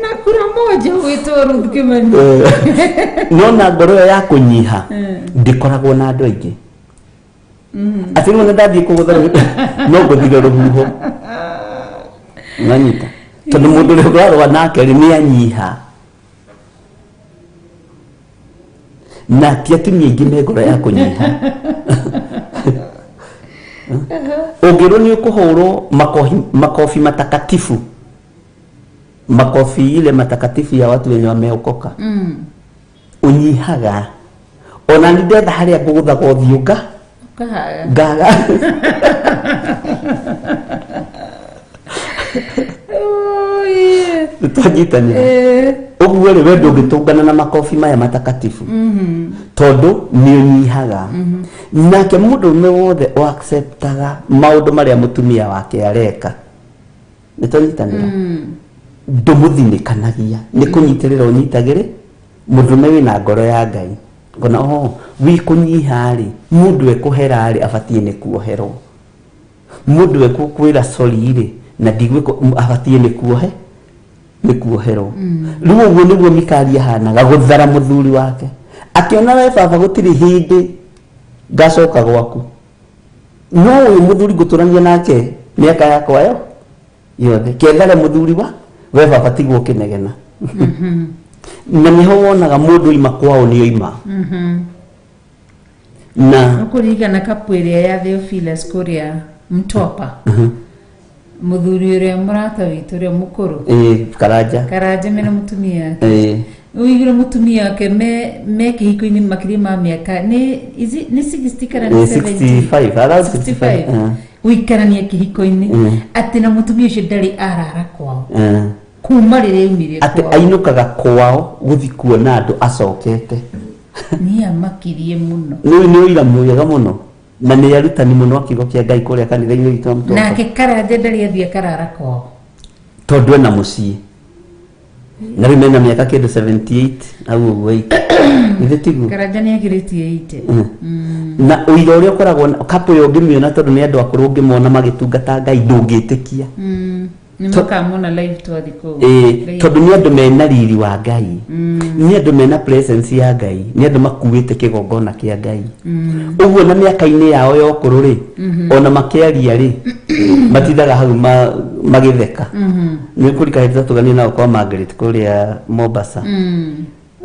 Na kura moja gwĩtwo Ruth Kimani. No na ngoro ĩyo ya kũnyiha ndĩkoragwo na andũ aingĩ. Atĩ rĩu ona ndathiĩ kũgũtha rũhĩ no ngũthire rũhuho. Nanyita. Tondũ mũndũ ũrĩa ũrarũa nake rĩ nĩ anyiha. Na ti atumia aingĩ me ngoro ya kũnyiha. Ũngĩrwo nĩ ũkũhũrwo makohi, makobi matakatifu, makobi ile matakatifu ya watu wenye wameokoka, ũnyihaga. Ona nĩ ndetha harĩa ngũgũthaga ũthiũ nga Ũkahaga. Ngaga. Oh, yeah. Nĩtwanyitanĩra. Ũguo rĩ, we ndũngĩtũngana na makobi maya matakatifu tondũ nĩ ũnyihaga. Nake mũndũrũme wothe o acceptaga maũndũ marĩa mũtumia wake areka, nĩtwanyitanĩra, ndũmũthinĩkanagia, nĩ kũnyitĩrĩra ũnyitagĩrĩ. Mũndũrũme wĩna ngoro ya Ngai ngona oh, wĩ kũnyiha rĩ, mũndũ ekũhera rĩ, abatiĩ nĩ kuoherwo. Mũndũ ekũkwĩra sorry rĩ, na ndigwĩka, abatiĩ nĩ kuohe, nĩ kuoherwo. Rĩu ũguo nĩguo Mikali ahanaga gũthara mũthuri wake, akĩona we baba gũtirĩ hĩndĩ ngacoka gwaku, no ũyũ mũthuri ngũtũrania nake mĩaka yakwa yo yothe, kethare mũthuri wa we baba, tigwo ũkĩnegena. Na nĩho wonaga mũndũ oima kwao nĩ oima na Ũkũririkana kapu ĩrĩa ya Theophilus kũrĩa Mtwapa, mũthuri ũrĩa mũrata witũ ũrĩa mũkũrũ? Ĩĩ, Karanja. Karanja mena mũtumia wake. Ũiguire mũtumia wake me kĩhiko-inĩ makĩria ma mĩaka nĩ is it- nĩ 60 kana nĩ 70? 65, around 65. 65 gũikarania kĩhiko-inĩ, atĩ na mũtumia ũcio ndarĩ arara kwao kuma rĩrĩa aumire atĩ kwao. Ainũkaga kwao gũthi kuona andũ acokete. Niĩ amakirie mũno. Nĩ ũira mwega mũno na nĩ arutani mũno a kiugo kĩa Ngai kũrĩa kanitha-inĩ witũ wa Mtwapa. Nake Karanja ndarĩ athiĩ akarara kwao. Tondũ ena mũciĩ na rĩu mena mĩaka kĩndũ 78 hau ũguo, 80, githĩ tiguo? Karanja nĩ akĩrĩtie 80. Na ũira ũrĩa ũkoragwo kapo ĩyo ũngĩmĩona, tondũ nĩ andũ akũrũ, ũngĩmona magĩtungata Ngai ndũngĩtĩkia. Nĩ makamona live twathi kũu. Ĩĩ, Ngai. Tondũ nĩ andũ mena riri wa Ngai, nĩ andũ mena presence ya Ngai, nĩ andũ makuĩte kĩgongona kĩa Ngai ũguo, na mĩaka-inĩ yao ya ũkũrũ rĩ, ona makĩaria rĩ, matindaga hau magĩtheka. Nĩ kũrika hĩndĩ twatũganire nao kwa Margaret kũrĩa Mombasa.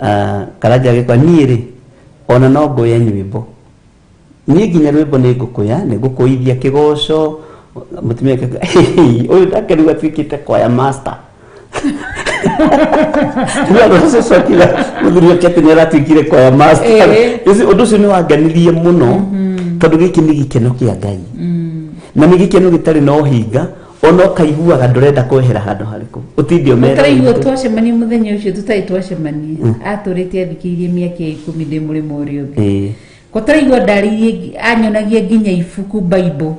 Ah, Karanja agĩkwa niĩ rĩ, ona no ngũye nyĩmbo, niĩ nginya rwĩmbo nĩ ngũkũya, nĩ ngũkũithia kĩgoco. Mũtumia wake akiuga, "Ũyũ nake rĩu atuĩkĩte choir master." Rĩu andũ acio cokire mũthuri wake atĩ nĩ aratuĩkire choir master. Ũndũ ũcio nĩ wangenirie mũno, tondũ gĩkĩ nĩ gĩkeno kĩa Ngai na nĩ gĩkeno gĩtarĩ na ũhinga, ona ũkaiguaga ndũrenda kwehera handũ harĩkũ ũtinde ũmera. Ũtaraigua twacemania mũthenya ũcio tũtarĩ twacemania, atũrĩte athikĩrĩirie mĩaka ya 10 ndĩ mũrĩmo ũrĩa ũngĩ. Kũtaraigua ndarĩirie, anyonagia nginya ibuku, Bible,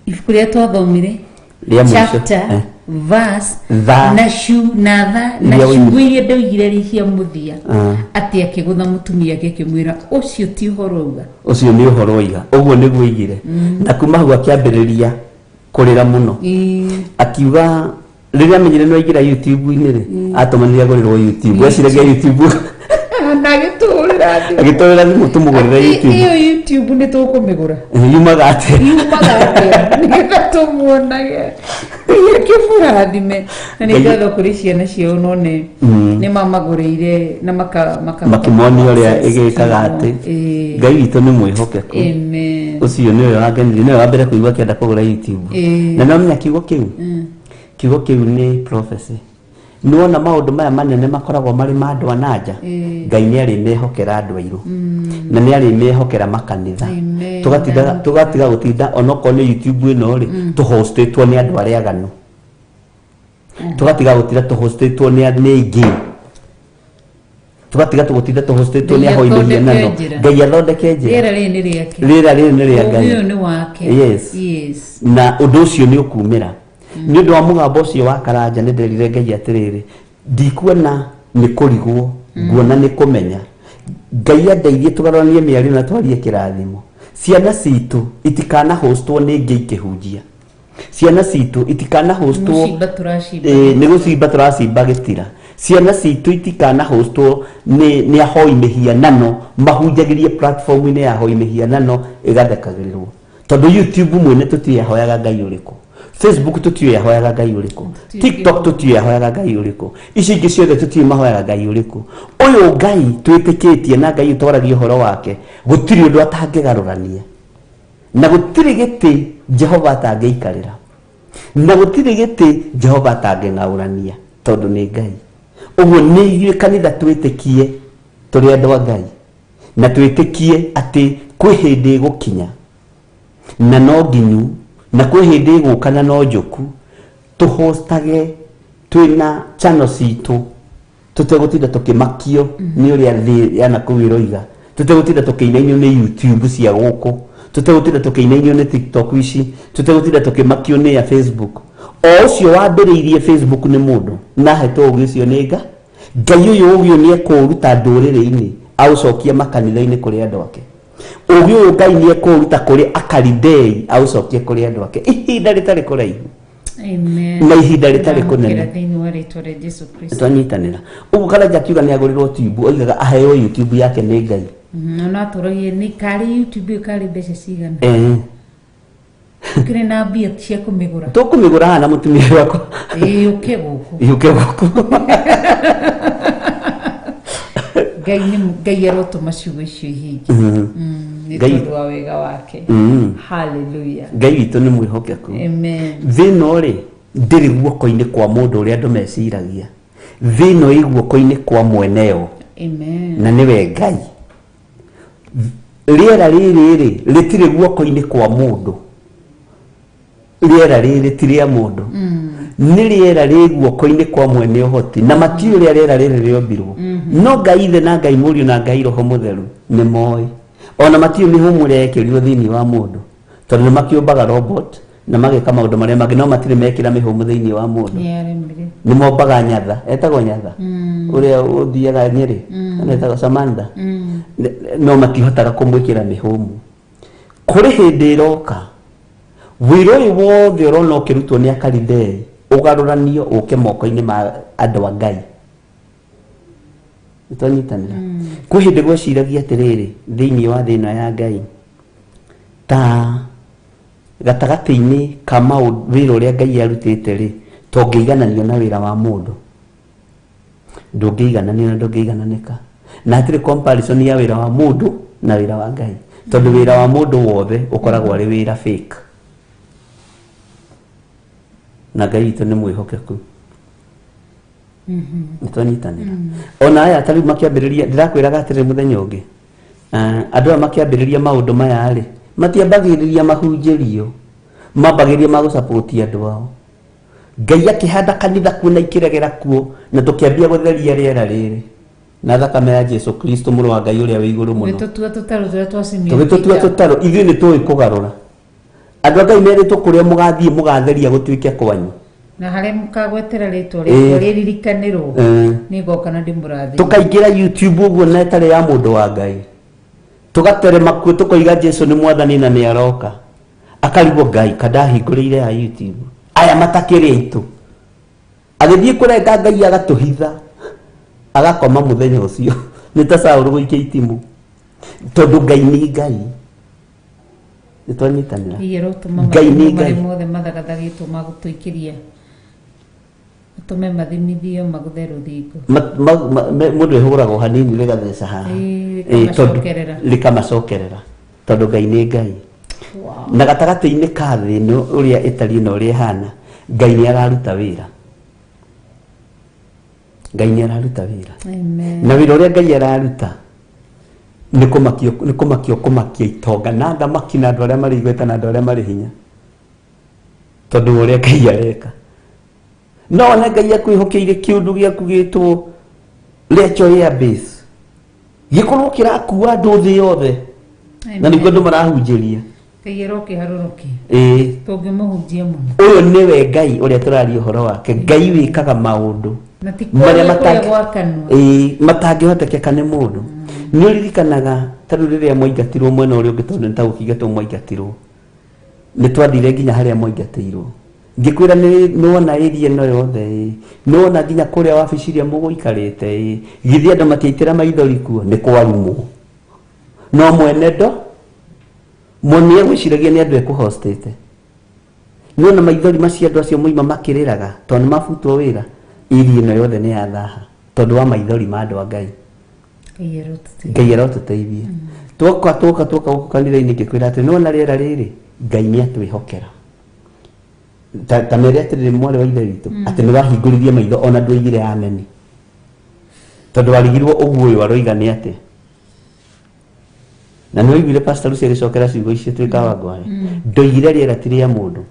ibuku rĩrĩa twathomire. Rĩa mũico. Chapter, verse, Tha. na cu na tha na Iria ciugo iria ndoigire rĩ cia mũthia, atĩ akĩgũtha mũtumia ake akĩmwĩra ũcio ti ũhoro auga. Ũcio nĩ ũhoro oiga, ũguo nĩguo oigire, na kuma hau akĩambĩrĩria kũrĩra mũno. Akiuga rĩrĩa amenyire nĩ waingĩra YouTube-inĩ rĩ, atũmanire agũrĩrwo YouTube, eciragia YouTube Na agĩtũhũrĩra. Akĩmũrathima. Agĩtũrĩra thimũ tũmũgũrĩre YouTube. Ĩyo YouTube nĩ tũkũmĩgũra. Yumaga atĩa? Yumaga atĩa nĩgetha tũmuonage. Akĩmũrathime. Na nĩ ngatho kũrĩ ciana ciao none nĩ mamagũrĩire na maka maka Makĩmonia ũrĩa ĩgĩkaga atĩ. Ĩĩ. Ngai witũ nĩ mwĩhokeku. Amen. Ũcio nĩwe wangenirie, nĩwe wa mbere kũigua akĩenda kũgũra YouTube. Ĩĩ. Na nĩwamenya kiugo kĩu? Kiugo kĩu nĩ prophecy. Nĩwona maũndũ maya manene makoragwo marĩ ma andũ a na nja? Ĩĩ. Ngai nĩ arĩmehokera andũ airũ. Na nĩ arĩmehokera makanitha. Amen. Tũgatiga gũtinda onokorwo nĩ YouTube ĩno rĩ, tũhostĩtwo nĩ andũ arĩa aganu. Tũgatiga gũtinda tũhostĩtwo nĩ aingĩ. Tũgatiga gũtinda tũhostĩtwo nĩ Ngai ahoi athondeke mĩhianano. njĩra. Ngai athondeke njĩra. Rĩera rĩrĩ nĩ rĩake. Rĩera rĩrĩ nĩ rĩa Ũũgĩ Ngai. ũyũ nĩ wake. Yes. Yes. Na ũndũ ũcio nĩ ũkumĩra. Nĩ ũndũ wa mũgambo ũcio wa Karanja nĩ nderire Ngai atĩrĩrĩ, ndikuona nĩ kũrigwo, nguona nĩ kũmenya. Ngai andeithie tũgarũranie mĩario na twarie kĩrathimo. Ciana citũ itikana hostwo nĩ ngĩ ikĩhunjia. Ciana citũ itikana hostwo Mũcimba tũracimba. Ĩĩ, nĩ gũcimba tũracimba gĩtira. Ciana citũ itikana hostwo nĩ ahoi mĩhianano mahunjagĩrie platform-inĩ ya ahoi mĩhianano ĩgathekagĩrĩrwo. Tondũ YouTube mwene tũtiũĩ ahoyaga Ngai ũrĩkũ. Facebook tũtiũĩ ahoyaga Ngai ũrĩkũ. TikTok tũtiũĩ ahoyaga Ngai ũrĩkũ. Ici ingĩ ciothe tũtiũĩ mahoyaga Ngai ũrĩkũ. Ũyũ Ngai twĩtĩkĩtie na Ngai ũtwaragia ũhoro wake, gũtirĩ ũndũ atangĩgarũrania. Na gũtirĩ gĩtĩ Jehova atangĩikarĩra. Na gũtirĩ gĩtĩ Jehova atangĩng'aũrania, tondũ nĩ Ngai. Ũguo nĩ ithuĩ kanitha twĩtĩkie tũrĩ andũ a Ngai. Na twĩtĩkie atĩ kwĩ hĩndĩ ĩgũkinya na no nginyu, na kwĩ hĩndĩ ĩgũka na no njũku, tũhostage twĩna channel citũ, tũtegũtinda tũkĩmakio nĩ ũrĩa thĩ ya nakũu ĩroiga, tũtegũtinda tũkĩinainio nĩ YouTube cia gũkũ, tũtegũtinda tũkĩinainio nĩ TikTok ici, tũtegũtinda tũkĩmakio nĩ ya Facebook. O ũcio wambĩrĩirie Facebook nĩ mũndũ, na ahetwo ũgĩ ũcio nĩ Ngai. Ngai ũyũ ũgĩ ũyũ nĩ ekũũruta ndũrĩrĩ-inĩ, aũcokie makanitha-inĩ kũrĩ andũ ake. Ũgĩ ũyũ Ngai nĩ ekũũruta kũrĩ Akalidei, aũcokie kũrĩ andũ ake. Ihinda rĩtarĩ kũraihu. Amen. Na ihinda rĩtarĩ kũnene. Ndamũkĩra thĩinĩ wa rĩtwa rĩa Jesu Kristo. Twanyitanĩra. Ũguo Karanja akiuga nĩ agũrĩrwo tube, oigaga aheo YouTube yake nĩ Ngai. Ona atũragie nĩ karĩ YouTube ĩyo karĩ mbeca cigana? Ũkĩrĩ na mbia cia kũmĩgũra? Tũkũmĩgũra haha na mũtumia wakwa. Ĩĩ, ũke gũkũ. Yũke gũkũ. Ngai nĩ Ngai arotũma ciugo icio ihinge. Nĩ tondũ wa wega wake. Hallelujah. Ngai witũ nĩ mwĩhokeku. Amen. Thĩ ĩno rĩ, ndĩrĩ guoko-inĩ kwa mũndũ ũrĩa andũ meciragia. Thĩ ĩno ĩ guoko-inĩ kwa mwene yo. Amen. Na nĩwe Ngai. Rĩera rĩrĩ rĩ, rĩtirĩ guoko-inĩ kwa mũndũ. Rĩera rĩrĩ ti rĩa mũndũ. Nĩ rĩera rĩ guoko-inĩ kwa mwene ũhoti. Na matiũĩ ũrĩa rĩera rĩrĩ rĩombirwo. No Ngai Ithe na Ngai Mũriũ na Ngai Roho Mũtheru nĩ moĩ. Ona matiũĩ mĩhũmũ ĩrĩa yekĩrirwo thĩinĩ wa mũndũ. Tondũ nĩ makĩũmbaga robot na mageka maũndũ marĩa mangĩ, no matirĩ mekĩra mĩhũmũ thĩinĩ wa mũndũ. Nĩ aremire. Nĩ mombaga nyatha, etagwo nyatha, ũrĩa ũthiaga Nyĩrĩ, kana etagwo Samantha, no matihotaga kũmwĩkĩra mĩhũmũ. Kũrĩ hĩndĩ ĩroka wĩra ũyũ wothe ũrona ũkĩrutwo nĩ Akalidei ũgarũranio ũke moko-inĩ ma andũ a Ngai. Nĩtwanyitanĩra? Kwĩ hĩndĩ gweciragia atĩrĩrĩ, thĩinĩ wa thĩ ĩno ya Ngai, ta gatagatĩ-inĩ ka wĩra ũrĩa Ngai arutĩte rĩ, tongĩigananio na wĩra wa mũndũ. Ndũngĩigananio na ndũngĩigananĩka. Na hatirĩ comparison ya wĩra wa mũndũ na wĩra wa Ngai. Tondũ wĩra wa mũndũ wothe ũkoragwo arĩ wĩra fake. Na Ngai witũ nĩ mwĩhokeku. Nĩtwanyitanĩra? Ona aya ta rĩu makĩambĩrĩria, ndĩrakwĩraga atĩrĩrĩ mũthenya ũngĩ, andũ aya makĩambĩrĩria maũndũ maya rĩ, matiambagĩrĩria mahunjĩrio, mambagĩrĩria ma gũcapoti andũ ao. Ngai akĩhanda kanitha kuo na ikĩregera kuo, na tũkĩambia gũtheria rĩera rĩrĩ na thakame ya Jesu Kristo mũrũ wa Ngai ũrĩa wĩ igũrũ mũno. Tũgĩtũtua tũtarũ tũrĩa twacimia. Tũgĩtũtua tũtarũ, ithuĩ nĩ tũĩ kũgarũra. Andũ a Ngai merĩtwo kũrĩa mũgathiĩ mũgatheria gũtuĩke kwanyu. Na harĩa mũkagwetera rĩtwa rĩakwa rĩririkanĩrwo, nĩngoka na ndĩmũrathime. Tũkaingĩra YouTube ũguo na ĩtarĩ ya mũndũ wa Ngai. Tũgaterema kuo tũkoiga Jesu nĩ mwathani na nĩ aroka. Akarigwo Ngai kandahingũrĩire ya YouTube. Aya matakĩrĩ aitũ. Agĩthiĩ kũrenga Ngai agatũhitha. Agakoma mũthenya ũcio. Nĩ ta Saũlũ gũikia itimũ, tondũ Ngai nĩ Ngai. Nĩ twanyitanĩra? Ngai arotũma Ngai nĩ matimũ marĩa Ngai. mothe mathagathagĩtwo ma gũtũikĩria, atũme mathimithio magũthe rũthingo. Mũndũ ĩhũragwo hanini rĩgatheca haha. Ĩĩ, Ĩĩ, tondũ rĩkamacokerera. Rĩkamacokerera, tondũ Ngai nĩ Ngai. Na gatagatĩ-inĩ ka thĩ ĩno ũrĩa ĩtariĩ na ũrĩa ĩhana, Ngai nĩ araruta wĩra. Ngai nĩ araruta wĩra. Amen. Na wĩra ũrĩa Ngai araruta nĩ kũmakio, nĩ kũmakio, kũmakia itonga na thamaki na andũ arĩa marĩ igweta na andũ arĩa marĩ hinya, tondũ wa ũrĩa Ngai areka. No one Ngai akwĩhokeire kĩũndũ gĩaku gĩtwo Lecho Airbase, gĩkorwo kĩrakua andũ thĩ yothe, na nĩguo andũ marahunjĩria. Ngai arokĩharũrũkia. Ĩĩ. Tũngĩmũhunjia mũno. Ũyũ nĩwe Ngai ũrĩa tũraria ũhoro wake, Ngai wĩkaga maũndũ Na ti marĩa kũrĩa matangi- gwa kanua. Ĩĩ, matangĩhotekeka nĩ mũndũ. Nĩ ũririkanaga ta rĩu rĩrĩa mwaingatirwo mwena ũrĩa ũngĩ, tondũ nĩ ta gũkĩingatwo mwaingatirwo, nĩ twathire nginya harĩa mwaingatĩirwo, ngĩkwĩra nĩ wona area ĩno yothe, ĩ nĩ wona nginya kũrĩa wabici iria mũgũikarĩte, ĩ githĩ andũ matiaitĩra maithori kuo? Nĩ kwarumwo, no mwene ndo mwene egwĩciragia nĩ andũ ekũhostĩte. Nĩ wona maithori macio andũ acio moima makĩrĩraga tondũ nĩ mabutwo wĩra? Area ĩno yothe nĩ yathaha tondũ wa maithori ma andũ a Ngai. Ngai arotũteithia. Ngai arotũteithia. Twoka gũkũ kanitha-inĩ, ngĩkwĩra atĩ nĩwona rĩera rĩrĩ, Ngai nĩ atwĩhokera. Ta mere atĩrĩrĩ, mwarĩ wa ithe witũ, atĩ nĩ wahingũririe maitho ona ndwoigire ameni, tondũ warigirwo ũguo ũyũ aroiga nĩ atĩa. Na nĩ waiguire Pastor Lucy agĩcokera ciugo icio twĩ Kawangware? Ndoigire rĩera ti rĩa mũndũ,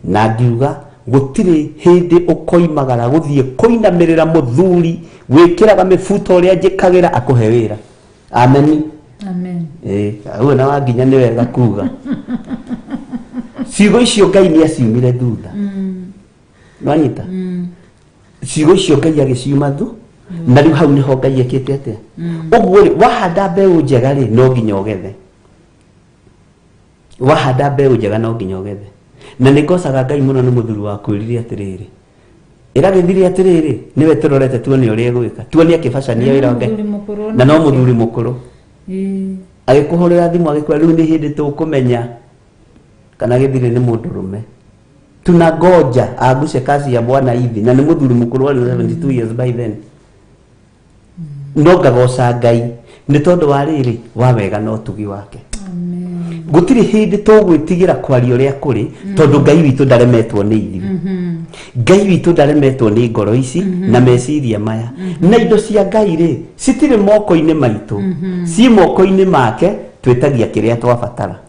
na ngiuga gũtirĩ hĩndĩ ũkoimagara gũthiĩ kũinamĩrĩra mũthuri wĩkĩraga mĩbuto ũrĩa njĩkagĩra akũhe wĩra. Ameni. Amen. Ĩĩ, ũguo na wanginya nĩ wega kuga ciugo icio Ngai nĩ aciumire thutha. Nwanyita ciugo icio Ngai agĩciuma thu, na rĩu hau nĩho Ngai ekĩte atĩa. Ũguo rĩ, wahanda mbeũ njega rĩ, no nginya ũgethe. Wahanda mbeũ njega, no nginya ũgethe. Na nĩ ngocaga Ngai mũno nĩ mũthuri wakwĩrire atĩrĩrĩ, ĩragĩthire atĩrĩrĩ, nĩwe tũrorete tuone ũrĩa egwĩka, tuone akĩbacania wĩra wa Ngai. Mũthuri mũkũrũ. Na no mũthuri mũkũrũ. Agĩkũhũrĩra thimũ agĩkwĩra rĩu nĩ hĩndĩ tũkũmenya kana gĩthirĩ nĩ mũndũrũme, tunangoja angushe kazi ya bwana hivi. Na nĩ mũthuri mũkũrũ, warĩ na 72 years by then. No ngagoca Ngai nĩ tondũ wa rĩrĩ wa wega na ũtugi wake. Amen. Gũtirĩ hĩndĩ tũgwĩtigĩra kwaria ũrĩa kũrĩ, tondũ Ngai witũ ndaremetwo nĩ ithuĩ. Ngai witũ ndaremetwo nĩ ngoro ici na meciria maya. Na indo cia Ngai rĩ, citirĩ moko-inĩ maitũ, ciĩ moko-inĩ make. Twĩtagia kĩrĩa twabatara.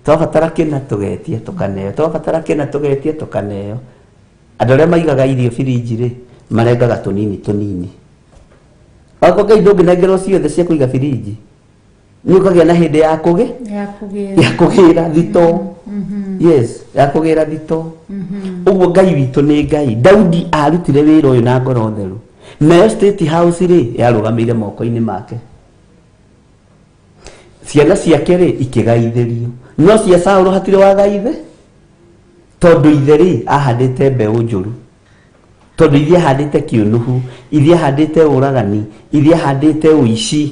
Twabatara kĩna, tũgetia tũkaneo. Twabatara kĩna, tũgetia tũkaneo. Andũ arĩa maigaga irio birinji rĩ, marengaga tũnini tũnini. Wakwa Ngai ndũngĩnengerwo ciothe cia kũiga birinji, nĩ ũkagĩa na hĩndĩ ya kũgĩ Ya kũgĩra. Ya kũgĩra thito. Yes, ya kũgĩra thito. Ũguo Ngai witũ nĩ Ngai. Daudi arutire wĩra ũyũ na ngoro theru, nayo State House rĩ, yarũgamĩire moko-inĩ make. Ciana ciake rĩ, ikĩgaithĩrio, no cia Saũlũ hatirĩ wagaithe, tondũ ithe rĩ, ahandĩte mbeũ njũru, tondũ ithe ahandĩte kĩũnũhu, ithe ahandĩte ũragani, ithe ahandĩte ũici,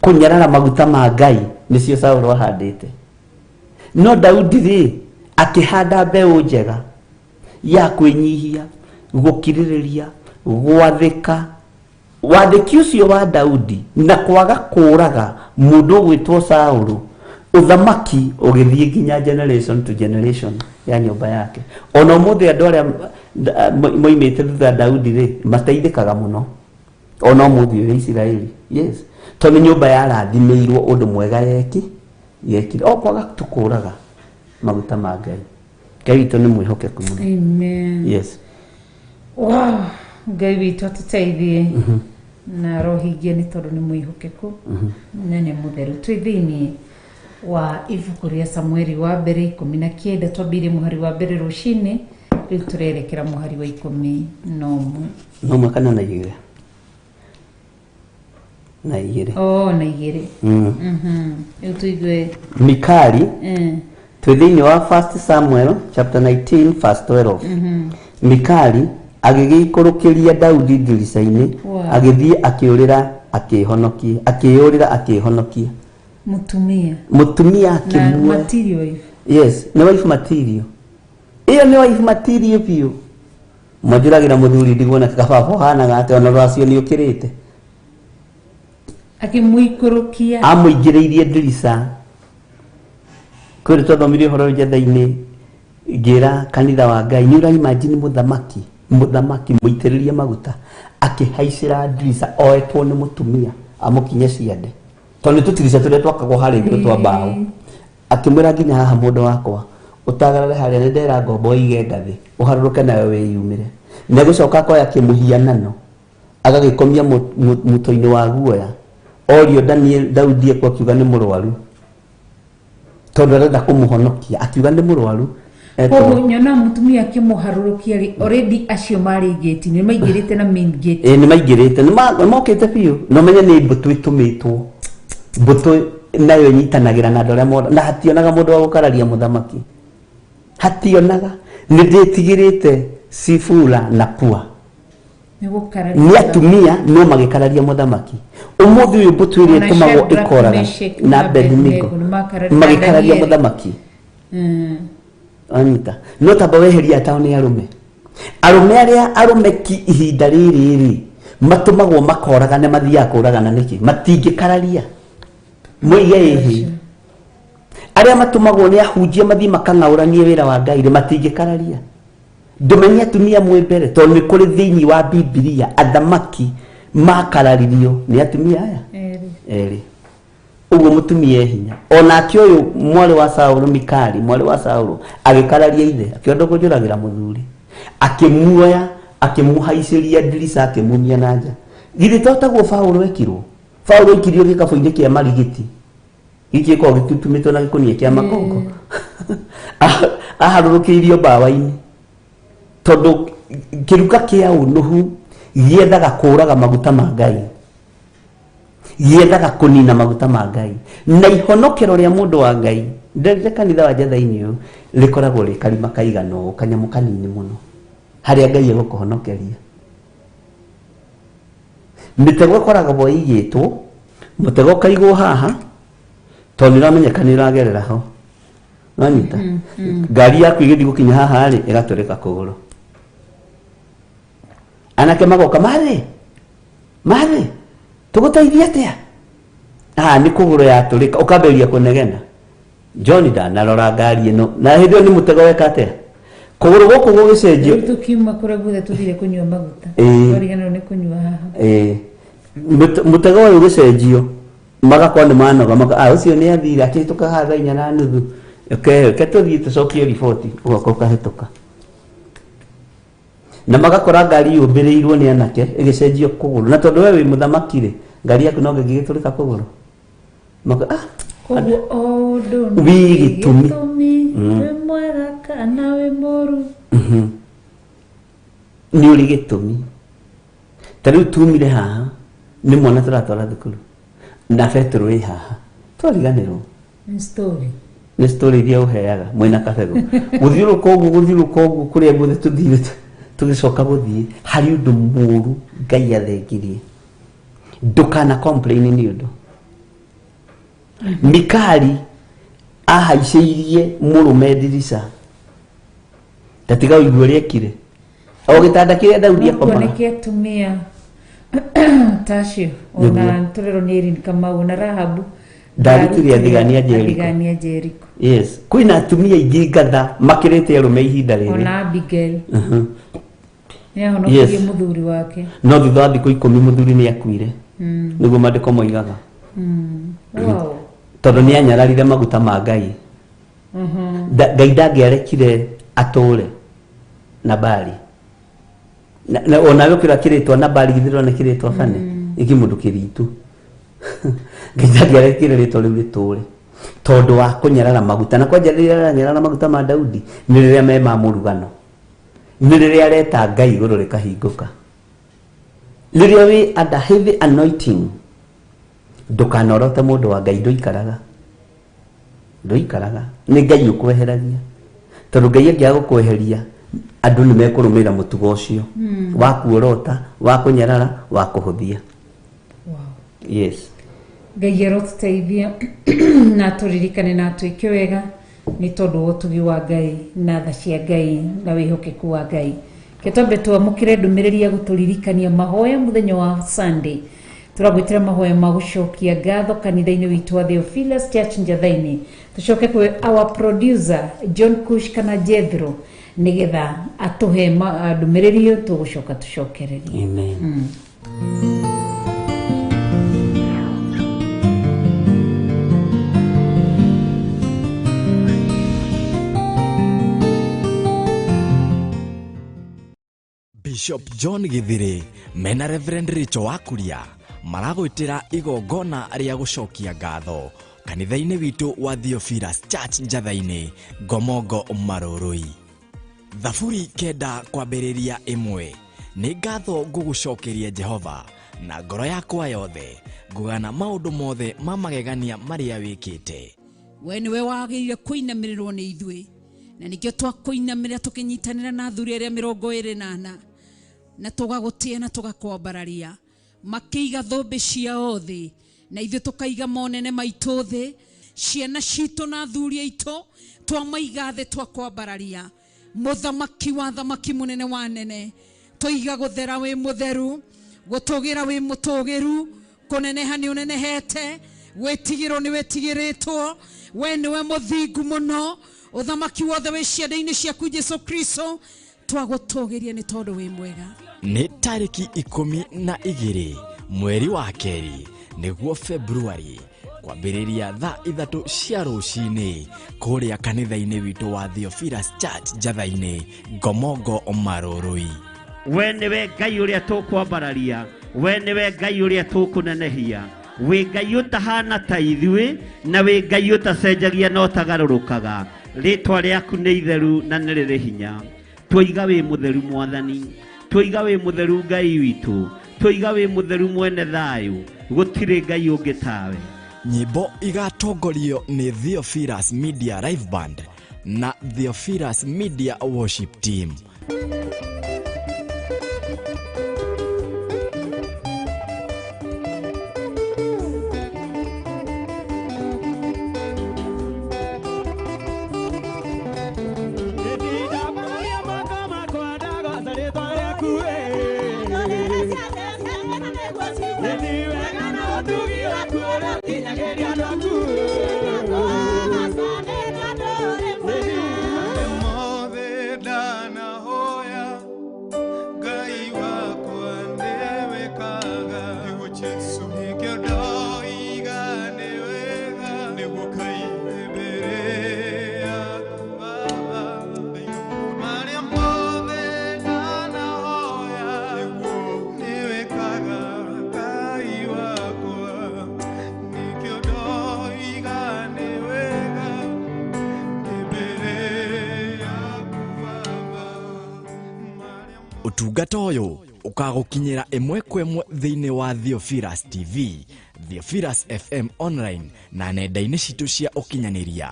kũnyarara maguta ma Ngai, nĩcio Saũlũ ahandĩte. No Daudi rĩ, akĩhanda mbeũ njega ya kwĩnyihia, gũkirĩrĩria, gwathĩka. Wathĩki ũcio wa Daudi na kwaga kũũraga mũndũ ũgwĩtwo Saũlũ, ũthamaki ũgĩthiĩ nginya generation to generation ya nyũmba yake. Ona ũmũthĩ andũ arĩa moimĩte thutha Daudi rĩ, mateithĩkaga mũno ona ũmũthĩ ũyũ Isiraeli. Yes, tondũ nyũmba yarathimĩirwo ũndũ mwega yekire o kwaga tu kũũraga maguta ma Ngai. Ngai witũ nĩ mwĩhokeku mũno. Amen. Yes. Wow, Ngai witũ atũteithie na arohingia, nĩ tondũ nĩ mwĩhokeku na nĩ mũtheru. Twĩ thĩinĩ wa ibuku rĩa Samueli wa mbere 19. Twambĩire mũhari wa mbere rũcinĩ, rĩu tũrerekera mũhari wa 11. No mwaka na 2 na 2. O na 2. Rĩu tũigue. Mikali. Twĩ thĩinĩ wa First Samuel chapter 19 verse 12. Mikali agĩgĩikũrũkĩria Daudi ndirica-inĩ, agĩthiĩ akĩũrĩra. Akĩhonokia, akĩyũrĩra, akĩhonokia. Mũtumia. Mũtumia. Na Akĩmuoya. Material wife. Yes, nĩ wife material. Ĩyo nĩ wife material biũ. Mwanjũragĩra mũthuri ndigwo na kababa ũhanaga atĩa, ona rũracio nĩ ũkĩrĩte. Akĩmũikũrũkia. Amũingĩrĩirie ndirica. Kwĩrĩ twathomire ũhoro ũyũ njatha-inĩ, ngĩra kanitha wa Ngai, nĩ ũraimagine mũthamaki mũitĩrĩrie maguta akĩhaicĩra ndirica oetwo nĩ mũtumia amũkinye ciande, tondũ nĩ tũtirica tũrĩa twakagwo harĩa igũrũ twa mbaũ. Akĩmwĩra, "Nginya haha, mũndũ wakwa, ũtagarare harĩa nĩ ndera ngombo ĩige ngathĩ, ũharũrũke nayo wĩyumĩre." Nĩ egũcoka akoya kĩmũhianano agagĩkomia mũtwe-inĩ wa guoya. Orio Daniel Daudi ekwo, akiuga nĩ mũrwaru, tondũ arenda kũmũhonokia, akiuga nĩ mũrwaru. Koguo nyona mũtumia akĩmũharũrũkia rĩ, already acio marĩ gate nĩ maingĩrĩte na main gate. Ĩĩ, nĩ maingĩrĩte, nĩ mokĩte biũ, na ũmenye nĩ mbũtũ ĩtũmĩtwo. Mbũtũ nayo ĩnyitanagĩra na andũ arĩa mora, na hationaga mũndũ wa gũkararia mũthamaki, hationaga. Nĩ ndĩtigĩrĩte Sifura na Pua. Nĩ gũkararia. Nĩ atumia no magĩkararia mũthamaki. Ũmũthĩ ũyũ mbũtũ ĩrĩa Ona ĩtũmagwo Shadrach, ĩkoraga Meshach na na Abednego Abednego nĩ makararia. magĩkararia Danieli. mũthamaki. Anyita no tamba weheria atao nĩ arũme, arũme arĩa arũme ki ihinda rĩrĩ rĩ matũmagwo makoragane, mathiaga kũragana nĩkĩ? Matingĩkararia moige ĩhĩ. Arĩa matũmagwo nĩ ahunjia mathiĩ makang'aũranie wĩra wa Ngai rĩ, matingĩkararia. Ndũmenye atumia mwĩ mbere, tondũ nĩ kũrĩ thĩinĩ wa Bibilia athamaki makararirio nĩ atumia aya Erĩ. Erĩ. Ũguo mũtumia e hinya. Onake ũyũ mwarĩ wa Saũlũ, Mikali mwarĩ wa Saũlũ, agĩkararia ithe, akĩonda kũnjũragĩra mũthuri, akĩmuoya, akĩmũhaicĩria ndirica, akĩmumia na nja. Githĩ to taguo Paũlũ ekirwo? Paũlũ aikirio gĩkabũ-inĩ kĩa marigiti, gĩkĩ gĩkoragwo gĩtumĩtwo na gĩkũnia kĩa makongo, aharũrũkĩirio mbawa-inĩ, tondũ kĩruka kĩa ũnũhu gĩethaga kũraga maguta ma Ngai, gĩethaga kũnina maguta ma Ngai na ihonokero rĩa mũndũ wa Ngai. Nderire kanitha wa Njatha-inĩ ũyũ rĩkoragwo rĩ karima kaigana ũũ, kanyamũ kanini mũno harĩa Ngai egũkũhonokeria. Mĩtego ĩkoragwo ĩigĩtwo, mũtego ũkaigwo haha tondũ nĩ ũramenyeka nĩ ũragerera ho. Wanyita ngari yaku ĩgĩthiĩ gũkinya haha rĩ, ĩgatũrĩka kũgũrũ. Anake magoka, "Marĩ marĩ tũgũteithia atĩa?" Ah, nĩ kũgũrũ yatũrĩka. Ũkambĩrĩria kũnegena, "John ndanarora ngari ĩno." Na hĩndĩ ĩyo nĩ mũtego weka atĩa? Kũgũrũ gũkũ gũgĩcenjio. Rĩu tũkiuma kũrĩa guothe tũthire kũnyua maguta. Twariganĩrwo nĩ kũnyua haha. Ĩĩ. Mũtego ũyũ ũgĩcenjio, magakorwo nĩ manoga, maka, "Ah, ũcio nĩ athire akĩhĩtũka haha thaa 4:30. Okay, reke tũthiĩ tũcokie riboti." Ũgoka ũkahĩtũka na magakora ngari yũmbĩrĩirwo nĩ anake ĩgĩcenjio kũgũrũ, na tondũ we wĩ mũthamaki rĩ, ngari yaku no ngĩgĩtũrĩka kũgũrũ. Maka, ah, Koguo o ũndũ Wĩ gĩtũmi. Gĩtũmi, wĩ mwega kana wĩ mũru. Nĩ ũrĩ gĩtũmi. Ta rĩu tumire haha nĩ mwana tũratwara thukuru na betũrũ ĩ haha, twariganĩrwo. Nĩ story. Nĩ story iria ũheaga mwĩna kabegũ gũthiũrũrũka ũguo, gũthiũrũrũka ũguo kũrĩa guothe tũthire, tũgĩcoka gũthiĩ harĩ ũndũ mũru Ngai athengirie. Ndũkana complain nĩ ũndũ Mikali ahaicĩirie mũrũme ndirica, tatiga ũigue ũrĩa ekire o gĩtanda kĩrĩa Daudi No akomaga. kuoneke atumia tacio ona tũrerwo nĩ Irene Kamau na Rahabu. Ndarutire athigani a Jericho. Athigani a Jericho. Yes, kwĩna atumia aingĩ ngatha makĩrĩte arũme ihinda rĩrĩ. Ona Abigail nĩ ahonokirie mũthuri wake. No thutha wa thikũ 10 mũthuri nĩ akuire, nĩguo maandĩko moigaga. Tondũ nĩ anyararire maguta ma Ngai. Ngai ndangĩarekire atũre Nabali. Na onawe ũkĩra kĩrĩtwa Nabali, githĩ ndũrona kĩrĩtwa bane ĩkĩ mũndũ kĩritu? Ngai ndangĩarekire rĩtwa rĩu rĩtũre tondũ wa kũnyarara maguta. Na kwanja rĩrĩa aranyarara maguta ma Daudi nĩ rĩrĩa me ma mũrugano, nĩ rĩrĩa areta Ngai igũrũ rĩkahingũka. Rĩrĩa wĩ under heavy anointing, ndũkanorote mũndũ wa Ngai, ndũikaraga, ndũikaraga, nĩ Ngai ũkweheragia, tondũ Ngai angĩaga gũkweheria, andũ nĩ mekũrũmĩrĩra mũtugo ũcio wa kuorota, wa kũnyarara, wa kũhũthia. Yes. Ngai arotũteithia na tũririkane na twĩke wega nĩ tondũ wa ũtugi wa Ngai na tha cia Ngai na wĩhokeku wa Ngai. Ke twambe twamũkĩre ndũmĩrĩri ya gũtũririkania mahoya mũthenya wa Sunday. Tũragwĩtĩra mahoya ma gũcokia ngatho kanitha-inĩ witũ wa Theophilus Church Njatha-inĩ. Tũcoke kwĩ our producer John Kush kana Jethro nĩgetha atũhe ndũmĩrĩri ĩyo tũgũcoka tũcokererie. Amen. Bishop John Githiri mena Reverend Rachel Wakuria maragwĩtĩra igongona rĩa gũcokia ngatho kanitha-inĩ witũ wa Theophilus Church Njatha-inĩ, Ngomongo Marũrũi. Thaburi 9 kwambĩrĩria 1. Nĩ ngatho ngũgũcokeria Jehova na ngoro yakwa yothe, ngũgana maũndũ mothe ma magegania marĩa wĩkĩte. We nĩwe wagĩrĩire kũinamĩrĩrwo nĩ ithuĩ, na nĩkĩo twakũinamĩrĩra tũkĩnyitanĩra na athuri arĩa 24 na tũgagũtĩa na tũgakwambararia. Makĩiga thũmbĩ ciao thĩ na ithuĩ tũkaiga monene maitũ thĩ, ciana citũ na athuri aitũ twamaiga thĩ twakwambararia. Mũthamaki wa thamaki, mũnene wa nene, tũiga gũthera wĩ mũtheru, gũtũgĩra wĩ mũtũgĩru, kũneneha nĩ ũnenehete, gwĩtigĩrwo nĩ wĩtigĩrĩtwo. We nĩwe mũthingu mũno, ũthamaki wothe wĩ ciande-inĩ ciaku Jesu Kristo, twagũtũgĩria nĩ tondũ wĩ mwega. Nĩ tarĩki 12 mweri wa kerĩ nĩguo Februari kwambĩrĩria thaa 3 cia rũcinĩ kũrĩa kanitha-inĩ witũ wa Theophilus Church Njatha-inĩ, Ngomongo Marũrũi. We nĩwe Ngai ũrĩa tũkwambararia, we nĩwe Ngai ũrĩa tũkũnenehia, wĩ Ngai ũtahana ta ithuĩ na wĩ Ngai ũtacenjagia na ũtagarũrũkaga. Rĩtwa rĩaku nĩ itheru na nĩ rĩrĩ hinya. Twoiga wĩ mũtheru Mwathani, twoiga wĩ mũtheru Ngai witũ, twoiga wĩ mũtheru mwene thayũ, gũtirĩ Ngai ũngĩ tawe. Nyĩmbo igatongorio nĩ Theophilus Media Live Band na Theophilus Media Worship Team. Mothe ndanahoya Ngai wakwa nĩwĩkaga, nĩguo Jesũ nĩkĩo ndoiga nĩ wega, nĩguo Ngai mbere yaku Baba. Marĩa mothe ndanahoya nĩwĩkaga Ngai wakwa, nĩkĩo ndoiga nĩ wega, mbere yaku Baba. Ũtungata ũyũ ũkagũkinyĩra ĩmwe kwa ĩmwe thĩinĩ wa Theophilus TV, Theophilus FM online na nenda-inĩ citũ cia ũkinyanĩria.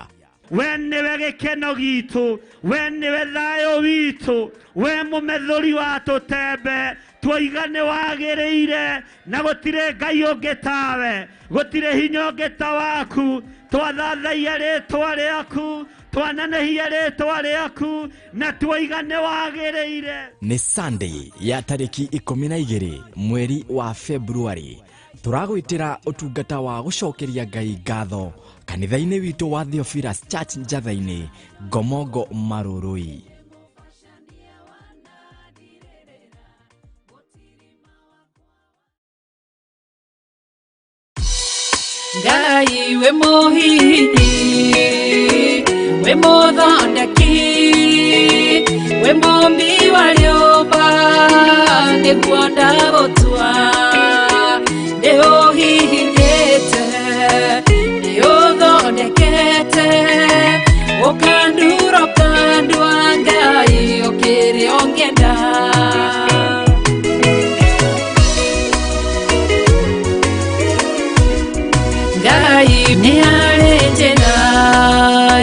We nĩwe gĩkeno gitũ, we nĩwe thayũ witũ, we mũmethũri wa tũtembe, twoiga nĩ wagĩrĩire na gũtirĩ Ngai ũngĩ tawe, gũtirĩ hinya ũngĩ ta waku. Twathathaia rĩtwa rĩaku, twanenehia rĩtwa rĩaku na twoiga nĩ wagĩrĩire. Nĩ Sunday ya tarĩki 12 mweri wa Februari tũragwĩtĩra ũtungata wa gũcokeria Ngai ngatho kanitha-inĩ witũ wa Theophilus Church Njatha-inĩ, Ngomongo Marũrũi. Ngai wĩ mũhihinyi, wĩ mũthondeki, wĩ mũmbi wa rĩũmba, nĩguo ndagũtua. Nĩ ũhihinyĩte, nĩ ũthondekete, ũkandura ũkandua Ngai ũkĩrĩ ũngĩenda. Ngai nĩ arĩ njĩra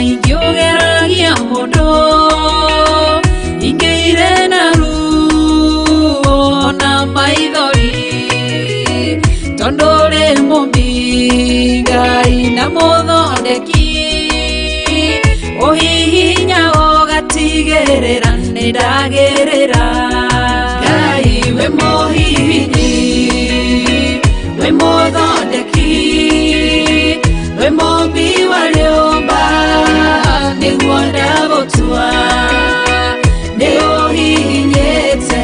ingĩũgeragia mũndũ, ingĩire na ruo na maithori, tondũ rĩ Ũhihinya ũgatigĩrĩra nĩ ndagĩrĩra. Ngai wĩ mũhihinyi, wĩ mũthondeki, wĩ mũmbi wa rĩũmba, nĩguo ndagũtua. Nĩ ũhihinyĩte,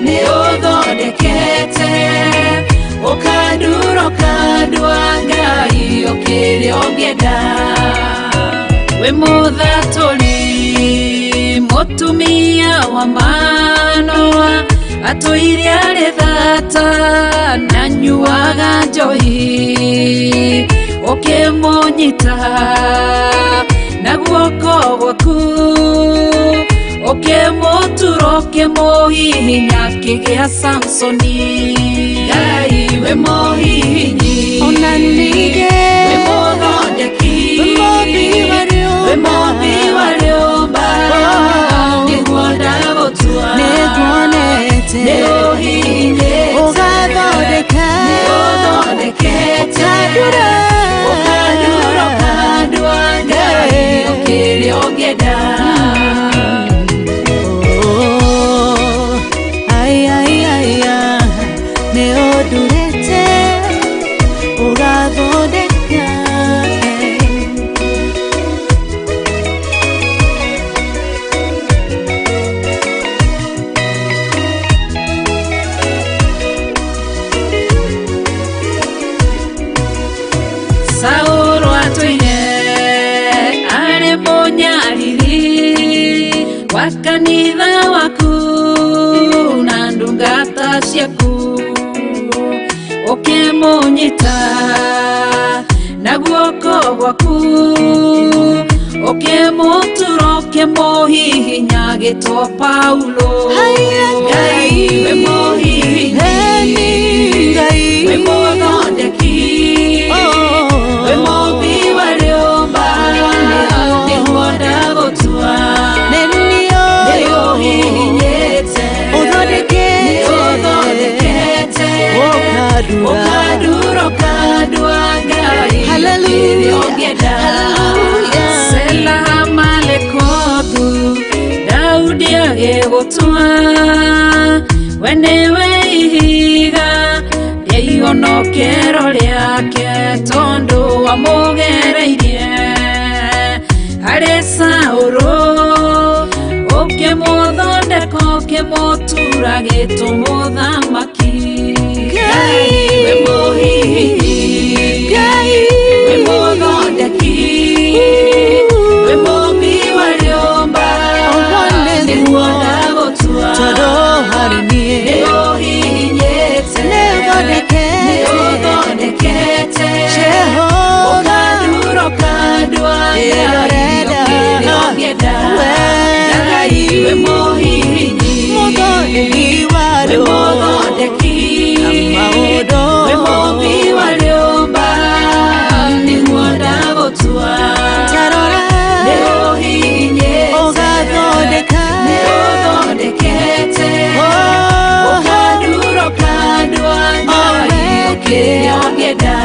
nĩ ũthondekete, ũkandura ũkandua Ngai ũkĩrĩa ũngĩenda. Wĩ mũthatũri, mũtumia wa Manoa, atũire arĩ thata na nyuaga njohi, ũkĩmũnyita na guoko gwaku, ũkĩmũtura ũkĩmũhihinya akĩgĩa Samsoni. Ngai wĩ mũhihinyi, Ona ningĩ wĩ mũthondeki, wĩ mũmbi wa rĩũmba. Wĩ mũmbi wa rĩũmba, nĩguo ndagũtua. Nĩnguonete. Nĩ ũhihinyĩte. Ũgathondeka. Nĩ ũthondekete. Ũkandura. Ũkandura ũkandua Ngai ũkĩrĩa ũngĩenda. Oh, ai, ai, ai, ah, nĩ ũndurĩte ũgathondeka. Saũlũ atũire arĩ mũnyariri wa kanitha waku na ndungata ciaku, ũkĩmũnyita na guoko gwaku, ũkĩmũtura ũkĩmũhihinya agĩtwo Paulo. Ngai wĩ mũhihinyi, Eni Ngai. Wĩ mũthondeki, wĩ mũmbi wa rĩũmba, nĩguo ndagũtua. Nĩ Nĩ niĩ ũhihinyĩte. Ũthondekete. Nĩ ũthondekete. Ũkandura. Ũkandura ũkandua Ngai Hallelujah. ũkĩrĩa ũngĩenda. Hallelujah. Sela Malekothu, Daudi agĩgũtua, we nĩwe ihiga rĩa ihonokero rĩake, tondũ wamũgereirie harĩ Saũlũ, ũkĩmũthondeka ũkĩmũtura gĩtũmũthamaki. Ngai wĩ mũhihinyi, Ngai. Wĩ mũthondeki, wĩ mũmbi wa rĩũmba, Ũguo nĩguo. nĩguo ndagũtua. Tondũ harĩ niĩ. Nĩ ũhihinyĩte. Nĩ ũthondekete. Nĩ ũthondekete. Jehova. Ũkandura ũkandua Ngai Ĩrorera. ũkĩrĩa ũngĩenda. We. Ngai wĩ mũhihinyi, Mũthondeki wa wĩ rĩũmba. mũthondeki, Na maũndũ. wĩ mũmbi wa rĩũmba, nĩguo ndagũtua. Tarora. Nĩ ũhihinyĩte. Ũgathondeka. Nĩ ũthondekete. Oh. Ũkandura ũkandua Ngai ũkĩrĩa ũngĩenda.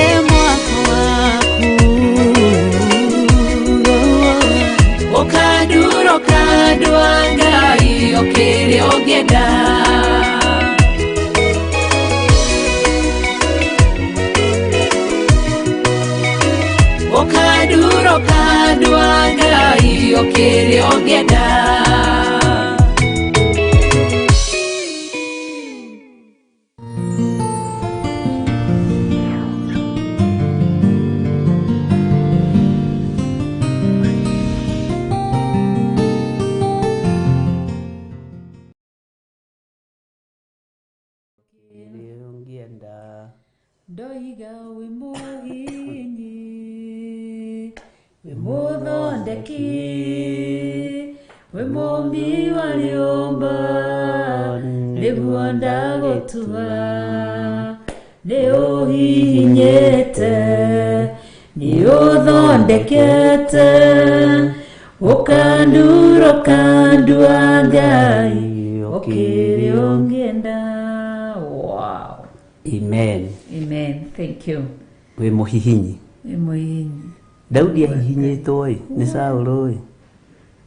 Ĩ mwako waku. Ũkandura ũkandua Ngai ũkĩrĩa ũngĩenda. Ũkandura ũkandua Ngai ũkĩrĩa ũngĩenda. Ũngĩenda. Ndoiga wĩ mũhihinyi, wĩ mũthondeki, wĩ mũmbi wa rĩũmba, nĩguo ndagũtua. Nĩ ũhihinyĩte, nĩ ũthondekete, ũkandura ũkandua Ngai ũkĩrĩa ũngĩenda. Wow. Amen. Amen. Thank you. Wĩ mũhihinyi. Wĩ mũhihinyi. Daudi ahihinyĩtwo ĩ nĩ Saũlũ ĩ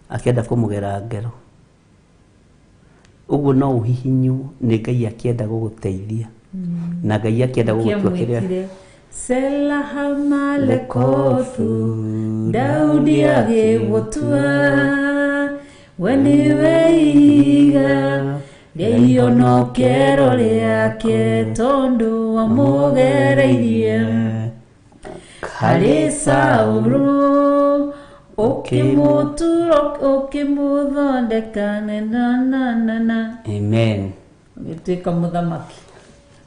akĩenda kũmũgera ngero. Ũguo no ũhihinywo nĩ Ngai akĩenda gũgũteithia na Ngai akĩenda gũgũtua kĩrĩa Kĩamwĩtire Selahamalekothu Daudi agĩgũtua we nĩwe ihiga rĩa ihonokero rĩake tondũ wamũgereirie harĩ Saũlũ ũkĩmũtura ũkĩmũthondeka na Amen. Ũgĩtuĩka mũthamaki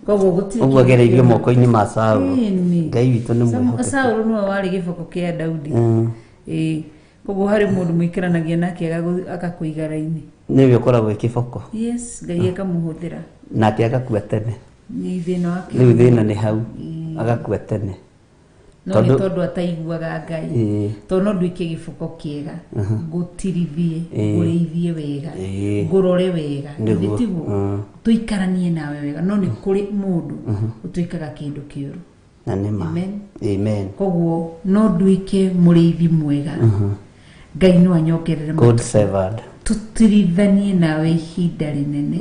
koguo gũtirĩ Ũguo agereirio moko-inĩ ma Saũlũ. Ĩni. Ngai witũ nĩ mwĩhokeku. Saũlũ nĩwe warĩ gĩboko kĩa Daudi. Ĩĩ. Koguo harĩ mũndũ mũikaranagia nake agakũiga raini. Nĩwe ũkoragwo wĩ kĩboko. Yes, Ngai akamũhũthĩra. Nake agakua tene. Nĩ thĩna wake. Rĩu thĩna nĩ hau. Agakua tene. No nĩ tondũ ataiguaga Ngai. Tondũ no nduĩke gĩboko kĩega, ngũtirithie, ngũrĩithie wega, ngũrore wega. Nĩguo. Githĩ tiguo? Tũikaranie nawe wega. No nĩ kũrĩ mũndũ ũtuĩkaga kĩndũ kĩũru. Na nĩ ma. Amen. Amen. Koguo no nduĩke mũrĩithi mwega. Ngai no anyongerere Good matukũ. servant. Tũtirithanie nawe ihinda rĩnene.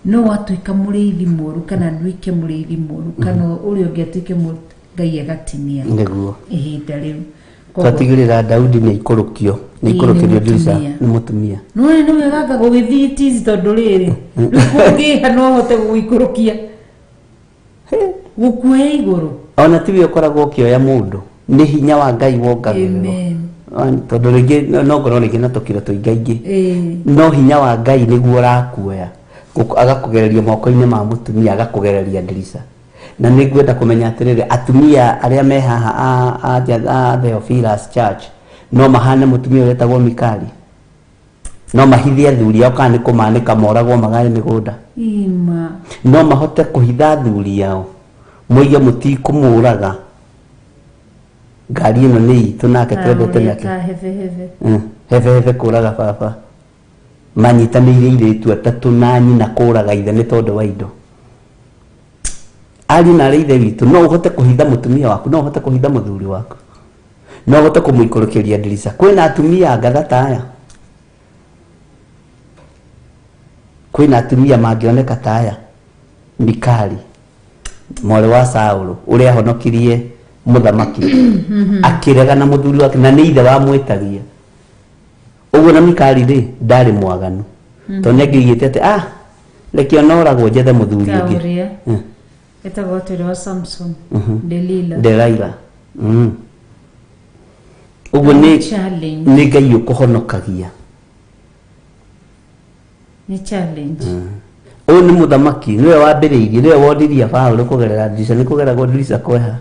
No watuĩka mũrĩithi mũru kana nduĩke mũrĩithi mũru kana ũrĩa ũngĩ atuĩke mũru Ngai agatinia Nĩguo. ihinda rĩu. Koguo Twatigĩrĩra Daudi nĩ aikũrũkio. Nĩ Ĩĩ, nĩ aikũrũkĩrio ndirica mũtumia. nĩ mũtumia. nĩwona nĩ wega anga gũgĩthiĩ tizi tondũ rĩrĩ rĩu kũngĩha no hote gũgũikũrũkia gũkuoya igũrũ. Ona tiwe ũkoragwo ũkĩoya mũndũ. Nĩ hinya wa Ngai wongagĩrĩrwo. Amen. Tondũ rĩngĩ no ngorwo rĩngĩ na tũkiro tũingaingĩ. Ĩĩ. No hinya wa Ngai nĩguo ũrakuoya. Agakũgereria moko-inĩ ma mũtumia, agakũgereria ndirica. Na nĩ ngwenda kũmenya atĩrĩrĩ, atumia arĩa me haha a Theophilus Church no mahane mũtumia ũrĩa wetagwo Mikali. No mahithe athuri ao kana nĩ kũmanĩka moragwo magae mĩgũnda. Ima. No mahote kũhitha athuri ao moige mũtikũmũraga ngari ĩno nĩ itũ nake twendete nake. Ta hebe hebe. Hebe hebe kũraga baba. Manyitanĩire airĩtu atatũ na nyina kũraga ithe nĩ tondũ wa indo. Ariũ na arĩ ithe witũ no ũhote kũhitha mũtumia waku, no ũhote kũhitha mũthuri waku, no ũhote kũmũikũrũkĩria ndirica. Kwĩna atumia ngatha ta aya, kwĩna atumia mangĩoneka ta aya. Mikali mwarĩ wa Saũlũ ũrĩa ahonokirie mũthamaki akĩrega na mũthuri wake na nĩ ithe wamwĩtagia. Ũguo na Mikali rĩ ndarĩ mwaganu tondũ nĩ angĩoigĩte atĩ reke onoragwo njethe mũthuri Ta ũngĩ. ũrĩa etagwo atĩrĩ wa Samson Delila. Delilah. Ũguo nĩ Challenge. nĩ Ngai ũkũhonokagia. Nĩ challenge. Ũyũ nĩ mũthamaki nĩwe wambĩrĩirie nĩwe wonirie Paũlũ kũgerera ndirica nĩ kũgeragwo ndirica kweha.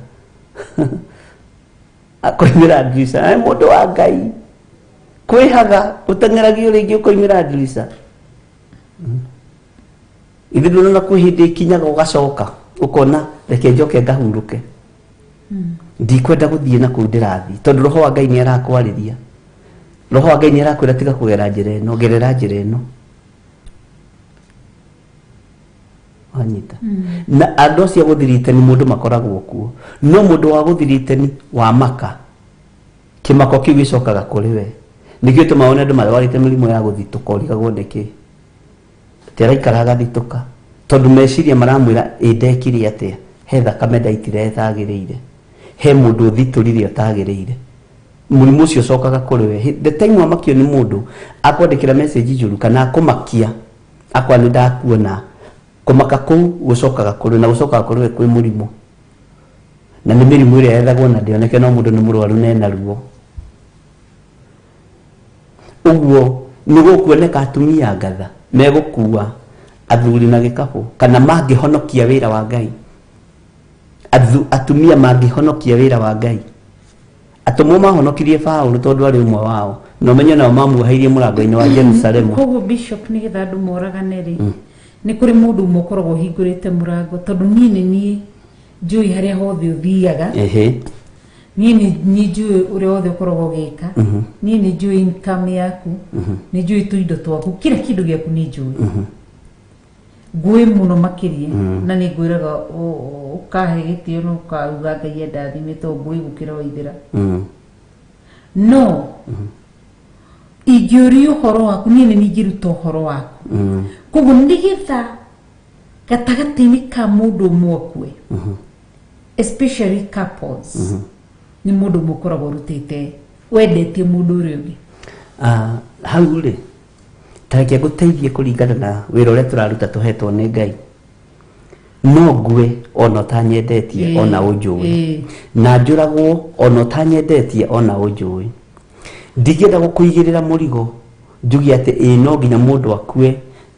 Akoimĩra ndirica mũndũ wa Ngai kwĩhaga ũteng'eragio rĩngĩ ũkoimĩra ndirica. Ithuĩ ndũrona kwĩ hĩndĩ ĩkinyaga ũgacoka ũkona reke njoke ngahurũke. Ndikwenda gũthiĩ na kũu ndĩrathiĩ tondũ roho wa Ngai nĩ arakwarĩria. Roho wa Ngai nĩ arakwĩra tiga kũgera njĩra ĩno, gerera njĩra ĩno. Wanyita. Na andũ acio a gũthiritani mũndũ makoragwo kuo. No mũndũ wa gũthiritani wa maka kĩmako kĩu gĩcokaga kũrĩ we. Nĩkĩo gĩtũmaga wone andũ marwarĩte mĩrimũ ya gũthitũka ũrigagwo nĩkĩ. Atĩ araikara agathitũka tondũ meciria maramwĩra ĩ ndekire atĩa, he thakame ndaitire ĩtagĩrĩire, he mũndũ ũthitũrire ũtagĩrĩire. Mũrimũ ũcio ũcokaga kũrĩ we. The time wamakio nĩ mũndũ akwandĩkĩra message njũru kana akũmakia akwa nĩ ndakuona, kũmaka kũu gũcokaga kũrĩ we na gũcokaga kũrĩ we kwĩ mũrimũ. Na nĩ mĩrimũ ĩrĩa yethagwo na ndĩoneke no mũndũ nĩ mũrwaru na ena ruo. Ũguo nĩ gũkuoneka atumia ngatha megũkua athuri na gĩkabũ kana mangĩhonokia wĩra wa Ngai. Atumia mangĩhonokia wĩra wa Ngai. Atũmwo mahonokirie Paũlũ tondũ arĩ ũmwe wao na ũmenye nao mamuoheirie mũrango-inĩ wa Jerusalemu. Koguo bishop nĩgetha andũ moragane rĩ nĩ kũrĩ mũndũ ũmwe ũkoragwo ũhingũrĩte mũrango tondũ niĩ nĩ niĩ njũĩ harĩa hothe ũthiaga. Niĩ nĩ niĩ njũĩ ũrĩa wothe ũkoragwo ũgĩka. Niĩ nĩ njũĩ income yaku, nĩ njũĩ tũindo twaku, kila kĩndũ gĩaku nĩ njũĩ. Ngũĩ mũno makĩria na nĩ ngwĩraga ũkahe gĩtĩo na ũkauga Ngai andathime tondũ ngũĩ gũkĩra Waithĩra. No ingĩũria ũhoro waku niĩ nĩ niĩ ingĩruta ũhoro waku. Koguo nĩgetha gatagatĩ-inĩ ka mũndũ ũmwe ũkue, especially couples, nĩ mũndũ ũmwe ũkoragwo ũrutĩte wendetie mũndũ ũrĩa ũngĩ. Ah, hau rĩ, ta reke ngũteithie kũringana na wĩra ũrĩa tũraruta tũhetwo nĩ Ngai. No ngue ona ũtanyendetie ona ũnjũĩ, na njũragwo ona ũtanyendetie ona ũnjũĩ. Ndingĩenda gũkũigĩrĩra mũrigo njuge atĩ ĩĩ no nginya mũndũ akue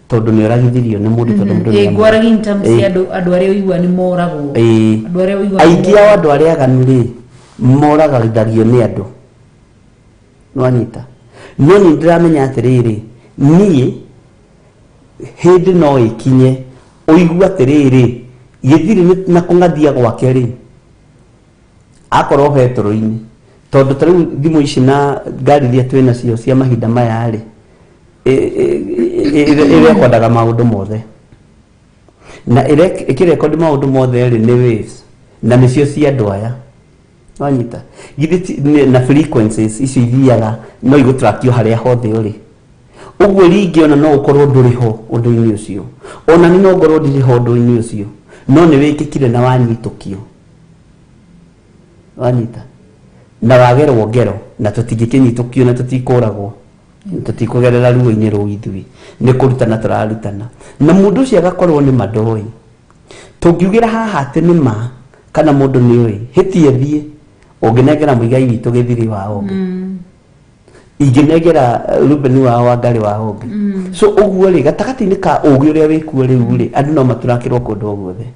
tondũ nĩ oragithirio nĩ mũndũ, tondũ mũndũ nĩ Ngwaragia in terms cia andũ andũ arĩa ũigua nĩ moragwo. Andũ arĩa ũigua nĩ Aingĩ ao moragwo. andũ arĩa aganu rĩ, moragithagio nĩ andũ, nwanyita? No nĩ ndĩramenya atĩrĩrĩ, niĩ hĩndĩ no ĩkinye ũigue atĩrĩrĩ, gĩthirĩ na kũng'athia gwake rĩ, akorwo betũrũ-inĩ, tondũ ta rĩu thimũ ici na ngari iria twĩ nacio cia mahinda maya rĩ, ĩrekondaga maũndũ mothe, na ĩkĩrekondi maũndũ mothe rĩ, nĩ waves na nĩcio cia andũ aya, wanyita? Githĩ na frequencies icio ithiaga no igũtrakio harĩa hothe ũrĩ. Ũguo ringĩ ona no ũkorwo ndũrĩ ho ũndũ-inĩ ũcio, ona nĩ no ngorwo ndirĩ ho ũndũ-inĩ ũcio, no nĩ wĩkĩkire na wanyitũkio, wanyita, na wagerwo ngero, na tũtingĩkĩnyitũkio na tũtikũragwo, tũtikũgerera ruo-inĩ rũu. Ithuĩ nĩ kũrutana tũrarutana, na mũndũ ũcio agakorwo nĩ ma ndoĩ. Tũngiugĩra haha atĩ nĩ ma kana mũndũ nĩ ũĩ hĩtie thiĩ, ũngĩnengera mũigai witũ gĩthiri wa ũngĩ, ingĩnengera Ruben wa Wangarĩ wa ũngĩ. So ũguo rĩ, gatagatĩ-inĩ ka ũgĩ ũrĩa wĩkuo rĩu rĩ, andũ no maturakĩrwo kũndũ o guothe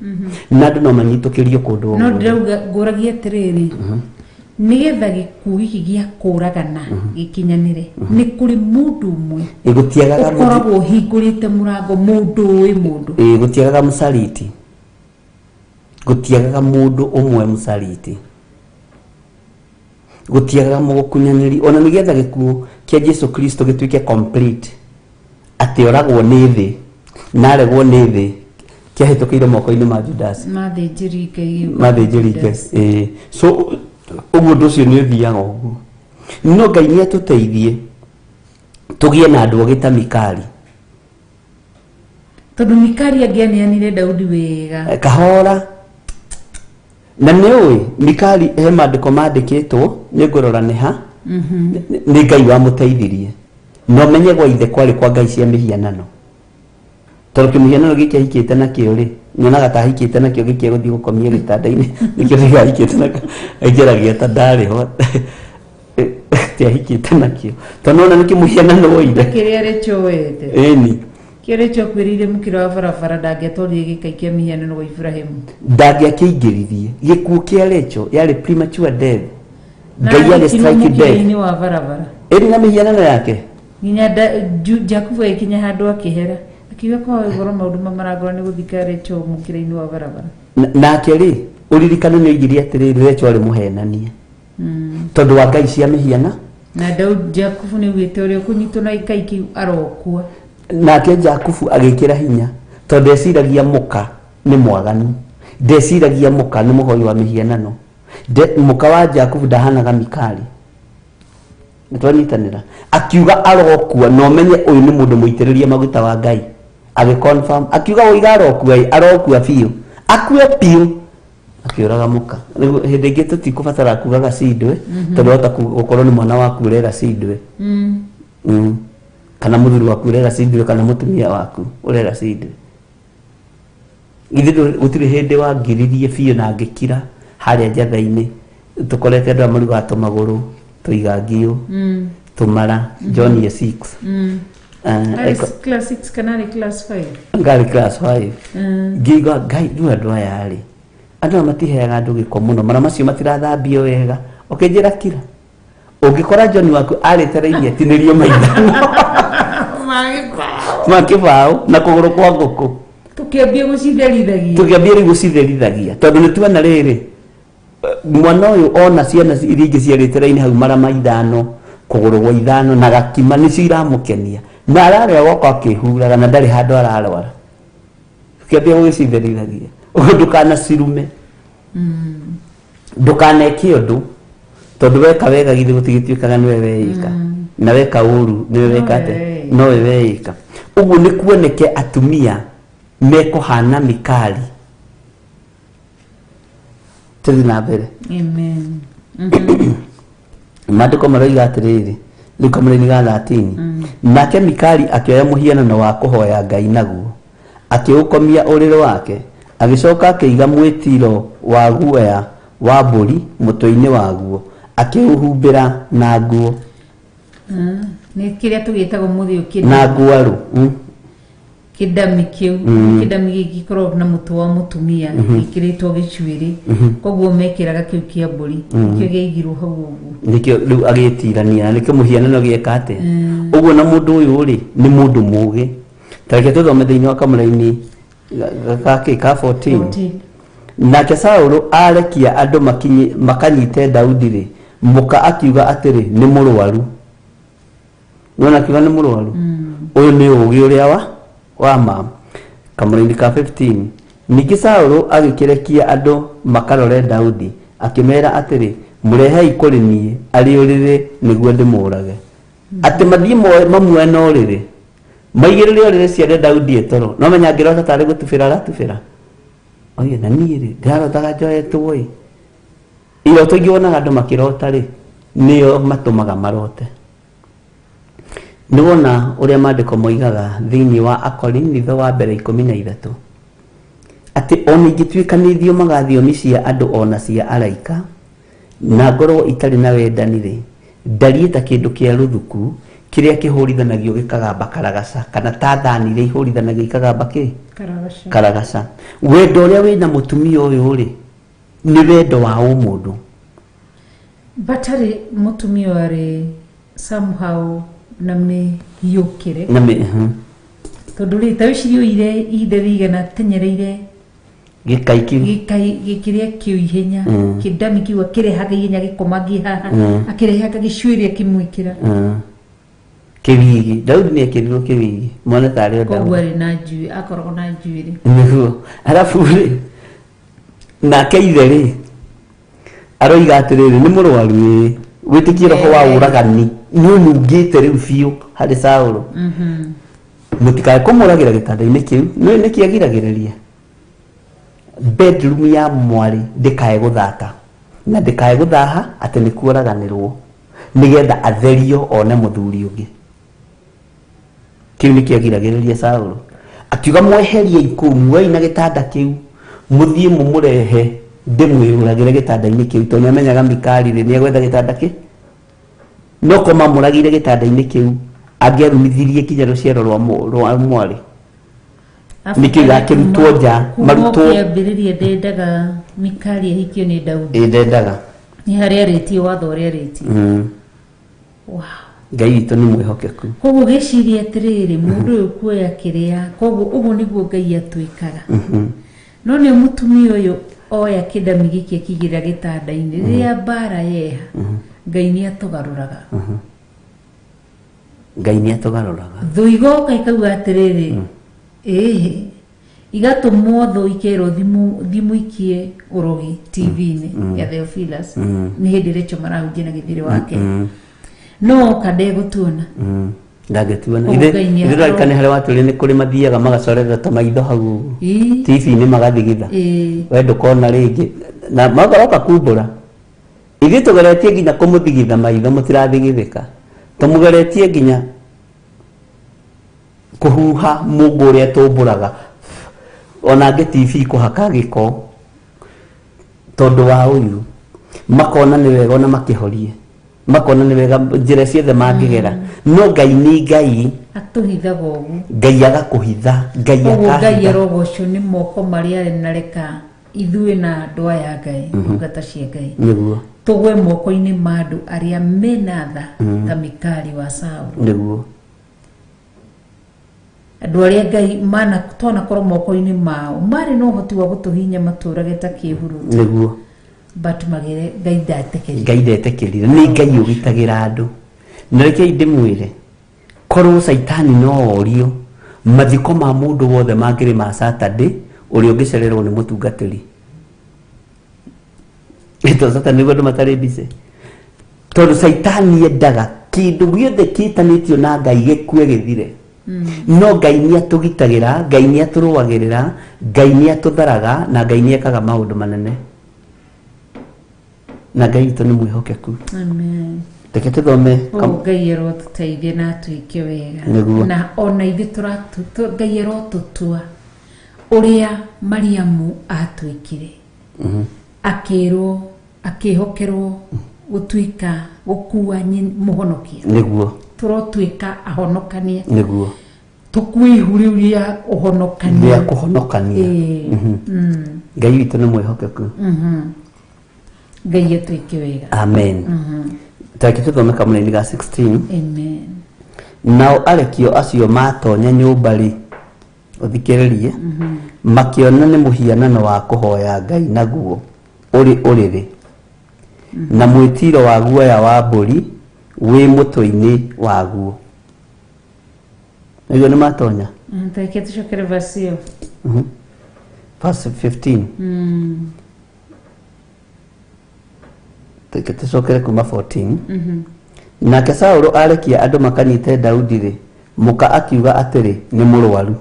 na andũ no manyitũkĩrio kũndũ o No guothe. Ndĩrauga ngũragia atĩrĩrĩ, nĩgetha gĩkuũ gĩkĩ gĩa kũragana gĩkinyanĩre, nĩ kũrĩ mũndũ ũmwe Ĩ, gũtiagaga ũkoragwo ũhingũrĩte mũrango, mũndũ ũĩ mũndũ. Ĩ, gũtiagaga mũcariti, gũtiagaga mũndũ ũmwe mũcariti, gũtiagaga mũgũkunyanĩri, ona nĩgetha gĩkuũ kĩa Jesu Kristo gĩtuĩke complete, atĩ oragwo nĩ thĩ na aregwo nĩ thĩ, kĩahĩtũkĩire moko-inĩ ma Judasi. Mathĩnjĩri Ngai. Mathĩnjĩri Ngai, ĩĩ. So ũguo ũndũ ũcio nĩ ũthiaga ũguo, no Ngai nĩ atũteithie tũgĩe na andũ ogĩ ta Mikali. Tondũ Mikali angĩaneanire Daudi wega. Kahora na nĩ ũĩ Mikali he maandĩko mandĩkĩtwo, nĩ ngũrora nĩ ha. Nĩ Ngai wamũteithirie, na ũmenye gwa ithe kwarĩ kwa ngai cia mĩhianano, tondũ kĩmũhianano gĩkĩ ahikĩte nakĩo rĩ, nyonaga ta ahikĩte nakĩo gĩkĩ gũthiĩ gũkomia gĩtanda-inĩ, nĩkĩo rĩu ahikĩte nakĩo, aingĩragia ta ndarĩ ho ti ahikĩte nakĩo, tondũ nona nĩ kĩmũhianano woire. Kĩrĩa rĩcoete. Ĩni. Kĩrĩa rĩcokuĩrĩire mũkĩra wa barabara, ndangĩatwarire gĩkai kĩa mĩhianano gwa Iburahĩmu. Ndangĩakĩingĩririe. Gĩkuũ kĩa Rachel yarĩ premature death. Na Ngai arĩ athikirwo strike death. mũkĩra-inĩ wa barabara. Ĩrĩ na mĩhianano yake. Nginya Jakubu agĩkinya handũ akĩhera, akiuga kwa goro maũndũ ma marangora nĩ gũthika Rachel mũkĩra-inĩ wa barabara. Nake rĩ, ũririkane nĩ oigire atĩrĩrĩ, Rachel arĩ mũhenania tondũ wa ngai cia mĩhiana. Na Daudi, Jakubu nĩ augĩte ũrĩa ũkũnyitwo na gĩkai kĩu arokua. Nake Jakubu agĩkĩra hinya, tondũ ndeciragia mũka nĩ mwaganu, ndeciragia mũka nĩ mũhoi wa mĩhianano. Mũka wa Jakubu ndahanaga Mikali. Nĩtwanyitanĩra? Akiuga arokua, na ũmenye ũyũ nĩ mũndũ mũitĩrĩrie maguta wa Ngai. Agĩconfirm, akiuga ũiga arokua, ĩ, arokua biũ, akue biũ, akĩũraga mũka. Rĩu hĩndĩ ĩngĩ tũtikũbatara kugaga cindwe, tondũ wahota gũkorwo nĩ mwana waku ũrera cindwe, kana mũthuri waku ũrera cindwe, kana mũtumia waku ũrera cindwe. Githĩ gũtirĩ hĩndĩ wangiririe biũ na ngĩkira harĩa njatha-inĩ, tũkorete andũ aya marugaga tũmagũrũ tũigangiũ, tũmara John year 6. Arĩ class 6 kana arĩ class 5? Ngarĩ class 5. Ngĩigua Ngai, rĩu andũ aya rĩ, andũ aya matiheaga andũ gĩko mũno, mara macio matirathambio wega. Ũkĩnjĩra kira, ũngĩkora John waku arĩte raini atinĩrio maithano ma kĩbaũ na kũgũrũ kwa ngũkũ. Tũkĩambia gũcitherithagia. Tũkĩambia rĩu gũcitherithagia, tondũ nĩ tuona rĩrĩ, mwana ũyũ ona ciana iria ingĩ ciarĩte raini hau mara maithano, kũgũrũ gwa ithano na gakima nĩcio iramũkenia, na ararĩa goka akĩhuraga na ndarĩ handũ ararwara. Kĩambia gũgĩcitherithagia ũguo, ndũkanacirume, ndũkaneke ũndũ, tondũ weka wega githĩ gũtigĩtuĩkaga nĩwe weĩka, na weka ũru nĩwe weka atĩa? Weĩka. Nowe weĩka. Ũguo nĩ kuoneke atumia mekũhana Mikali. Tũthiĩ na mbere. Amen. Maandĩko maroiga atĩrĩrĩ, rĩu kamũraini ga 13: nake Mikali akĩoya mũhianano wa kũhoya Ngai naguo, akĩũkomia ũrĩrĩ wake, agĩcoka akĩiga mwĩtiro wa guoya wa mbũri mũtwe-inĩ waguo, akĩũhumbĩra na nguo. Nĩ kĩrĩa tũgĩtaga ũmũthĩ ũyũ Na nguarũ. Kĩndami kĩu, kĩndami gĩkĩ gĩkoragwo na mũtwe wa mũtumia gĩkĩrĩtwo gĩcuĩrĩ, koguo mekĩraga kĩu kĩa mbũri, nĩkĩo gĩaigirwo hau ũguo. Nĩkĩo rĩu agĩtirania na nĩkĩo mũhianano gĩeka atĩa ũguo. Na mũndũ ũyũ rĩ, nĩ mũndũ mũgĩ. Ta reke tũthome thĩinĩ wa kamũraini gakĩ ka 14. 14. Nake Saũlũ arekia andũ makanyite Daudi rĩ, mũka akiuga atĩrĩ, "Nĩ mũrwaru." Nĩwona, akiuga nĩ mũrwaru. Ũyũ nĩ ũgĩ ũrĩa wa ma. Kamũraini ka 15: ningĩ Saũlũ agĩkĩrekia andũ makarore Daudi, akĩmera atĩrĩ, "Mũrehei kũrĩ niĩ arĩ ũrĩrĩ nĩguo ndĩmũũrage." Atĩ mathiĩ mamuoe na ũrĩrĩ, maigĩrĩre ũrĩrĩ ciare Daudi etoro. No menya angĩrota tarĩ gũtubĩra aratubĩra oye, na niĩ rĩ, ndĩrarotaga njoetwo ĩ. Iroto ingĩ wonaga andũ makĩrota rĩ, nĩo matũmaga marote. Nĩ wona ũrĩa maandĩko moigaga thĩinĩ wa Akorinitho wa mbere 13, atĩ ona ingĩtuĩka nĩ thiomaga thiomi cia andũ ona cia araika, na ngorwo itarĩ na wendani rĩ, ndariĩ ta kĩndũ kĩa rũthuku kĩrĩa kĩhũrithanagio gĩkagamba karagaca, kana ta thani iria ihũrithanagio ikagamba kĩ? Karagaca. Karagaca. Wendo ũrĩa wĩna mũtumia ũyũ rĩ, nĩ wendo wa ũmũndũ. Batarĩ mũtumia ũyũ arĩ somehow na mĩhiũkĩre. Na mĩ Tondũ rĩ, ta wĩcirie ũire ihinda rĩigana tenyereire gĩkai kĩu. Gĩkai gĩkĩrĩa kĩu ihenya. Kĩndami kĩu akĩrehaga ihenya, gĩkomagie haha, akĩrehaga gĩcuĩrĩ akĩmwĩkĩra. Kĩwigi Daudi nĩ ekĩrirwo kĩwigi mone tarĩ o Koguo Daudi. Arĩ na njuĩ, akoragwo na njuĩrĩ. Nĩguo. Arabu rĩ, nake ithe rĩ, aroiga atĩrĩrĩ, "Nĩ mũrwaru." Ĩĩ, wĩtĩkie roho wa ũragani nĩ ũnungĩte rĩu biũ harĩ Saũlũ. Mũtikae kũmũragĩra gĩtanda-inĩ kĩu. Nĩ nĩkĩ agiragĩrĩria? Bedroom ya mwarĩ ndĩkae gũthata na ndĩkae gũthaha, atĩ nĩ kuoraganĩrwo, nĩgetha atherio one mũthuri ũngĩ. Kĩu nĩkĩo agiragĩrĩria Saũlũ. Akiuga, "Mweheriei kũu, muoei na gĩtanda kĩu, mũthiĩ mũmũrehe ndĩmwĩyũragĩre gĩtanda-inĩ kĩu," tondũ nĩamenyaga Mikali rĩ, nĩegwetha gĩtanda kĩ no ko mamũragĩire gĩtanda-inĩ kĩu, angĩarumithirie kinya rũciaro rwa mwarĩ. Nĩkĩo igakĩrutwo nja, Kuma marutwo. Kĩambĩrĩria ndendaga Mikali ahikio nĩ Daudi. Ĩ, ndendaga. Nĩ harĩa arĩtie watho ũrĩa arĩtie. Wow. Ngai witũ nĩ mwĩhokeku. Koguo gĩciria atĩrĩrĩ, mũndũ ũyũ kuoya kĩrĩa, koguo ũguo nĩguo Ngai atwĩkaga. No nĩ mũtumia ũyũ oya kĩndami gĩkĩ akĩigĩrĩra gĩtanda-inĩ, rĩrĩa mbara yeha, Ngai nĩ atũgarũraga. Ngai nĩ atũgarũraga. Thũ igoka ikauga atĩrĩrĩ, ĩhĩ, igatũmwo thũ ikerwo thimũ ikie ũrogi TV-inĩ ya Theophilus. Nĩ hĩndĩ Rachel marahunjia na gĩthĩrĩ wake, no oka ndegũtuona. Ndangĩtuona. Koguo Ngai nĩ Ithe rarikane harĩa watũrire, nĩ kũrĩ mathiaga magacorera ta maitho hau ũguo TV-inĩ, magathigitha. We ndũkona rĩngĩ na magaroka kumbũra. Ithuĩ tũgeretie nginya kũmũthigitha maitho, mũtirathigithĩka. Tũmũgeretie nginya kũhuha mũngũ ũrĩa tũmbũraga, ona angĩ TV kũhaka gĩko, tondũ wa ũiru. Makona nĩ wega ona makĩhorie, makona nĩ wega njĩra ciothe mangĩgera, no Ngai nĩ Ngai. Atũhithaga ũguo. Ngai agakũhitha, Ngai Koguo Ngai akahitha. arogocwo nĩ moko marĩa arĩ na reka ithuĩ na andũ aya a Ngai, ndungata cia Ngai, tũgwe moko-inĩ ma andũ arĩa mena tha ta Mikali wa Saũlũ. Andũ arĩa Ngai mana twanakorwo moko-inĩ mao, marĩ na ũhoti wa gũtũhinya matũrage ta kĩhuruta, but magere Ngai ndetĩkĩrire. Ngai ndetĩkĩrire. Nĩ Ngai ũgitagĩra andũ. Na rekei ndĩmwĩre, korwo caitani no orio, mathiko ma mũndũ wothe mangĩrĩ ma Saturday. Ũrĩa ũngĩcererwo nĩ mũtungatĩri. Ĩto Satani nĩguo andũ matarĩ busy. Tondũ Caitani endaga kĩndũ gĩothe kĩtanĩtio na Ngai gĩkue gĩthire. No Ngai nĩ atũgitagĩra, Ngai nĩ atũrũagĩrĩra, Ngai nĩ atũtharaga na Ngai nĩ ekaga maũndũ manene. Na Ngai witũ nĩ mwĩhokeku. Amen. Reke tũthome O Ngai arotũteithie na atwĩke wega. Nĩguo. Na ona ithuĩ Ngai arotũtua ũrĩa Mariamu atuĩkire. Akĩrwo akĩhokerwo gũtuĩka gũkua mũhonokia. Nĩguo. Tũrotuĩka ahonokania. Nĩguo. Tũkue ihu rĩu rĩa ũhonokania. Rĩa kũhonokania. Ĩĩ. Ngai witũ nĩ mwĩhokeku. Ngai atwĩke wega. Amen. Tareke tũthome kamũraini ga 16. Amen. Nao arekio acio matonya nyũmba rĩ, ũthikĩrĩrie, makĩona nĩ mũhianano wa kũhoya Ngai naguo ũrĩ ũrĩrĩ, na mwĩtiro wa guoya wa mbũri wĩ mũtwe-inĩ waguo. Nĩguo nĩ matonya. Tareke tũcokere verse ĩyo. Verse 15. Reke tũcokere kuma 14. Nake Saũlũ arekia andũ makanyite Daudi rĩ, mũka akiuga atĩrĩ, nĩ mũrwaru.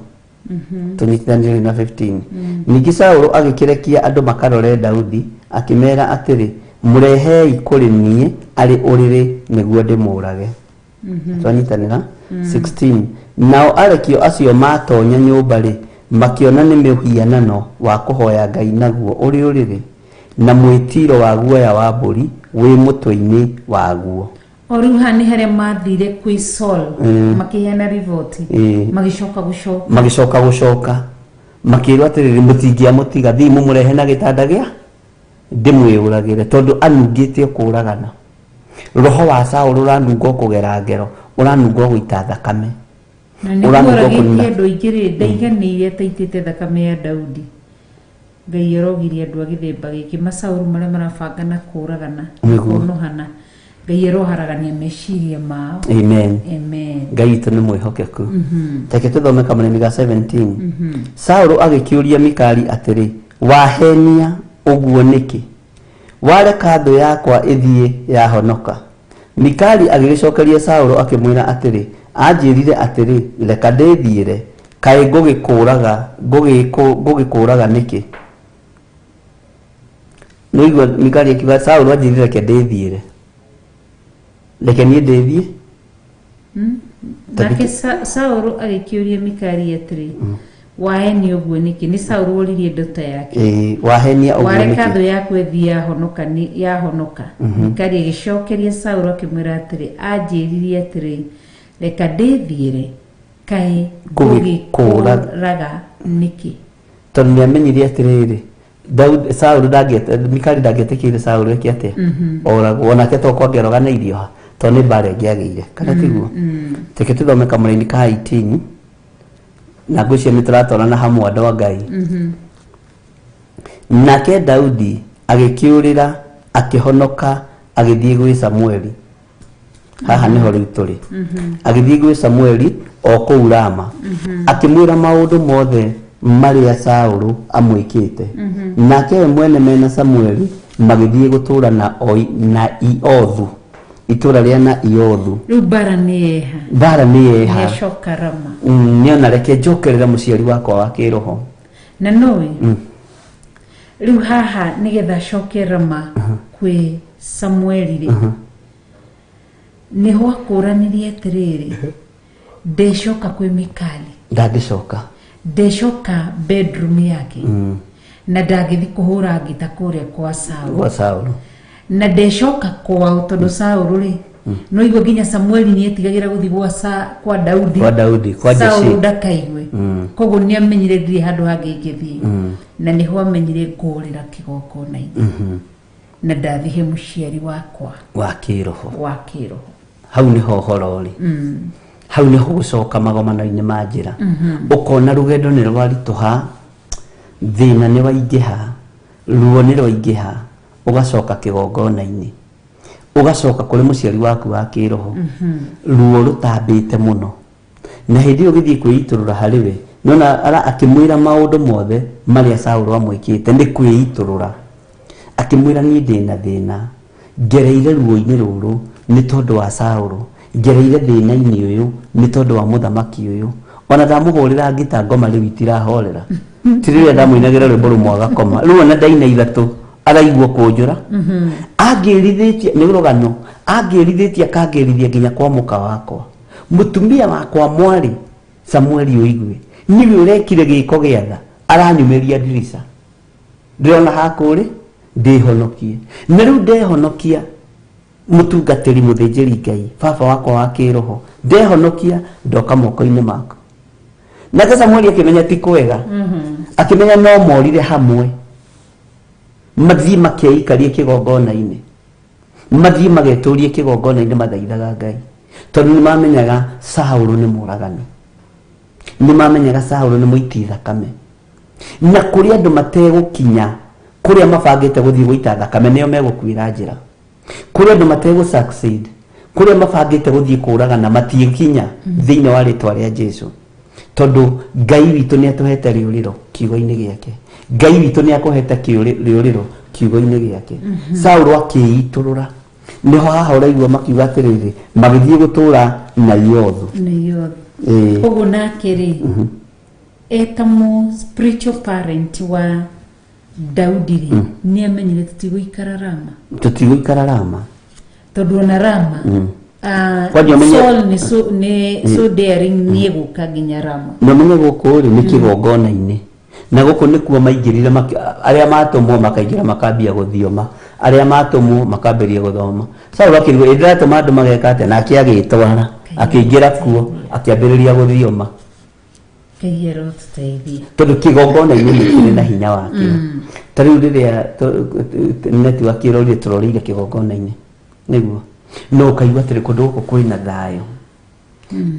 Tũnyitithanĩrie na 15. Ningĩ Saũlũ agĩkĩrekia andũ makarore Daudi, akĩmeera atĩrĩ, mũrehei kũrĩ niĩ arĩ ũrĩrĩ nĩguo ndĩmũũrage. Twanyitanĩra 16. Nao arekio acio matonya nyũmba rĩ, makĩona nĩ mũhianano wa kũhoya Ngai naguo ũrĩ ũrĩrĩ, na mwĩtiro wa guoya wa mbũri wĩ mũtwe-inĩ waguo. O rĩu haha nĩ harĩa mathire kwĩ Saul makĩheana riboti, magĩcoka gũcoka. Magĩcoka gũcoka makĩrwo atĩrĩrĩ, mũtingĩamũtiga, thiĩ mũmũrehe na gĩtanda gĩa ndĩmwĩũragĩre, tondũ anungĩte o kũũragana. Roho wa Saũlũ ũranunga o kũgera ngero, ũranunga o gũita thakame. Na nĩguo Ũranunga o oragĩtie kũnina. andũ aingĩ rĩ, ndaiganĩire ataitĩte thakame ya Daudi. Ngai arogiria andũ a gĩthemba gĩkĩ macaũrũ marĩa marabanga na kũragana na Nĩguo. kũnũhana. Ngai aroharagania meciria mao. Amen. Amen. Ngai witũ nĩ mwĩhokeku. Reke tũthome kamũrĩmi ga 17. Saũlũ agĩkĩũria Mikali atĩrĩ, wahenia ũguo nĩkĩ? Wareka thũ yakwa ĩthiĩ yahonoka? Mikali agĩgĩcokeria Saũlũ akĩmwĩra atĩrĩ, anjĩrire atĩrĩ, reka ndĩthiĩre, kaĩ ngũgĩkũũraga ngũgĩkũũraga nĩkĩ? Nĩũigua Mikali akiuga Saũlũ anjĩrire reke ndĩthiĩre. Reke niĩ ndĩthiĩ. Nake Saũlũ agĩkĩũria Mikali atĩrĩ, wahenia ũguo nĩkĩ? Nĩ Saũlũ woririe ndota yake. Ĩĩ, wahenia ũguo Wareka nĩkĩ? thũ yaku ĩthiĩ yahonoka nĩ yahonoka. Mikali agĩcokeria Saũlũ akĩmwĩra atĩrĩ, anjĩrire atĩrĩ, reka ndĩthiĩre, kaĩ Ngũgĩkũũraga ngũgĩkũũraga nĩkĩ? Tondũ nĩ amenyire atĩrĩrĩ, Daudi Saũlũ ndangĩete Mikali ndangĩetĩkĩire Saũlũ eke atĩa? Oragwo. Onake to kwangĩaroganĩirio ha tondũ nĩ mbara ĩngĩagĩire. Kana tiguo? Reke tũthome kamũraini ka 18 na ngwĩciria nĩ tũratwarana hamwe andũ a Ngai. Nake Daudi agĩkĩũrĩra akĩhonoka agĩthiĩ gwĩ Samueli. Haha nĩho rĩu tũrĩ. Agĩthiĩ gwĩ Samueli o kũu Rama. Akĩmwĩra maũndũ mothe marĩa Saũlũ amwĩkĩte. Nake we mwene mena Samueli magĩthiĩ gũtũũra na na Iothu, itũũra rĩa na Iothu. Rĩu mbara nĩ yeha. Mbara nĩ yeha. Nĩacoka Rama. Nĩona reke njokerere mũciari wakwa wa kĩroho. Na noĩ rĩu haha nĩgetha acoke Rama kwĩ Samueli rĩ, nĩho akũranirie atĩrĩrĩ, ndecoka kwĩ Mikali. Ndangĩcoka. Ndecoka bedroom yake. Na ndangĩthi kũhũra ngita kũrĩa kwa Saũlũ. Kwa Saũlũ. Na ndecoka kwao tondũ Saũlũ rĩ, no igua nginya Samueli nĩ etigagĩra gũthiĩ gwa kwa Daudi. Kwa Daudi, kwa Jesse. Saũlũ ndakaigue. Koguo nĩ amenyire ndirĩ handũ hangĩ ingĩthiĩ. Na nĩho amenyire ngũrĩra kĩgongona-inĩ. Na ndathihe mũciari wakwa wa kĩroho. Wa kĩroho. Hau nĩho ũhoro ũrĩ. Hau nĩho gũcoka magomano-inĩ ma njĩra. Ũkona rũgendo nĩ rwaritũha, thĩna nĩ waingĩha, ruo nĩ rwaingĩha, ũgacoka kĩgongona-inĩ. Ũgacoka kũrĩ mũciari waku wa kĩroho. Ruo rũtambĩte mũno. Na hĩndĩ ĩyo ũgĩthiĩ kwĩitũrũra harĩ we, Nona ara akĩmwĩra maũndũ mothe marĩa Saũlũ amwĩkĩte nĩ kwĩitũrũra. Akĩmwĩra niĩ ndĩna thĩna, ngereire ruo-inĩ rũrũ nĩ tondũ wa Saũlũ, ngereire thĩna-inĩ ũyũ nĩ tondũ wa mũthamaki ũyũ. Ona ndamũhũrĩra ngita ngoma rĩu itirahorera. Ti rĩrĩa ndamũinagĩra rwĩmbo rũmwe agakoma. Rĩu ona ndaina ithatũ araigua kũnjũra. Angĩrithĩtie, nĩ rũgano, angĩrithĩtie akangĩrithia nginya kwa mũka wakwa. Mũtumia wakwa mwarĩ Samueli ũigue, nĩwe ũrekire gĩko gĩa tha, aranyumĩria ndirica. Ndĩrona hakũrĩ ndĩhonokie. Na rĩu ndehonokia mũtungatĩri mũthĩnjĩri Ngai, baba wakwa wa kĩroho, ndehonokia ndoka moko-inĩ maku. Nake Samueli akĩmenya ti kwega, akĩmenya no morire hamwe, mathiĩ makeikarie kĩgongona-inĩ, mathiĩ magetũrie kĩgongona-inĩ mathaithaga Ngai, tondũ nĩ mamenyaga Saũlũ nĩ mũragani, nĩ mamenyaga Saũlũ nĩ mũiti thakame, na kũrĩ andũ mategũkinya kũrĩa mabangĩte gũthiĩ gũita thakame nĩo megũkuĩra njĩra. Kũrĩ andũ mategũ succeed kũrĩa mabangĩte gũthiĩ kũragana matiĩkinya thĩinĩ wa rĩtwa rĩa Jesu, tondũ Ngai witũ nĩ atũhete rĩũrĩro kiugo-inĩ gĩake. Ngai witũ nĩ akũhete rĩũrĩro kiugo-inĩ gĩake. Saũlũ akĩitũrũra, nĩho haha ũraigua makiuga atĩrĩrĩ, magĩthiĩ gũtũra Naiothu. Naiothu. Ũguo nake rĩ, eta mũ spiritual parent wa Daudi rĩ, nĩ amenyire tũtigũikara Rama. Tũtigũikara Rama. Tondũ ona Rama, Kwanja Saul nĩ so, nĩ so daring nĩ egũka nginya Rama. Na ũmenye gũkũ rĩ nĩ kĩgongona-inĩ, na gũkũ nĩkuo maingĩrire arĩa matũmwo makaingĩra makambia gũthioma, arĩa matũmwo makambĩrĩria gũthoma. Saul akĩigua ĩ ndĩratũma andũ mageka atĩa, nake agĩtwara akĩingĩra kuo akĩambĩrĩria gũthioma. Ngai arotũteithia. Tondũ kĩgongona-inĩ nĩ kĩrĩ na hinya wakĩo. Ta rĩu rĩrĩa network ĩrorire tũroreire kĩgongona-inĩ nĩguo no ũkaigua atĩrĩ kũndũ gũkũ kwĩna thayũ,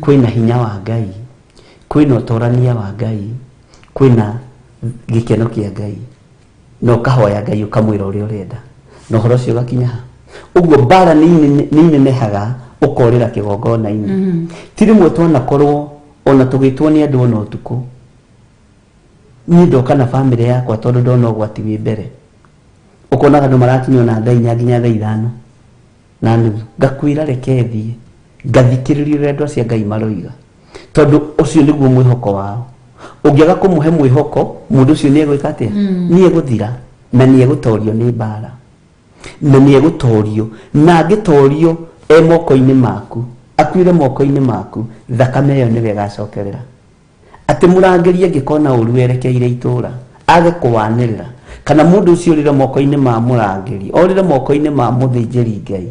kwĩna hinya wa Ngai, kwĩna ũtorania wa Ngai, kwĩna gĩkeno kĩa Ngai, na ũkahoya Ngai ũkamwĩra ũrĩa ũrenda na ũhoro ũcio ũgakinya ha. Ũguo mbara nĩ inenehaga ũkorĩra kĩgongona-inĩ. Ti rĩmwe twanakorwo ona tũgĩtwo nĩ andũ ona ũtukũ, niĩ ndoka na bamĩrĩ yakwa tondũ ndona ũgwati wĩ mbere, ũkonaga andũ marakinya ona thaa 4 nginya thaa 5:30, ngakwĩra reke thiĩ ngathikĩrĩria ũrĩa andũ acio a Ngai maroiga, tondũ ũcio nĩguo mwĩhoko wao. Ũngĩaga kũmũhe mwĩhoko mũndũ ũcio nĩ egwĩka atĩa? Nĩ egũthira na nĩ egũtorio nĩ mbara, na nĩ egũtorio, na angĩtorio e moko-inĩ maku, akuire moko-inĩ maku, thakame ĩyo nĩwe ĩgacokerera. Atĩ mũrangĩri angĩkona ũru erekeire itũũra, age kũwanĩrĩra, kana mũndũ ũcio orĩre moko-inĩ ma mũrangĩri, orĩre moko-inĩ ma mũthĩnjĩri Ngai.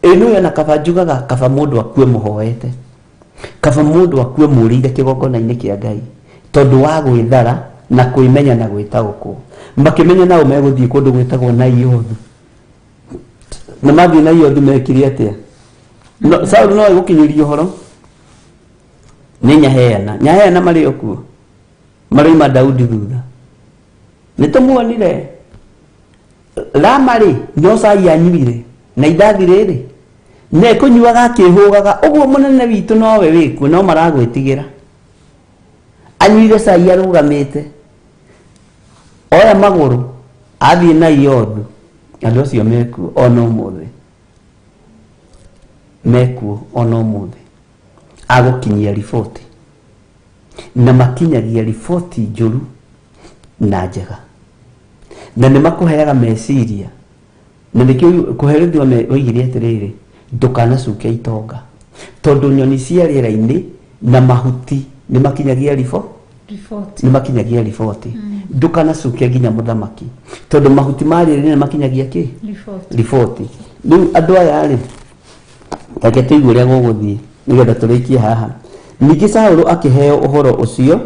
Ĩ nĩũĩ ona kaba njugaga kaba mũndũ akue mũhoete, kaba mũndũ akue mũrĩire kĩgongona-inĩ kĩa Ngai, tondũ wa gwĩthara na kwĩmenya na gwĩtaũkwo. Makĩmenya nao megũthiĩ kũndũ gwĩtagwo Naiothu. Na mathiĩ Naiothu mekire atĩa? No, Saulu no egũkinyĩria ũhoro nĩ Nyaheana. Nyaheana marĩ o kuo, maroima Daudi thutha. Nĩ tũmuonire Rama rĩ, no cai anyuire na indathi rĩrĩ na ekũnyuaga akĩhũgaga ũguo, mũnene witũ nowe wĩkuo, no maragwĩtigĩra. Anyuire cai arũgamĩte, oya magũrũ athiĩ na Iothu, andũ acio mekuo ona ũmũthĩ, mekuo ona ũmũthĩ, agũkinyia riboti, na makinyagia riboti njũru na njega, na nĩ makũheaga meciria, na nĩkĩo kũherithio oigire atĩrĩrĩ, ndũkanacuke itonga, tondũ nyoni cia rĩera-inĩ na mahuti nĩ makinyagia Riboti. Nĩ makinyagia riboti. Ndũkanacuke nginya mũthamaki, tondũ mahuti ma rĩera-inĩ nĩ makinyagia kĩ? Riboti. Riboti. Rĩu andũ aya rĩ, reke tũigue ũrĩa gũgũthiĩ nĩgetha tũrĩkie haha. Ningĩ Saũlũ akĩheo ũhoro ũcio,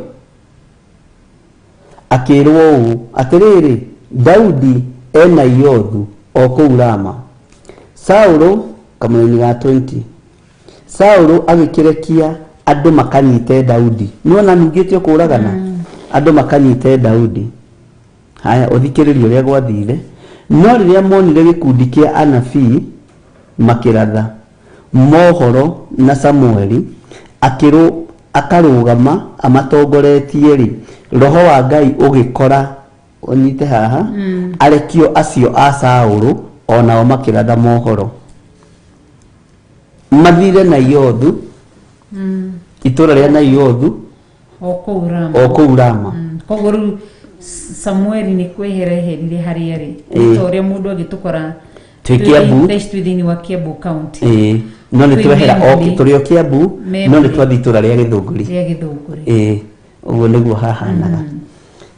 akĩĩrwo ũũ, atĩrĩrĩ, Daudi e Naiothu o kũu Rama. Saũlũ, kamũraini ga 20, Saũlũ agĩkĩrekia andũ makanyite Daudi. Nĩwona nungĩte kũragana? Andũ makanyite Daudi. Haya, ũthikĩrĩrie ũrĩa gwathire. No rĩrĩa monire gĩkundi kĩa anabii makĩratha mohoro na Samueli, Akarũgama amatongoretie rĩ, roho wa Ngai ũgĩkora ũnyite haha arekio acio a Saũlũ, o nao makĩratha mohoro. Mathire Naiothu, itũra rĩa Naiothu, o kũu Rama. O kũu Rama. Koguo rĩu Samueli nĩ kwehera eherire harĩa arĩ. Ta ũrĩa mũndũ agĩtũkora. Twĩ Kiambu. Thaa ici twĩ thĩinĩ wa Kiambu County. Ĩĩ, no nĩ Twĩ twehera o Membley. tũrĩ o Kiambu, no nĩ Membley. twathiĩ itũra rĩa Gĩthũngũri. Rĩa Gĩthũngũri. Ĩĩ, ũguo nĩguo hahanaga.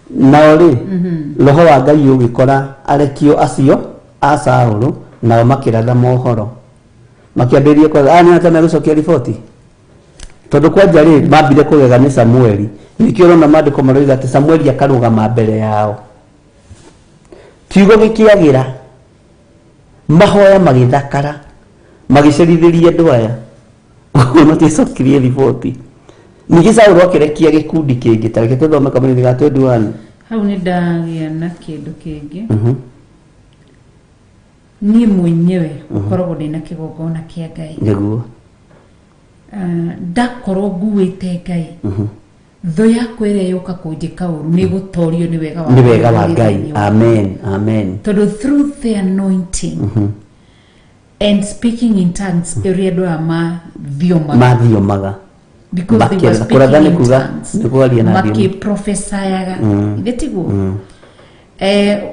Nao rĩ, roho wa Ngai ũgĩkora arekio acio a Saũlũ, nao makĩratha mohoro, makĩambĩrĩria kũratha. Aya nĩ ata megũcokia riboti, tondũ kwanja rĩ, mambire kũgega nĩ Samueli. Nĩkĩo ũrona maandĩko maroiga atĩ Samueli akarũgama mbere yao, kiugo gĩkĩagĩra, mahoya magĩthakara, magĩcerithĩria andũ aya matiacokirie riboti. Ningĩ Saũlũ akĩrekia gĩkundi kĩngĩ. Ta reke tũthome kamũnini ga 21. Hau nĩ ndagĩa na kĩndũ kĩngĩ. Niĩ mwenyewe ũkoragwo ndĩna kĩgongona kĩa Ngai. Ah, ndakorwo nguĩte Ngai, thũ yakwa ĩrĩa yũka kũnjĩka ũru nĩ ĩgũtorio nĩ wega wa Nĩ wega wa Ngai Ngai. thĩinĩ wakwa. Amen, amen. Tondũ through the anointing and speaking in tongues, ũrĩa andũ aya mathiomaga, mathiomaga, because they were Makĩaria. Kũratha speaking nĩ in kuga tongues. nĩ kwaria na thiomi. Makĩprofesayaga ithe tiguo?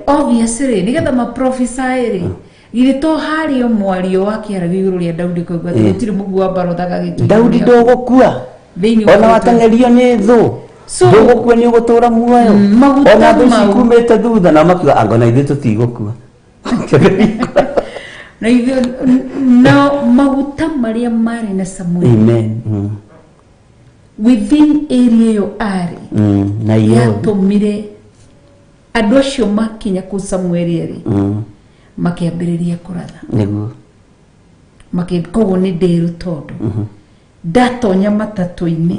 Obviously nĩgetha maprofesae rĩ, githĩ to harĩ o mwario wakĩaragio igũrũ rĩa Daudi koigua atĩ gũtirĩ mũguo wa mbarothaga gĩtũ Daudi ndũgũkua thĩinĩ wa ona rĩtwa. wateng'erio nĩ thũ, ndũgũkua, nĩ ũgũtũra muoyo. Maguta Ona thũ ici mau. kumĩte thutha, nao makiuga anga ona ithuĩ tũtigũkua. Na ithuĩ nao maguta marĩa marĩ na Samuel Amen. Within area ĩyo arĩ, Na iyo yatũmire andũ acio makinya kũu Samueli rĩ, makĩambĩrĩria kũratha. Koguo nĩ ndĩru tondũ ndatonya matatũ-inĩ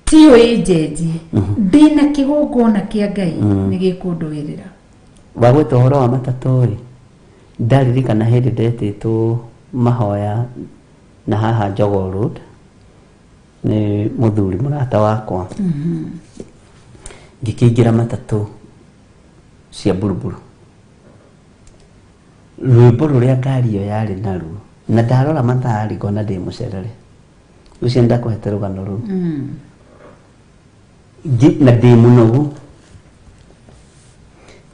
tiyo ĩnjenjie, ndĩna kĩgongona kĩa Ngai nĩ gĩkũndũĩrĩra. Wagweta ũhoro wa matatũ rĩ, ndaririkana hĩndĩ ndetĩtwo mahoya na haha Jogoo Road nĩ mũthuri mũrata wakwa. Ngĩkĩingĩra matatũ cia buruburu, rwĩmbo rũrĩa ngari ĩyo yarĩ naruo, na ndarora mathaa rĩ, ngona ndĩ mũcerere. Ũcio nĩndakũhete rũgano rũu. Na ndĩ mũnogu,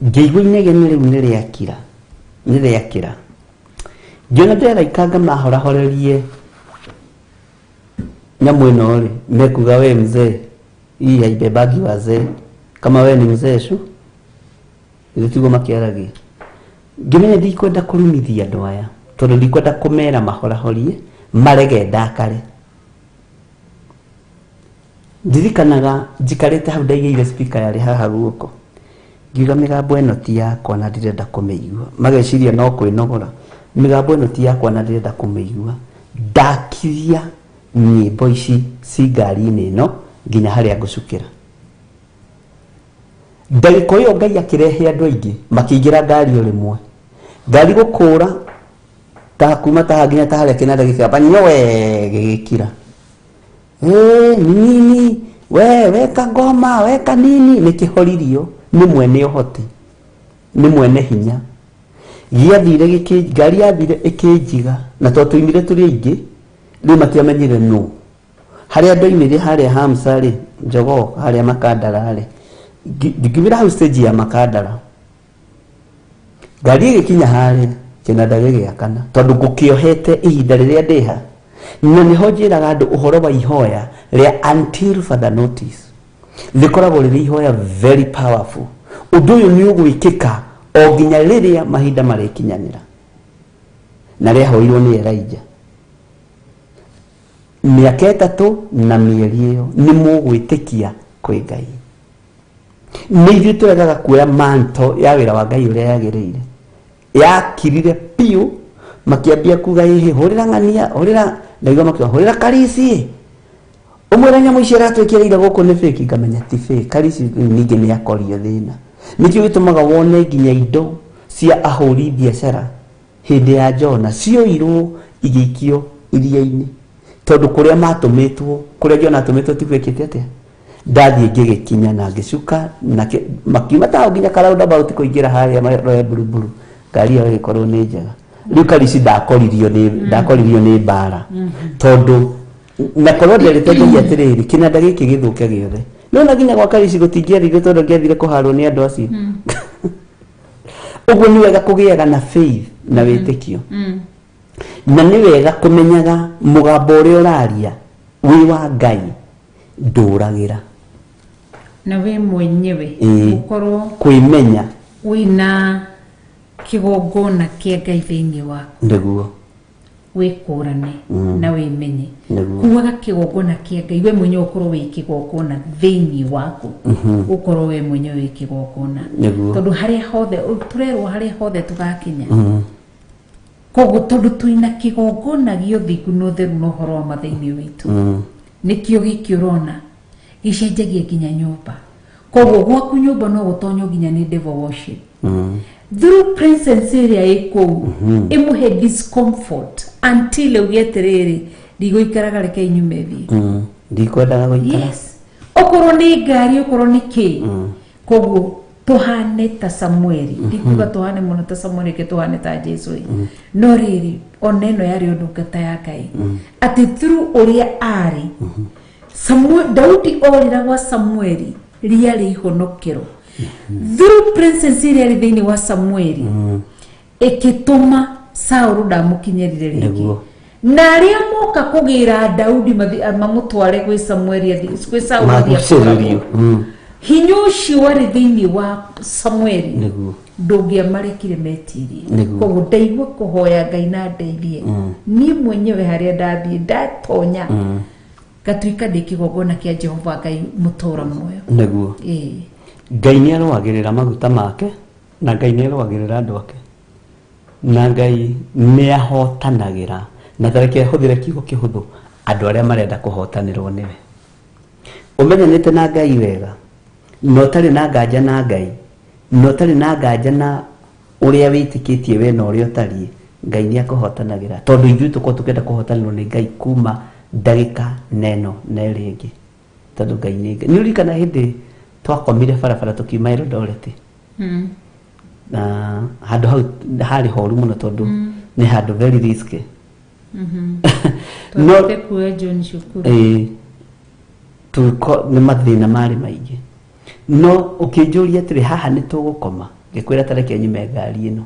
ngĩigua inegene rĩu nĩ rĩakira, nĩ rĩakĩra. Ngĩona ndĩraikanga mahorahorerie nyamũ ĩno rĩ, mekuga, "We mzee, hii haibebagi wazee, kama we ni mzee shu." Ithuĩ tiguo makĩaragia. Ngĩmenya ndikwenda kũrumithia andũ aya, tondũ ndikwenda kũmera mahorahorie marege ndakare. Ndirikanaga njikarĩte hau, ndaigĩire speaker yarĩ haha guoko, ngiuga mĩgambo ĩno ti yakwa na ndirenda kũmĩigua. Mageciria no kwĩnogora. Mĩgambo ĩno ti yakwa na ndirenda kũmĩigua. Ndakiria nyĩmbo ici ci ngari-inĩ ĩno nginya harĩa ngũcukĩra. Ndagĩka ĩyo Ngai akĩrehe andũ aingĩ makĩingĩra ngari o rĩmwe, ngari gũkũra ta kuma ta nginya ta harĩa kĩnanda gĩkĩamba nyowe gĩgĩkira. "Ĩ, ni nini we weka ngoma weka nini?" Nĩ kĩhoririo nĩ mwene ũhoti, nĩ mwene hinya. Gĩathire gĩkĩ, ngari yathire ĩkĩnjiga, na tondũ tũimire tũrĩ aingĩ rĩu matiamenyire nũ. Harĩa ndoimire harĩa Hamsa rĩ, Jogoo harĩa Makandara rĩ, ngiumĩra hau stage ya Makandara, ngari ĩgĩkinya harĩa kĩnanda gĩgĩakana, tondũ ngũkĩohete ihinda rĩrĩa ndĩha. Na nĩho njĩraga andũ ũhoro wa ihoya rĩa until further notice, rĩkoragwo rĩrĩ ihoya very powerful. Ũndũ ũyũ nĩ ũgwĩkĩka o nginya rĩrĩa mahinda marĩkinyanĩra, na rĩahoirwo nĩ Elijah mĩaka 3 na mĩeri ĩyo nĩ mũgwĩtĩkia kwĩ Ngai. Nĩ ithuĩ tũregaga kuoya manto ya wĩra wa Ngai ũrĩa yagĩrĩire. Yakirire biũ, makĩambia kuga, "Ĩhĩ, hũrĩra ng'ania, hũrĩra." Ndaigua makiuga, "Hũrĩra Karisi, ũmwĩre nyamũ icio aratwĩkĩrĩire gũkũ nĩ fake." Ngamenya ti fake. Karisi rĩu ningĩ nĩ akorio thĩna. Nĩkĩo gĩtũmaga wone nginya indo cia ahũri biacara hĩndĩ ya Jona cioirwo igĩikio iria-inĩ. Tondũ kũrĩa matũmĩtwo, kũrĩa Jona atũmĩtwo ti gwĩkĩte atĩa? Ndathiĩ ngĩgĩkinya na ngĩcuka na makiuma tao nginya ka roundabout kũingĩra harĩa Royal Buruburu, ngari ĩyo ĩgĩkorwo nĩ njega. Rĩu Karici ndakoririo nĩ ndakoririo nĩ mbara, tondũ na korwo nderĩte Ngai atĩrĩrĩ, kĩnanda gĩkĩ gĩthũke gĩothe, no na nginya gwa Karici gũtingĩathire, tondũ ngĩathire kũharwo nĩ andũ acio. Ũguo nĩ wega kũgĩaga na faith na wĩtĩkio, na nĩ wega kũmenyaga mũgambo ũrĩa ũraria wĩ wa Ngai ndũragĩra. Na we mwenyewe ũkorwo kwĩmenya wĩna kĩgongona kĩa Ngai thĩinĩ waku. Wĩkũrane na wĩmenye. Kuaga kĩgongona kĩa Ngai, we mwenyewe ũkorwo wĩ kĩgongona thĩinĩ waku, ũkorwo we mwenyewe wĩ kĩgongona. Tondũ harĩa hothe tũrerwo, harĩa hothe tũgakinya, koguo tondũ twĩna kĩgongona gĩa ũthingu na ũtheru na ũhoro wa ma thĩinĩ witũ, nĩkĩo gĩkĩ ũrona gĩcenjagia nginya nyũmba. Koguo gwaku nyũmba no gũtonywo nginya nĩ devil worship through presence ĩrĩa ĩ kũu, ĩmũhe discomfort until auge atĩrĩrĩ, ndigũikaraga, reke inyume thiĩ. Ndikwendaga gũikara. Yes, okorwo nĩ ngari, okorwo nĩ kĩ. Koguo tuhane ta Samueli, ndikuga tuhane mũno ta Samueli, reke tuhane ta Jesu ĩ. No rĩrĩ, ona ĩno yarĩ o ndungata ya Ngai, atĩ through ũrĩa arĩ Samuel, Daudi orĩra gwa Samueli rĩarĩ ihonokero through presence ĩrĩa yarĩ thĩinĩ wa Samueli, ĩkĩtũma Saũlũ ndamũkinyĩrire rĩngĩ. Na arĩa moka kũgĩra Daudi mamũtware gwĩ Samueli gwĩ Saũlũ athiĩ Magucĩrĩrio. akũragwo. Hinya ũcio warĩ thĩinĩ wa Samueli ndũngĩamarekire metirie. Koguo ndaigua kũhoya Ngai na ndeithie niĩ mwenyewe, harĩa ndathiĩ ndatonya ngatuĩka ndĩ kĩgongona kĩa Jehova Ngai mũtũra muoyo. Ĩĩ. Ngai nĩ arũagĩrĩra maguta make, na Ngai nĩ arũagĩrĩra andũ ake, na Ngai nĩ ahotanagĩra, na tareke hũthĩre kiugo kĩhũthũ, andũ arĩa marenda kũhotanĩrwo nĩwe. Ũmenyanĩte na Ngai wega, na ũtarĩ na nganja na Ngai, na ũtarĩ na nganja na ũrĩa wĩtĩkĩtie we na ũrĩa ũtariĩ, Ngai nĩ akũhotanagĩra, tondũ ithuĩ tũkorwo tũkĩenda kũhotanĩrwo nĩ Ngai kuma ndagĩka neno na ĩrĩa ĩngĩ, tondũ Ngai nĩ Ngai. Nĩ ũririkana hĩndĩ twakomire barabara tũkiuma Eldoret? Na handũ hau harĩ horu mũno, tondũ nĩ handũ very risky. No Twathiĩte kuoya John cukuru. Ĩĩ, nĩ mathĩna marĩ maingĩ, no ũkĩnjũria atĩrĩ, haha nĩ tũgũkoma, ngĩkwĩra tareke nyume ngari ĩno.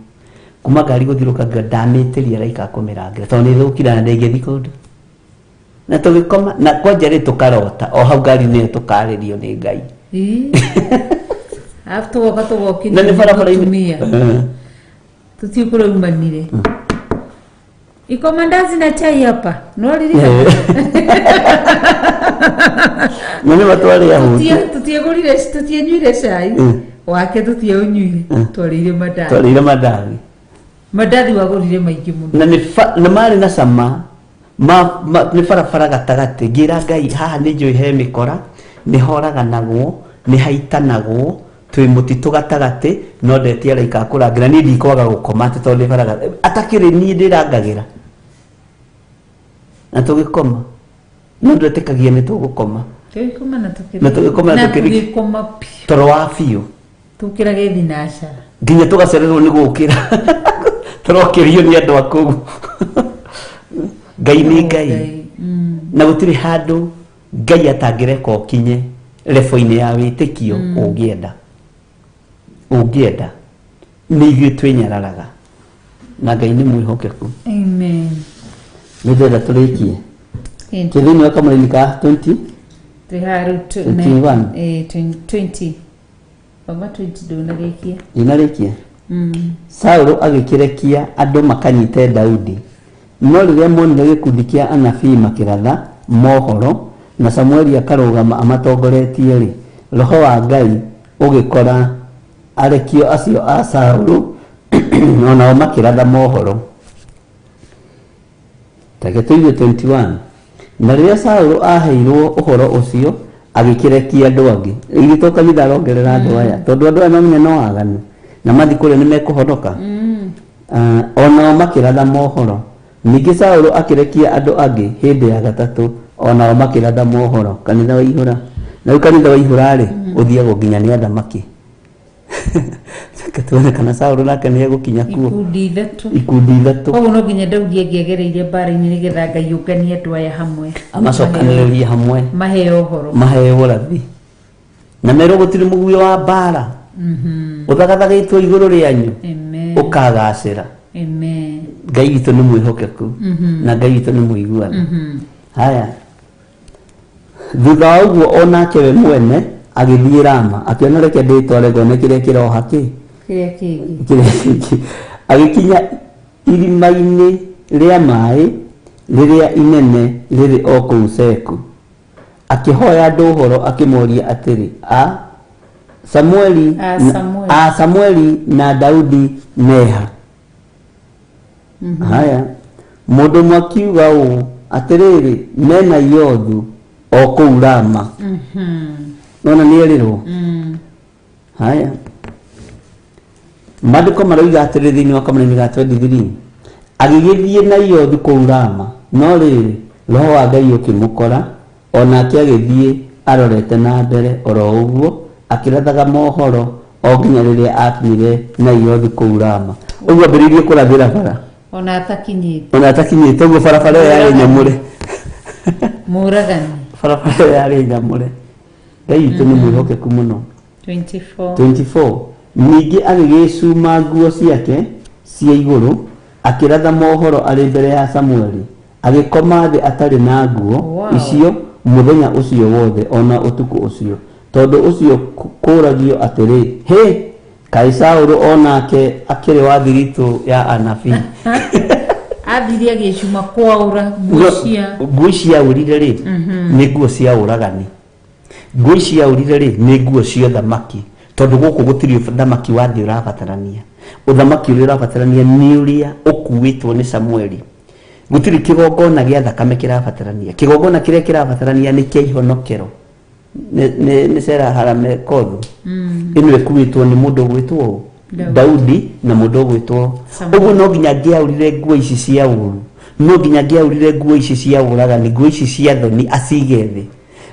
Kuma ngari gũthirũka ngĩo ndamĩtĩria raika kũmĩrangĩra, tondũ nĩ ĩthũkire na ndĩngĩthiĩ kũndũ. Na tũgĩkoma na kwanja rĩ, tũkarota o hau ngari-inĩ ĩyo tũkarĩrio nĩ Ngai. Arabu tũgoka Na tũgokĩrio nĩ nĩ barabara-inĩ. mũtumia tũtiũ kũrĩa umanire, iko mandazi na chai hapa, no ririkana? Na nĩ matwarĩ ahuti. Tũtiegũrire, tũtienyuire cai wake, tũtieũnyuire, twarĩire mandathi. Twarĩire mandathi. Mandathi wagũrire maingĩ mũno. Na nĩ marĩ na cama nĩ barabara gatagatĩ. Ngĩra Ngai, haha nĩ njũĩ he mĩkora, nĩ horaganagwo, nĩ haitanagwo, twĩ mũtitũ gatagatĩ, no ndetia raika akũrangĩra, niĩ ndikwaga gũkoma atĩ tondũ nĩ bara atakĩrĩ niĩ ndĩrangagĩra. Na tũgĩkoma, no ndwetĩkagia nĩ tũgũkoma. Tũgĩkoma na Na tũgĩkoma na na tũgĩkoma biũ. Toro wa biũ. Tũkĩrage thinacara. Nginya tũgacererwo nĩ gũkĩra, tũrokĩrio nĩ andũ a kũu. Ngai nĩ Ngai, na gũtirĩ handũ Ngai atangĩreka ũkinye level-inĩ ya wĩtĩkio ũngĩenda. Ũngĩenda, nĩ ithuĩ twĩnyararaga, na Ngai nĩ mwĩhokeku. Amen. Nĩ ndĩrenda tũrĩkie. Ĩĩ. Twĩ thĩinĩ wa kamũraini ka 20. Twĩ haha rĩu 21. 20, baba, 20 ndũnarĩkia. Ndinarĩkia. Saũlũ agĩkĩrekia andũ makanyite Daudi. No rĩrĩa monire gĩkundi kĩa anabii makĩratha mohoro, na Samueli akarũgama amatongoretie-rĩ, roho wa Ngai ũgĩkora arekio acio a Saũlũ, o nao makĩratha mohoro. Reke tũigue 21. Na rĩrĩa Saũlũ aaheirwo ũhoro ũcio, agĩkĩrekia andũ angĩ. Githĩ to kanitha arongerera andũ aya? Tondũ andũ aya mamenya no aganu, na mathiĩ kũrĩa nĩ mekũhonoka. Ah, o nao makĩratha mohoro. Ningĩ Saũlũ akĩrekia andũ angĩ hĩndĩ ya gatatũ, o nao makĩratha mohoro. Kanitha waihũra. Na rĩu kanitha waihũra-rĩ, ũthiagwo nginya nĩ athamaki. Reke tuone kana Saũlũ nake nĩ egũkinya kuo. Ikundi ithatũ. Ikundi ithatũ. Koguo no nginya Daudi angĩagereire mbara-inĩ nĩgetha Ngai ũnganie andũ aya hamwe. Amacokanĩrĩrie hamwe. Maheo ũhoro. Maheo ũrathi. Na merwo gũtirĩ mũguĩ wa mbara ũthagathagĩtwo igũrũ rĩanyu Amen. ũkagacĩra. Amen. Ngai witũ nĩ mwĩhokeku na Ngai witũ nĩ mũiguano. Haya, thutha wa ũguo o nake we mwene agĩthiĩ Rama, akĩona reke ndĩtware ngone kĩrĩa kĩroha kĩ Kĩrĩa kĩngĩ. Kĩrĩa kĩngĩ. Agĩkinya irima-inĩ rĩa maĩ rĩrĩa inene rĩrĩ o kũu Seku, akĩhoya andũ ũhoro akĩmoria atĩrĩ, a Samueli A na- Samueli. a Samueli na Daudi meha? Haya, mũndũ ũmwe akiuga ũũ, atĩrĩrĩ, mena Iothu o kũu Rama. Nona nĩ erĩrwo. Haya, maandĩko maroiga atĩrĩ thĩinĩ wa kamũraini ga 23, agĩgĩthiĩ na Iothu kũu Rama, no rĩrĩ, roho wa Ngai ũkĩmũkora, o nake agĩthiĩ arorete na mbere oro ũguo, akĩrathaga mohoro o nginya rĩrĩa aakinyire Naiothu kũu Rama. Ũguo ambĩrĩirie kũrathĩra bara. Ona atakinyĩte. Ona atakinyĩte, ũguo barabara ĩyo yarĩ nyamũre. Mũragani. Barabara ĩyo yarĩ nyamũre. Ngai witũ nĩ mwĩhokeku mũno. 24. 24 Ningĩ agĩgĩcuma nguo ciake cia igũrũ, akĩratha mohoro arĩ mbere ya Samueli, agĩkoma thĩ atarĩ na nguo icio mũthenya ũcio wothe o na ũtukũ ũcio. Tondũ ũcio kũũragio atĩrĩ, Hĩ! Kaĩ Saũlũ o nake akĩrĩ wa thiritũ ya anabii? Athire agĩcuma kwaũra nguo cia Nguo ici aũrire-rĩ, nĩ nguo cia ũragani. Nguo ici aũrire rĩ, nĩ nguo cia ũthamaki, tondũ gũkũ gũtirĩ ũthamaki wa thĩ ũrabatarania. Ũthamaki ũrĩa ũrabatarania nĩ ũrĩa ũkuĩtwo nĩ Samueli. Gũtirĩ kĩgongona gĩa thakame kĩrabatarania. Kĩgongona kĩrĩa kĩrabatarania nĩ kĩa ihonokero. Nĩ, nĩ, nĩ Sera Haramekothu. Ĩno ĩkuĩtwo nĩ mũndũ ũgwĩtwo ũ? Daudi. Daudi na mũndũ ũgwĩtwo. Samueli. Ũguo no nginya angĩaũrire nguo ici cia ũru, no nginya angĩaũrire nguo ici cia ũragani, nguo ici cia thoni acige thĩ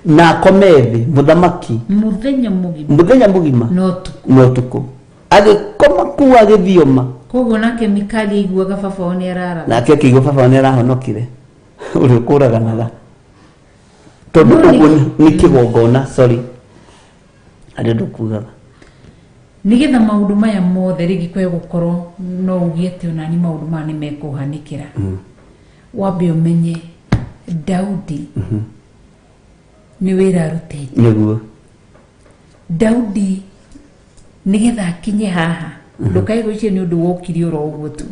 na akome thĩ mũthamaki Mũthenya mũgima. Mũthenya mũgima. Na ũtukũ. Na ũtukũ agĩkoma kuu agĩthioma. Koguo nake Mikali aiguaga baba wao nĩ araratha. Nake akĩigua baba nĩ arahonokire ũrĩa ũkũraganaga, tondũ No nĩ- ũguo nĩ kĩgongona, sorry, arĩa ndũkugaga. Nĩgetha maũndũ maya mothe rĩngĩ kwae gũkorwo no uge atĩ onani maũndũ maya nĩ mekũhanĩkĩra, wambe ũmenye Daudi nĩ wĩra arutĩte. Daudi nĩgetha akinye haha, ndũkae gwĩciria nĩ ũndũ wokire oro ũguo tu.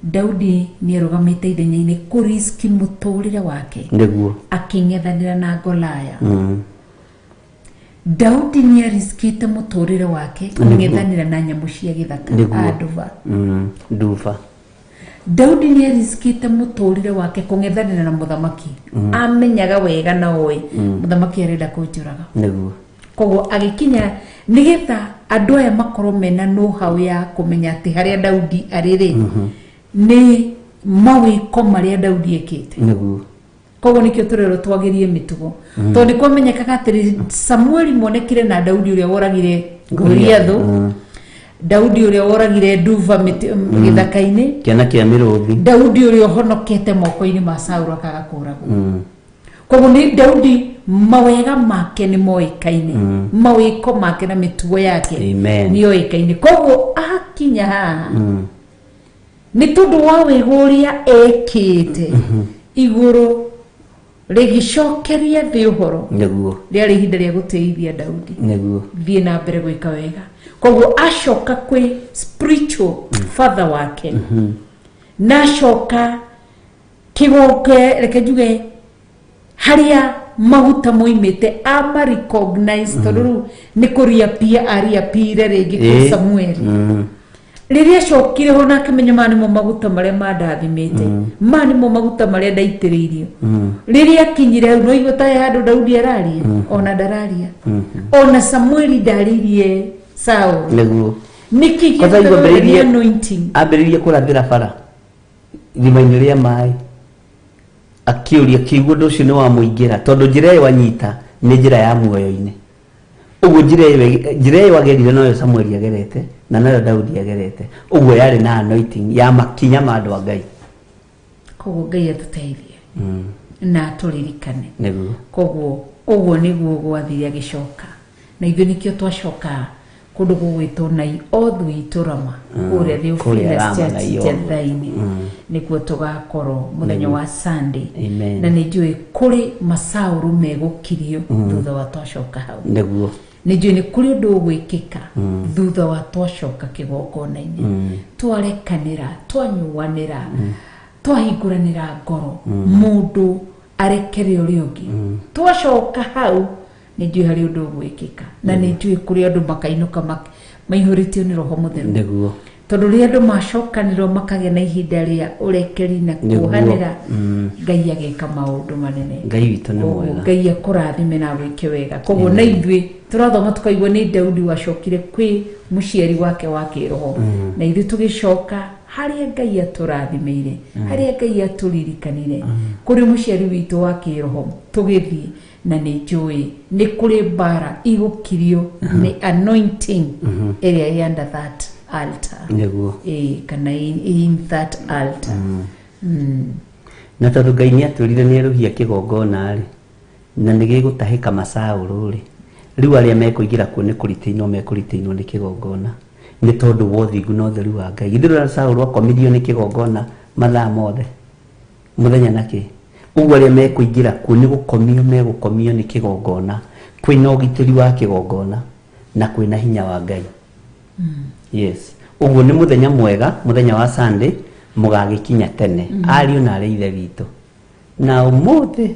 Daudi nĩ arũgamĩte ithenya-inĩ kũriski mũtũrĩre wake akĩng'ethanĩra na Golaya. Daudi nĩ ariskĩte mũtũrĩre wake kũng'ethanĩra na nyamũ cia gĩthaka, a nduba. Nduba. Daudi nĩ ariskĩte mũtũrĩre wake kũng'ethanĩra na mũthamaki amenyaga wega na oĩ mũthamaki arenda kũnjũraga. Koguo agĩkinya nĩgetha andũ aya makorwo mena know-how ya kũmenya atĩ harĩa Daudi arĩ rĩ, nĩ mawĩko marĩa Daudi ekĩte. Koguo nĩkĩo tũrerwo twagĩrie mĩtugo, tondũ nĩ kwamenyekaga atĩrĩ, Samueli monekire na Daudi ũrĩa woragire Goliathũ, Daudi ũrĩa woragire nduba gĩthaka-inĩ, kĩana kĩa mĩrũthi, Daudi ũrĩa ũhonokete moko-inĩ ma Saũlũ akaga kũragwo. Koguo nĩ Daudi mawega make nĩ moĩkaine, mawĩko make na mĩtugo yake Amen. nĩ yoĩkaine. Koguo akinya haha nĩ tondũ wa wega ũrĩa ekĩte, igũrũ rĩgĩcokeria thĩ ũhoro. Rĩarĩ ihinda rĩa gũtĩithia Daudi. Thiĩ na mbere gwĩka wega. Koguo acoka kwĩ spiritual father wake na acoka kĩgonge, reke njuge harĩa maguta moimĩte, ama recognize, tondũ rĩu nĩ kũriapia ariapire rĩngĩ kwĩ Samueli. Rĩrĩa acokire ho na akĩmenya maya nĩmo maguta marĩa mandathimĩte, maya nĩmo maguta marĩa ndaitĩrĩirio. Rĩrĩa akinyire hau, no igua ta he handũ Daudi araria, ona ndararia, ona Samueli ndarĩirie Saũlũ. Nĩkĩ? Kwanza kĩrutaga wĩra nĩ ambĩrĩirie anointing. Ambĩrĩirie kũrathĩra bara. Irima-inĩ rĩa maĩ akĩũria kĩguo ũndũ ũcio nĩ wamũingĩra tondũ njĩra ĩyo anyita nĩ njĩra ya muoyo-inĩ ũguo njĩra ĩyo njĩra ĩyo agerire noyo Samueli agerete na noyo Daudi agerete ũguo yarĩ na anointing ya makinya ma andũ a Ngai. Koguo Ngai atũteithie na atũririkane. Nĩguo. Koguo ũguo nĩguo gwathire agĩcoka na ithuĩ nĩkĩo twacoka kũndũ gũgwĩtwo Nai Othu itũ Rama kũrĩa Kũrĩa Theophilus Rama, Church Nai Othu. Njatha-inĩ nĩkuo tũgakorwo mũthenya wa Sunday. Amen. Na nĩ njũĩ kũrĩ macaũrũ megũkirio thutha wa twacoka hau. Nĩguo. Nĩ njũĩ nĩ kũrĩ ũndũ ũgwĩkĩka thutha wa twacoka kĩgongona-inĩ, twarekanĩra, twanyuanĩra, twahingũranĩra ngoro, mũndũ arekere ũrĩa ũngĩ. Twacoka hau nĩ njũĩ harĩ ũndũ ũgwĩkĩka na nĩ njũĩ kũrĩ andũ makainũka maihũrĩtio nĩ roho mũtheru. Nĩguo. Tondũ rĩrĩa andũ macokanĩrwo makagĩa na ihinda rĩa ũrekeri na Nĩguo. kuohanĩra, Ngai ageka maũndũ manene. Ngai witũ nĩ Koguo mwega. Ngai akũrathime na agwĩke wega. Koguo na ithuĩ tũrathoma tũkaigua nĩ Daudi wacokire kwĩ mũciari wake wa kĩroho, na ithuĩ tũgĩcoka harĩa Ngai atũrathimĩire, harĩa Ngai atũririkanire, kũrĩ mũciari witũ wa kĩroho tũgĩthiĩ. Na nĩ njũĩ nĩ kũrĩ mbara igũkirio nĩ anointing ĩrĩa ĩ under that altar. Nĩguo. Ĩ, kana in that altar. Na tondũ Ngai nĩ atwĩrire nĩ erũhia kĩgongona rĩ, na nĩ gĩgũtahĩka macaũrũ rĩ, rĩu arĩa mekũingĩra kuo nĩ kũritĩinwo mekũritĩinwo nĩ kĩgongona nĩ tondũ wa ũthingu na ũtheru wa Ngai. Githĩ ndũrona Saũlũ akomirio nĩ kĩgongona mathaa mothe mũthenya na kĩ? Ũguo arĩa mekũingĩra kuo nĩ gũkomio megũkomio nĩ kĩgongona. Kwĩna ũgitĩri wa kĩgongona na kwĩna hinya wa Ngai. Yes. Ũguo nĩ mũthenya mwega, mũthenya wa Sunday, mũgagĩkinya tene. Ariũ na arĩ ithe witũ. Na ũmũthĩ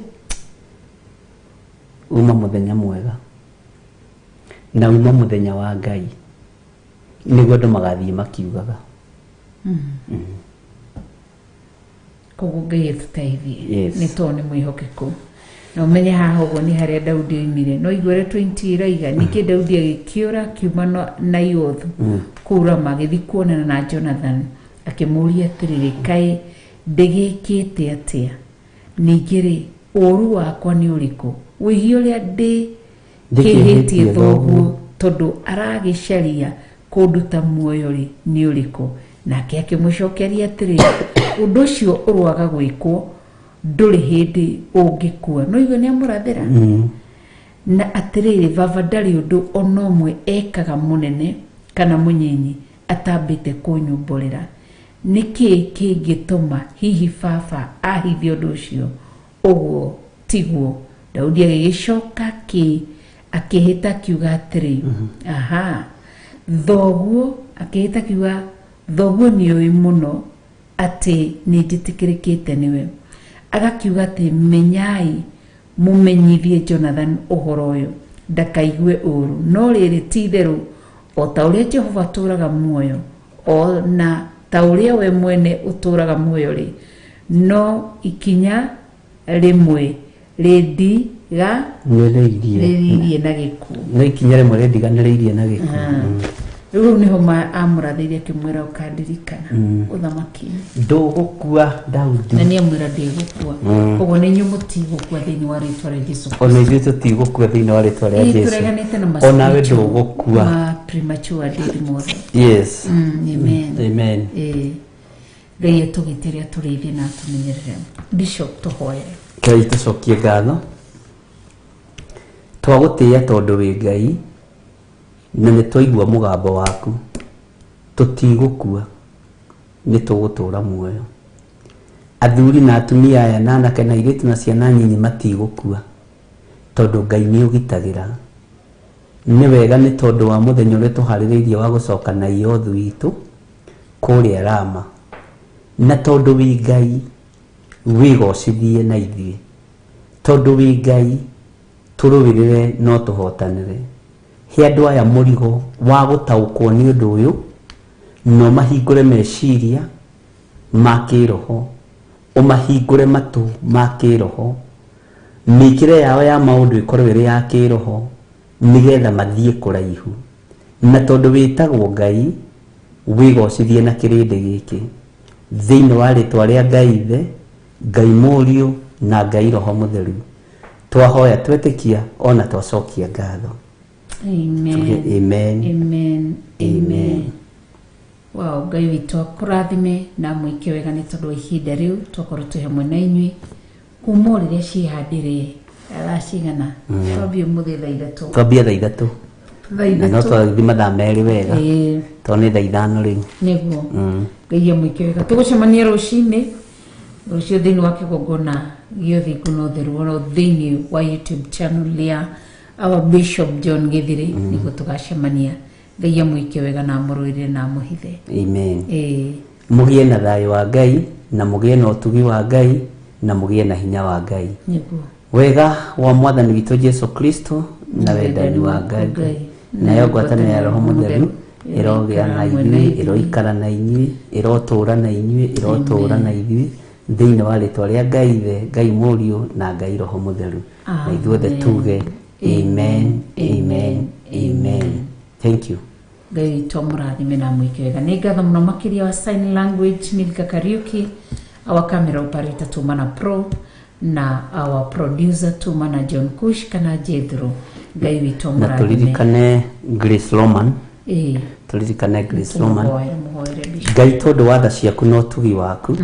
uma mũthenya mwega na uma mũthenya wa Ngai nĩguo andũ magathiĩ makiugaga. Koguo Ngai atũteithie. Yes. Nĩ tondũ nĩ mwĩhokeku na ũmenye haha ũguo nĩ harĩa Daudi oimire. No igue ũrĩa 20 ĩraiga, ningĩ Daudi agĩkĩũra akiuma Naiothu kũu Rama agĩthiĩ kuonana na Jonathan, akĩmũũria atĩrĩrĩ, kaĩ ndĩgĩkĩte atĩa? Ningĩ rĩ, ũũru wakwa nĩ ũrĩkũ? Wĩhia ũrĩa ndĩkĩhĩtie thoguo tondũ aragĩcaria kũnduta muoyo rĩ nĩ ũrĩkũ? Nake akĩmũcokeria atĩrĩ, ũndũ ũcio ũroaga gwĩkwo, ndũrĩ hĩndĩ ũngĩkua. No igue nĩ amũrathĩra. Na atĩrĩrĩ, baba ndarĩ ũndũ ona ũmwe ekaga mũnene kana mũnyinyi atambĩte kũnyumbũrĩra. Nĩkĩ kĩngĩtũma hihi baba ahithe ũndũ ũcio? Ũguo tiguo. Daudi agĩgĩcoka akĩhĩta akiuga atĩrĩ, aha, thoguo, akĩhĩta akiuga thoguo nĩũĩ mũno atĩ nĩ njĩtĩkĩrĩkĩte nĩwe. Agakiuga atĩ menyai mũmenyithie Jonathan ũhoro ũyũ ndakaigue ũũru. No rĩrĩ, ti itherũ o ta ũrĩa Jehova atũũraga muoyo, o na ta ũrĩa we mwene ũtũũraga muoyo rĩ, no ikinya rĩmwe rĩndiga Nĩrĩirie. rĩririe na gĩkuũ. No ikinya rĩmwe rĩndiganĩrĩirie na gĩkuũ. Rĩu hau nĩho amũrathĩire akĩmwĩra ũkandirikana ũthamaki-inĩ. Ndũgũkua Daudi. Na nĩ amwĩra ndĩgũkua. Koguo nĩ inyuĩ mũtigũkua thĩinĩ wa rĩtwa rĩa Jesu. Ona ithuĩ tũtigũkua thĩinĩ wa rĩtwa rĩa Ĩĩ, Jesu. tũreganĩte na Onawe ma-spiritual, ndũgũkua. ma premature death mothe. Yes. Amen. Amen. Ĩĩ. Ngai atũgitĩre, atũrĩithie na atũmenyerere. Bishop, tũhoere. Ngai tũcokie ngatho. Twagũtĩĩa tondũ wĩ Ngai na nĩ twaigua mũgambo waku. Tũtigũkua, nĩ tũgũtũũra muoyo. Athuri na atumia aya na anake na airĩtu na ciana nyinyi matigũkua tondũ Ngai nĩ ũgitagĩra. Nĩ wega nĩ tondũ wa mũthenya ũrĩa tũharĩrĩirie wa gũcoka na Iothu witũ kũrĩa Rama. Na tondũ wĩ Ngai wĩgocithie na ithuĩ. Tondũ wĩ Ngai tũrũĩrĩre no tũhotanĩre. He andũ aya mũrigo wa gũtaũkwo nĩ ũndũ ũyũ na ũmahingũre meciria ma kĩroho, ũmahingũre matũ ma kĩroho, mĩkĩre yao ya maũndũ ĩkorwo ĩrĩ ya kĩroho nĩgetha mathiĩ kũraihu. Na tondũ wĩtagwo Ngai wĩgocithie na kĩrĩndĩ gĩkĩ. Thĩinĩ wa rĩtwa rĩa Ngai Ithe, Ngai Mũriũ na Ngai Roho Mũtheru, twahoya twetĩkia ona twacokia ngatho. Tuge Amen. amen. Amen. Amen. Amen. Wow, Ngai witũ akũrathime na mwĩke wega nĩ tondũ wa ihinda rĩu twakorwo twĩ hamwe na inyuĩ kuma o rĩrĩa ciĩhandire thaa cigana? Twambie ũmũthĩ thaa 3. Twambia thaa 3 Thaa na no 3. twathi mathaa 2 wega. Ĩĩ. Tondũ nĩ thaa 5 rĩu. Nĩguo. Ngai amwĩke wega, tũgũcemania rũcinĩ rũciũ thĩinĩ wa kĩgongona gĩa ũthingu na ũtheru oro thĩinĩ wa YouTube channel ya our Bishop John Gĩthirĩ, nĩguo tũgacemania. Ngai amwĩke wega na amũrũĩrĩre na amũhithe. Amen. Ĩĩ. Mũgĩe na thayũ wa Ngai na mũgĩe na ũtugi wa Ngai na mũgĩe na hinya wa Ngai. Nĩguo. Wega wa Mwathani witũ Jesu Kristo na wendani wa Ngai nayo ngwatanĩro ya Roho Mũtheru ĩrogĩa na ithuĩ, ĩroikara na inyuĩ, ĩrotũũra na inyuĩ, ĩrotũũra na ithuĩ thĩinĩ wa rĩtwa rĩa Ngai Ithe, Ngai Mũriũ na Ngai Roho Mũtheru, na ithuothe tuge amen, amen, amen. Thank you. Ngai witũ amũrathime na amwĩke wega. Nĩ ngatho mũno makĩria wa sign language Milka Kariuki, our camera operator Tumana Pro, na our producer Tumana John Kush kana Jethro. Ngai witũ Na amũrathime. tũririkane Grace Roman. Ĩĩ. Tũririkane Grace Roman. Tũmũhoere, mũhoere Bishop. Ngai, tondũ wa tha ciaku na ũtugi waku,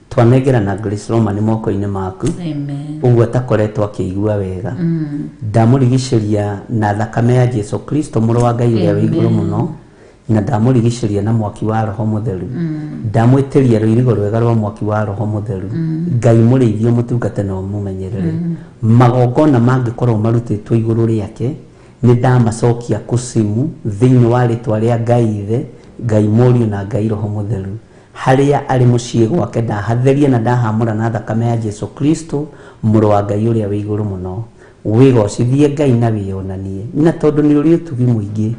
twanengerana Grace Roman moko-inĩ maku. Amen. Ũguo atakoretwo akĩigua wega, ndamũrigicĩria na thakame ya Jesu Kristo mũrũ wa Ngai ũrĩa wĩ igũrũ mũno, na ndamũrigicĩria na mwaki wa Roho Mũtheru, ndamwĩtĩria rũirigo rwega rwa mwaki wa Roho Mũtheru. Ngai mũrĩithio, mũtungate na ũmũmenyerere. Magongona mangĩkorwo marutĩtwo igũrũ rĩake, nĩ ndamacokia kũcimu thĩinĩ wa rĩtwa rĩa Ngai Ithe, Ngai Mũriũ na Ngai Roho Mũtheru. Harĩa arĩ mũciĩ gwake, ndahatheria na ndahamũra na thakame ya Jesu Kristo mũrũ wa Ngai ũrĩa wĩ igũrũ mũno. Wĩgocithie Ngai na wĩyonanie, na tondũ nĩ ũrĩ ũtugi mũingĩ,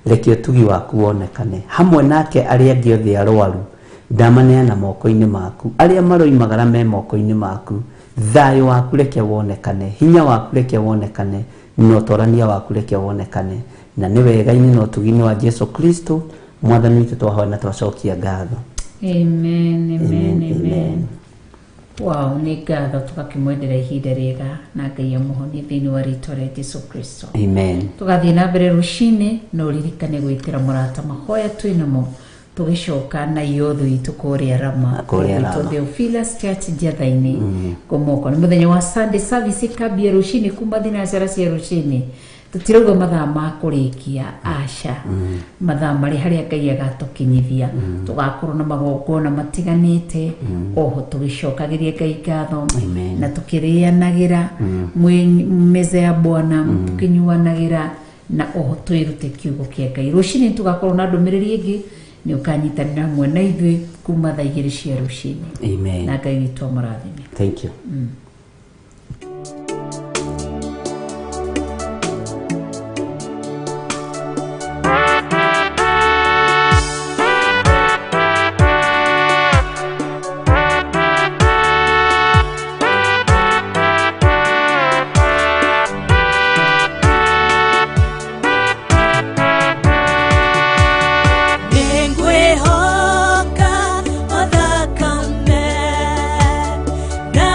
reke ũtugi waku wonekane hamwe nake. Arĩa angĩ othe arwaru ndamaneana moko-inĩ maku, arĩa maroimagara me moko-inĩ maku. Thayũ waku reke wonekane, hinya waku reke wonekane, na ũtorania waku reke wonekane, na nĩ wega-inĩ na ũtugi-inĩ wa Jesu Kristo Mwathani witũ twahoya na twacokia ngatho. Amen, amen. Amen. Amen. Wow, nĩ ngatho, tũgakĩmwendera ihinda rĩega na Ngai amũhonie thĩinĩ wa rĩtwa rĩa Jesu Kristo. Amen. Tũgathiĩ na mbere rũcinĩ, na ũririkane gwĩtĩra mũrata mahoya twĩ namo tũgĩcoka na iotho itũ kũrĩa Rama. Kũrĩa Gwitũ Rama. Theophilus Church Njatha-inĩ Ngomoko. Nĩ mũthenya wa Sunday service, ĩkambia rũcinĩ kuma thinacara cia rũcinĩ. Tũtirauga mathaa ma kũrĩkia, aca, mathaa marĩ harĩa Ngai agatũkinyithia. Tũgakorwo na magongona matiganĩte oho tũgĩcokagĩria Ngai ngatho. Amen. Na tũkĩrĩanagĩra mwĩ meza ya Bwana, tũkĩnyuanagĩra na oho twĩrute kiugo kĩa Ngai. Rũcinĩ tũgakorwo na ndũmĩrĩri ĩngĩ, nĩ ũkanyitanĩra hamwe na ithuĩ kuma thaa 2 cia rũcinĩ. Amen. Na Ngai witũ amũrathime. Thank you. Nĩngwĩhoka o thakame na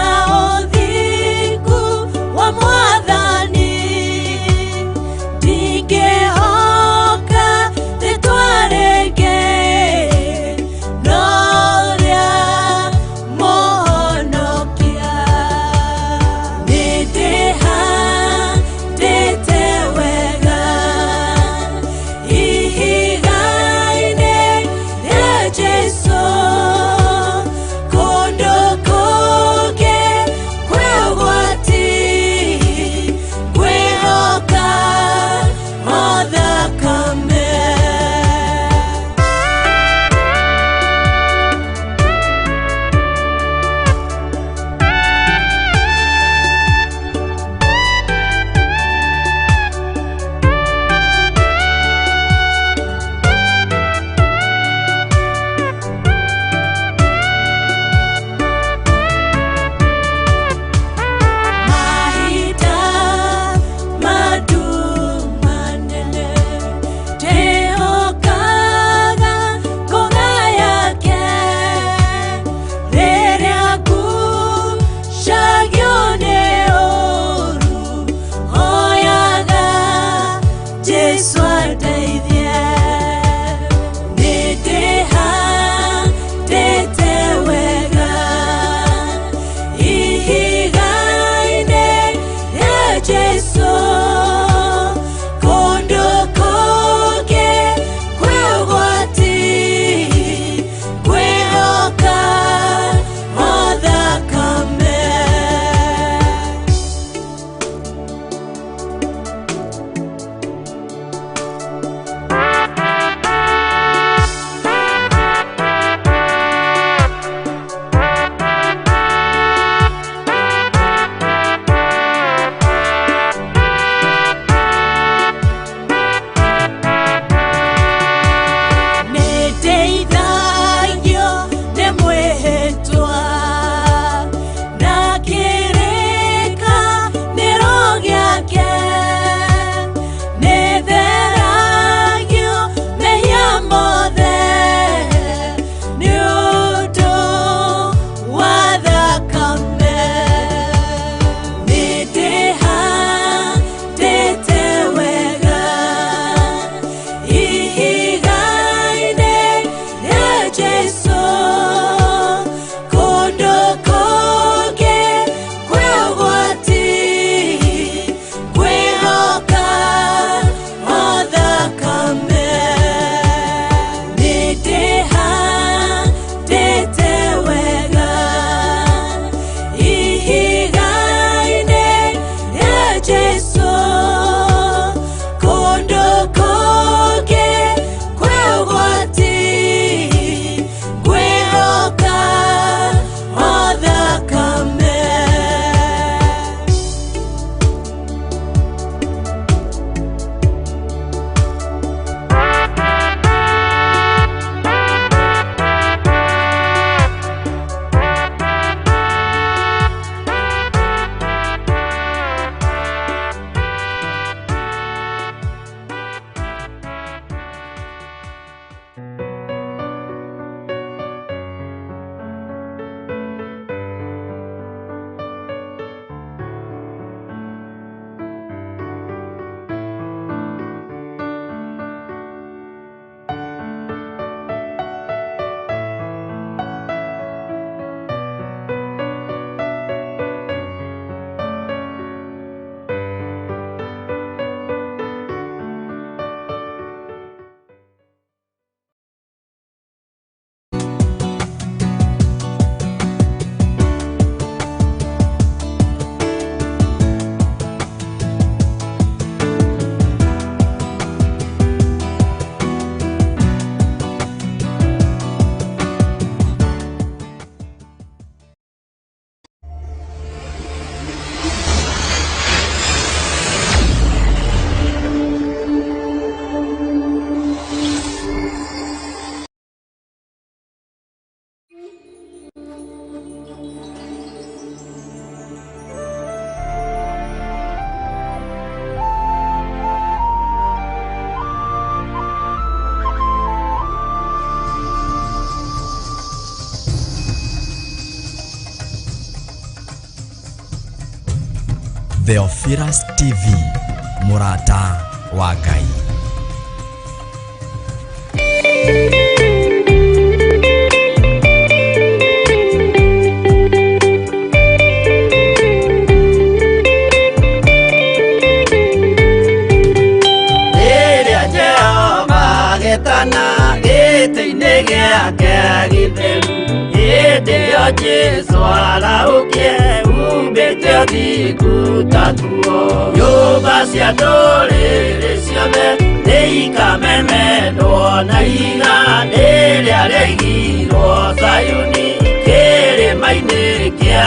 Theophilus TV, mũrata wa Ngai. Rĩrĩa Jehova agetana gĩtĩ-inĩ gĩake gĩtheru, hĩndĩ ĩyo Jesũ arahũkie umbĩte ũthingu ta nguo. Nyũmba cia ndũrĩrĩ ciothe nĩikamemendwo na ihiga rĩrĩa rĩaigirwo Zayuni kĩrĩma-inĩ kĩa